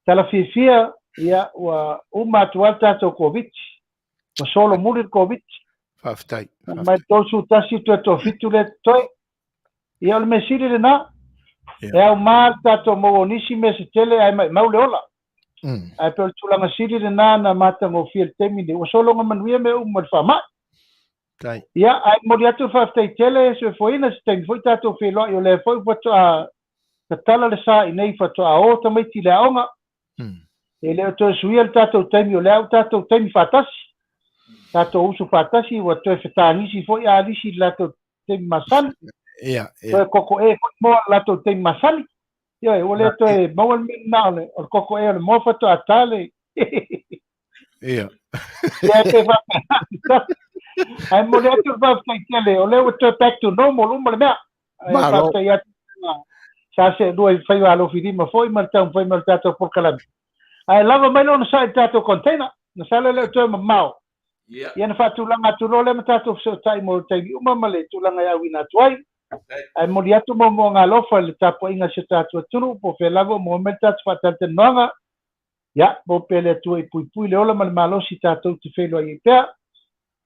Tala fiafia, ia, ua uma atu lava le tatou Koviti. Ua solomuli le Koviti. Faafetai. Mai le 31 toe toafitu lea totoe. Ia, o le mea sili lena. E aumā le tatou maua o nisi mea se tele ae maimau le ola. Ae pei o le tulaga sili lena na matagofie i le taimi lenei, ua sologa manuia mea uma i le faamai. Ia, ae momoli atu le faafetai tele soifuaina, se taimi foi tatou feiloai, o lea foi faatoa tatala le sa i nei faatoa o tamaiti i le aoga. E le o toe suia le tatou taimi, o lea ua tatou taimi faatasi, tatou usu faatasi, ua toe fetagisi foi alisi i le latou taimi masani. Toe kokoe foi moa i le latou taimi masani. Ioe, ua le toe maua le mea lena o le, o le kokoe o le moa faatoa ta le. Ia, e faapena. Ae momoli atu le faafetai tele, o lea ua toe back to normal uma le mea. Ae faafetai atu sa seelua i faiva alofilima foi ma le taumafai mai o le tatou polokalame. Ae lava mai le onosai i le tatou container, masalo e le o toe mamao. Ia na faatulaga atu loa lea ma tatou fesootai mo taimi uma ma le tulaga e auina atu ai. Ae momoli atu moomooga alofa i le tapuaiga a si o tatou atunuu po o fea lava o maua mai le tatou faatalatalanoaga. Ia, maua pea le Atua i puipui le ola ma le malosi tatou te feiloai ai pea.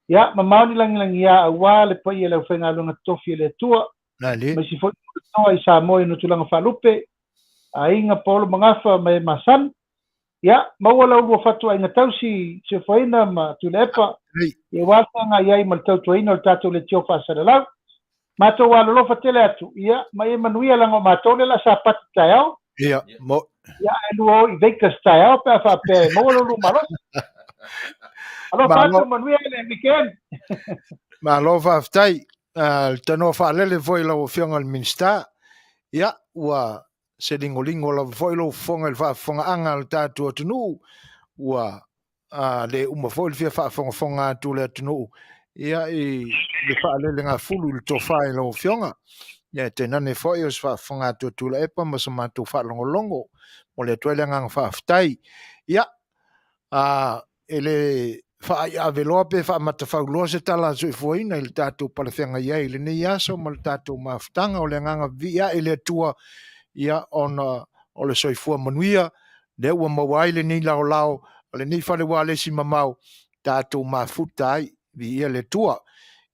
Ia, mamao ni lagilagiā aua le paia i le aufaigaluega totofi a le Atua, aemaise foi toa i Samoa i ona tulaga faalupe, aiga Paolo Magafa ma e masani. Ia, maua la ulua fatuaiga tausi, Sefoina ma Tuilaepa, ia aua le feagai ai ma le tautuaina o le tatou leitio faasalalau. Matou alolofa tele atu, ia, ma ia manuia leaga o matou lea o le a sapati taeao. Ia, mo. Ia, ae lua o i Vegas taeao pe a faapea e maua lo lua malosi. Alofa atu, manuia le weekend. Malo faafetai. Le tanoa faalele foi i lau Afioga i le Minisita. Ia, ua se ligoligo lava foi lou fofoga i le faafofogaaga a le tatou atunuu, ua le uma foi le fia faafogafoga atu o le atunuu ia i le faalelegafulu i le tofa i lau Afioga. Ia e tainane foi o se faafofoga atu a Tuilaepa ma se matou faalogologo. Momoli atu ai le agaga faafetai. Ia, e le faaiaveloa pe faamatafauloa se tala a soifuaina i le tatou palefeagai ai i lenei aso ma le tatou mafutaga. O le agaga vivii ae i le Atua, ia, ona o le soifua manuia lea ua maua ai lenei laolao o lenei fale ualesi mamao tatou mafuta ai, viia le Atua.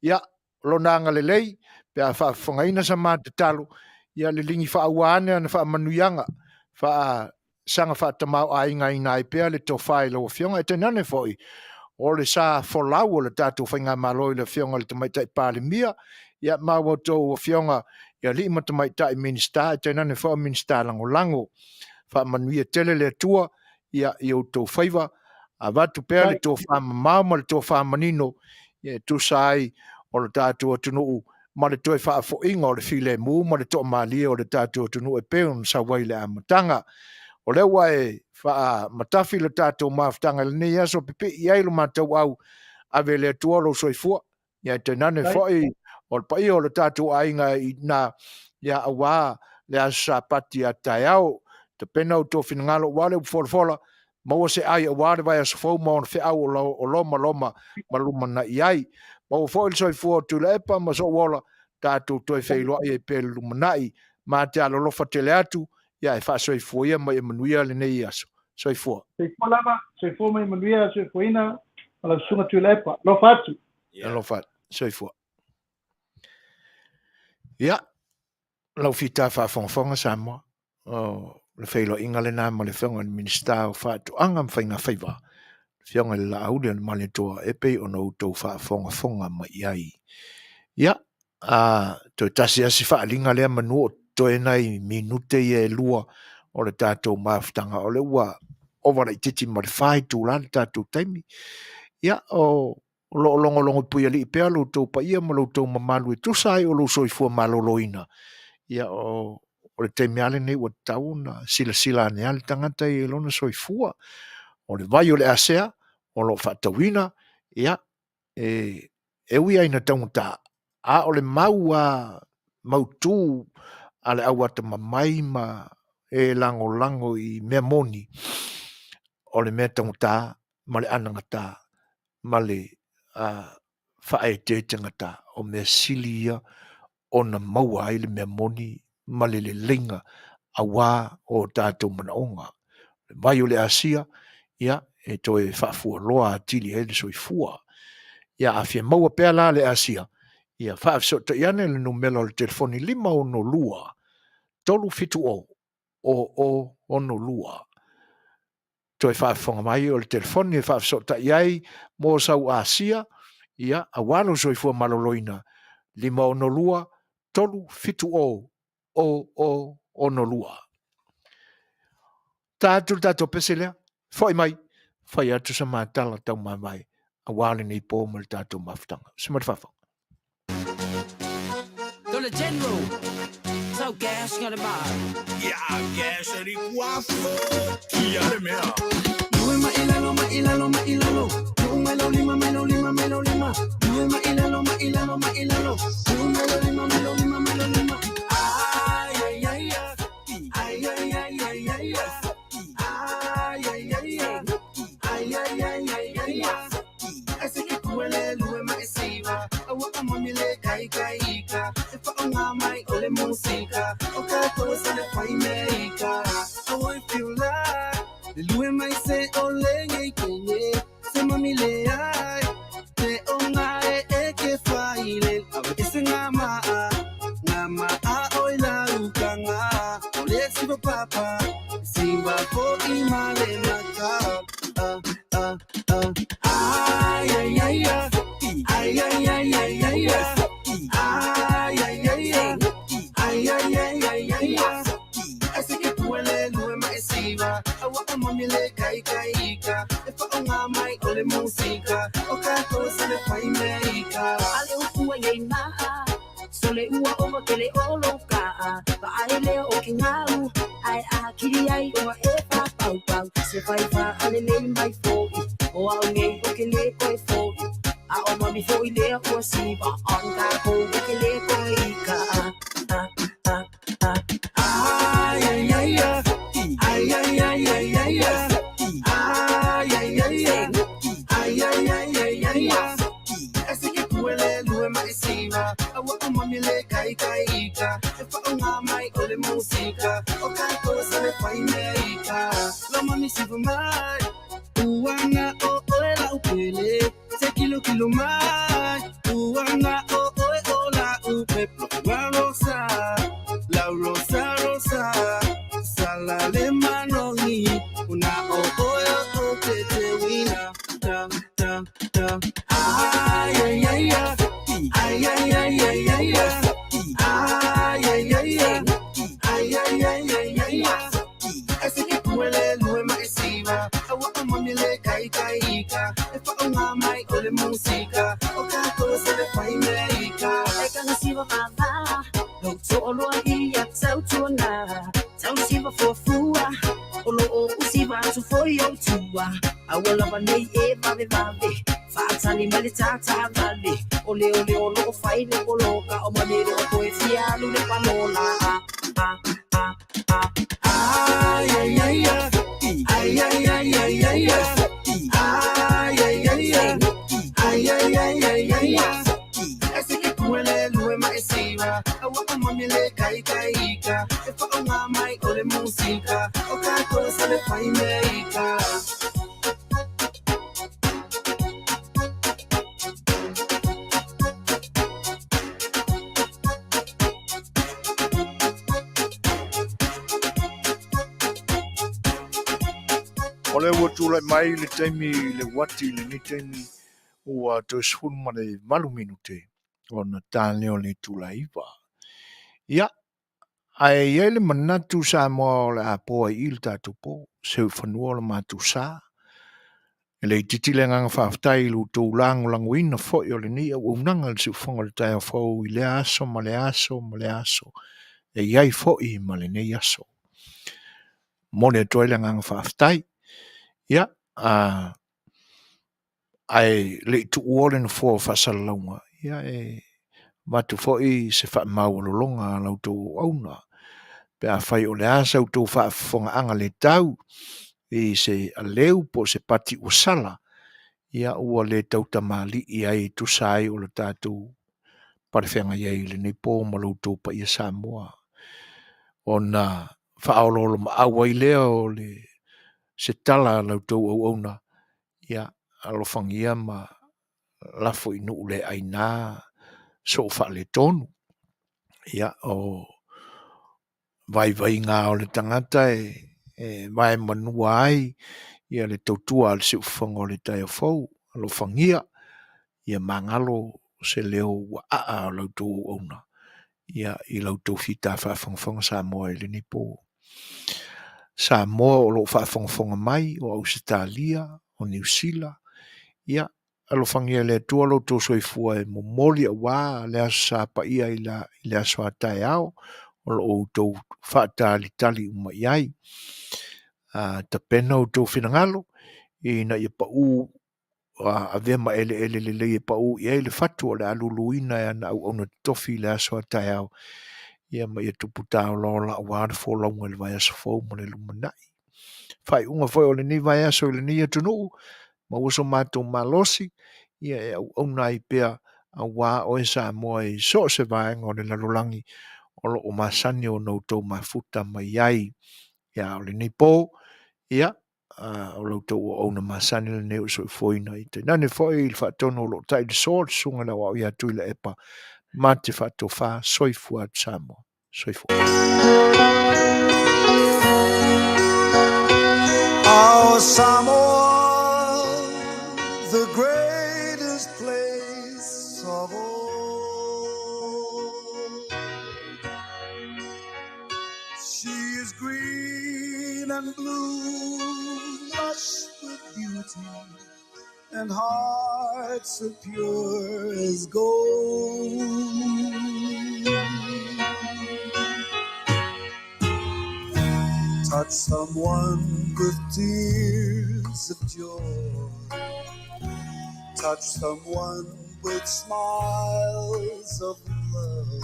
Ia, o lona agalelei pe a faafofogaina sa ma tatalo, ia liligi faaua ane ana faamanuiaga, faa saga faatamaoaigaina ai pea le tofa i lau Afioga. E tainane foi o le sa folau o le tatou faigamalo i le Afioga i le Tamaitai Palemia, ia ma ua outou Afioga i alii ma tamaitai Minisita, e tainane foi o Minisita Lagolago. Faamanuia tele le Atua ia i outou faiva, avatu pea le tofa mamao ma le tofa manino ia e tusa ai o le tatou atunuu ma le toe faafoiga o le filemu ma le toamalie o le tatou atunuu e pei ona sau ai i le amataga. O lea ua e faamatafi le tatou mafutaga i lenei aso, pipii ai lo matou au, ave le Atua lou soifua, ia tainane foi o le paia o le tatou aiga i ina, ia aua le aso Sapati a taeao. Tapena outou finagalo aua le upu folafola, maua se ai aua le vaiaso fou ma ona feau o lomaloma ma lumanai ai. Maua foi le soifua o Tuilaepa ma sou ola, tatou toe feiloai ai pea i le lumanai. Ma te alolofa tele atu, ia e faasoifua ia ma ia manuia lenei aso. Soifua. Soifua lava, soifua ma ia manuia, soifuaina ma lau susuga Tuilaepa. Alofa atu. Alofa atu. Soifua. Ia, lau fita faafogafoga Samoa, o le feiloaiga lena ma le Afioga i le Minisita o Faatoaga ma Faiga Faiva, le Afioga i le Laauli o le Malietoa, e pei ona outou faafogafoga mai i ai. Ia, a toe tasi lava si faaaliga lea manu o totoe nai minute ia e lua o le tatou mafutaga, o lea ua ova laitiiti ma le 4 itula le tatou taimi. Ia, o O lo o logologo puialii pea lo outou paia ma lo outou mamalu e tusa ai o lou soifua maloloina. Ia, o, o le taimi lava lenei ua tatau ona silasila ane lava le tagata i lona soifua. O le vai o le asea, o lo o faatauina, ia, e, e ui lava ina taugata, a o le mau a mautu a le au atamamai ma e lagolago i mea moni, o le mea taugata ma le anagata ma le faaeteetegata, o mea sili ia ona maua ai le mea moni ma le leleiga aua o tatou manaoga. O le vai o le Asia, ia, e toe faafualoa atili ai le soifua. Ia, a fia maua pea la le Asia, ia faafesootai ane le numera o le telefoni 562. 370 0062. Toe faafofoga mai o le telefoni e faafesootai ai mo sau asia, ia, aua lou soifua maloloina, 562 370 0062. Ta atu le tatou pese lea, foi mai, fai atu sa matala tau mavae, aua lenei pō ma le tatou mafutaga. Se ma le faafofoga. Dole General, sau gas ngā le mai. Ia gas ari kua kia le mea. Lue ma ilalo ma ilalo ma ilalo. Nu'u mai lo lima mai lo lima mai lo lima. Lue ma ilalo ma ilalo ma ilalo. Nu'u mai lo lima mai lo lima mai lo lima. Ai ai ai ai. Ai ai ai ai ai ai. Ai ai ai ai. Ai ai ai ai ai ai. Ai se ke kuele lue ma e siva. Aua ka mami le kai kai ika. E whaonga mai o le musika. O ka koe sa le whai me ika. Aua e fiula. Le lue mai se o le ngei kenye. Se mami le ai. Te o ngā e e ke whaile. Awe e se ngā maa. Ngā maa oi la ukanga. O le siva papa. Siva po i male maka. Ah, ah, ah. Ai, ai, ai, ai. Ai, ai, ai, ai, ai, ai. Ai, ai, ai, ai. Ai, ai, ai, ai, ai, ai. Ai se ke puele lue ma e siva. Aua ka mami le kai kai ika. E whaonga mai o le musika. O ka koe sa le whai me ika. Ale ukua iei maa, sole ua ova kele o lou kaa. Vaai lea o ke ngau, ae a kiri ai oa e whāpaupau. Se whai wha ale nei mai fōi, o au nei o ke le koe fōi. A o mami fōi lea ua siva, on ka kou o ke le koe i ka. Ah, ah, ah. Ai, ai, ai, ai. Ai, ai, ai, ai, ai, ai. Ai, ai, ai, ai. Ai, ai, ai, ai, ai, ai. Ai se ke puele lue ma e siva. Aua ka mami le kai kai ika. E whaonga mai o le musika. O ka koe sa le whai me ika. Lo mami siva mai. Uanga o oe la upele. Se kilo kilo mai. Uanga o oe o la upe. Wa rosa. La rosa rosa. Sala le manongi. Una o oe o te te wina. Ta ta ta. Ai ai ai ai. Ai ai ai ai ai ai. Ai ai ai ai. Ai ai ai ai ai ai. Ai se ke puele lue ma e siva. Aua ka mami le kai kai ika. E whaonga mai o le musika. O ka koe sa le whai me ika. E kanga siva vava, lou to'oloa ia tautuana. Tau siva fuafua, o lo o usiva atu foi o tua. Aua lava nei e vave vave, faatali mai le tātā vale. O le o le o lo o fai le poloka, o mami le o koe fia alu le palola. Ah, ah, ah, ah. Ai ai ai ai. Ai ai ai ai ai ai. Ai ai ai ai. Ai ai ai ai ai ai. Ai se ke puele lue ma e siva. Aua ka mami le kai kai ika. E whaonga mai o le musika. O ka koe sa le whai me ika. O lea ua tulai mai le taimi le uati i lenei taimi ua toe 18 minute ona ta lea o le itula e 9. Ia, ae i ai le manatu Samoa o le a po ai i le tatou po, seu i fanua o le matou sa. E le itiiti le agaga faafetai i lo outou lagolagoina foi o lenei auaunaga i le siufofoga o le taeao fou i lea aso ma lea aso ma lea aso e i ai foi ma lenei aso. Momoli atu ai le agaga faafetai. Ia, a, ae le i tuua le nofoa o faasalalauga, ia e avatu foi se faamaualologa a la outou auauna. Pe afai o le a sa outou faafofogaaga le tau i se aleu po o se pati ua sala, ia ua le tautamalii ai e tusa ai o le tatou palefeagai ai i lenei po ma lo outou paia Samoa. Ona faaoloolomaau ai lea o le se tala a la outou auauna, ia alofagia ma lafo i nuu le aina sou faaletonu. Ia o Vaivaiga o le tagata e e vae manua ai ia le tautua a le siufofoga o le taeao fou. Alofagia ia magalo se leo ua aa o la outou auauna ia i la outou fita faafogafoga Samoa i lenei po. Samoa o lo o faafogafoga mai, o Ausetalia, o Niu Sila, ia alofagia e le Atua lo outou soifua e momoli aua le Aso Sa paia i le aso a taeao o lo o outou faatalitali uma i ai. Tapena outou finagalo ina ia pau avea ma eleele lelei e pau i ai le fatu o le a luluina e ana auauna totofi i le aso a taeao, ia ma ia tupu taolaola aua le folauga i le vaiaso fou ma le lumanai. Faaiuga foi o lenei vaiaso i lenei atunuu, maua so matou malosi, ia e auauna ai pea aua oe Samoa i so o se vaega o le lalolagi o lo o masani ona outou mafuta mai ai. Ia, o lenei po, ia, o la outou auauna masani lenei o le soifuaina i tainane foi i le faatonu o lo o tai le soa le susuga i le aoao ia Tuilaepa ma te faatofa soifua atu Samoa. Soifua. Our Samoa, the greatest place of all. She is green and blue, lush with beauty, and hearts as pure as gold. Touch someone with tears of joy. Touch someone with smiles of love.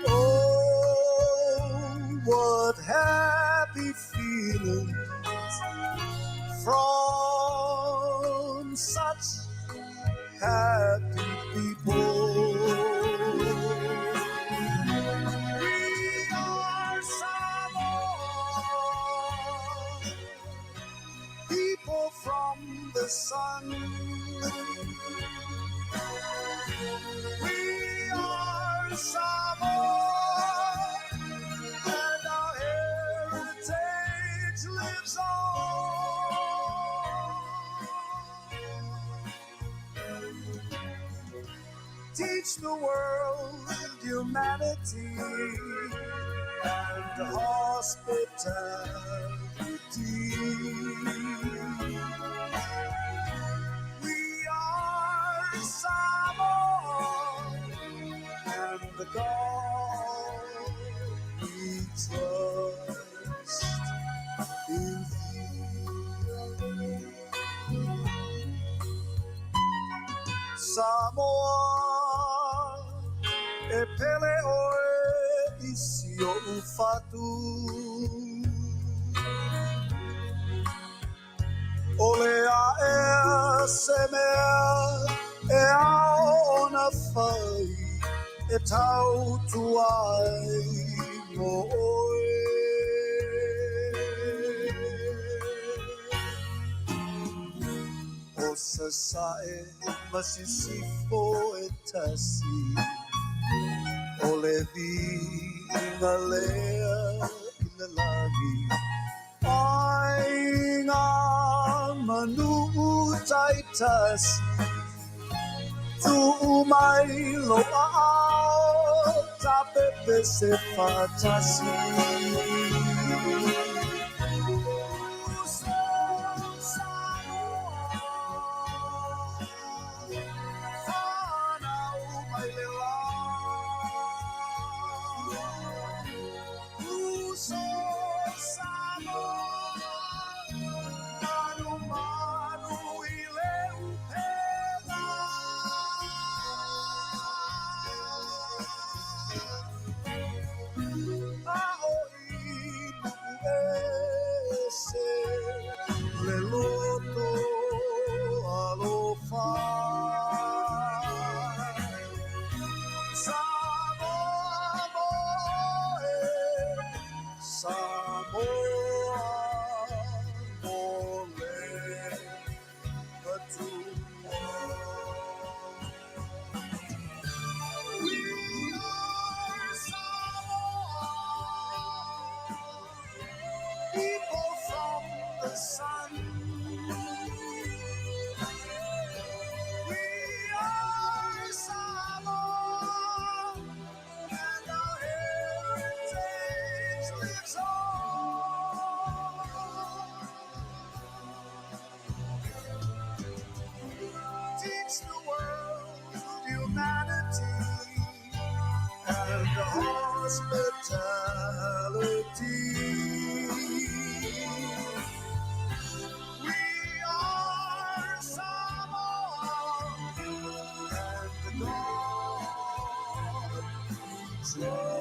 Oh, what happy feelings from such happy people. We are Samoa, people from the sun. We are Samoa, and our heritage lives on. Teach the world humanity and hospitality. We are Samoa, and the God we trust in thee. Samoa, e pele oe i si o ufatu. O le aea se mea e ao ona fai e tautua ai mo oe. O Sasae ma Sisifo e tasi, o le viiga lea i le lagi. Ai ngā manu taitasi, tuu mai lo aao, ta pepe se fatasi. Immortality. We are Samoa, and God we trust.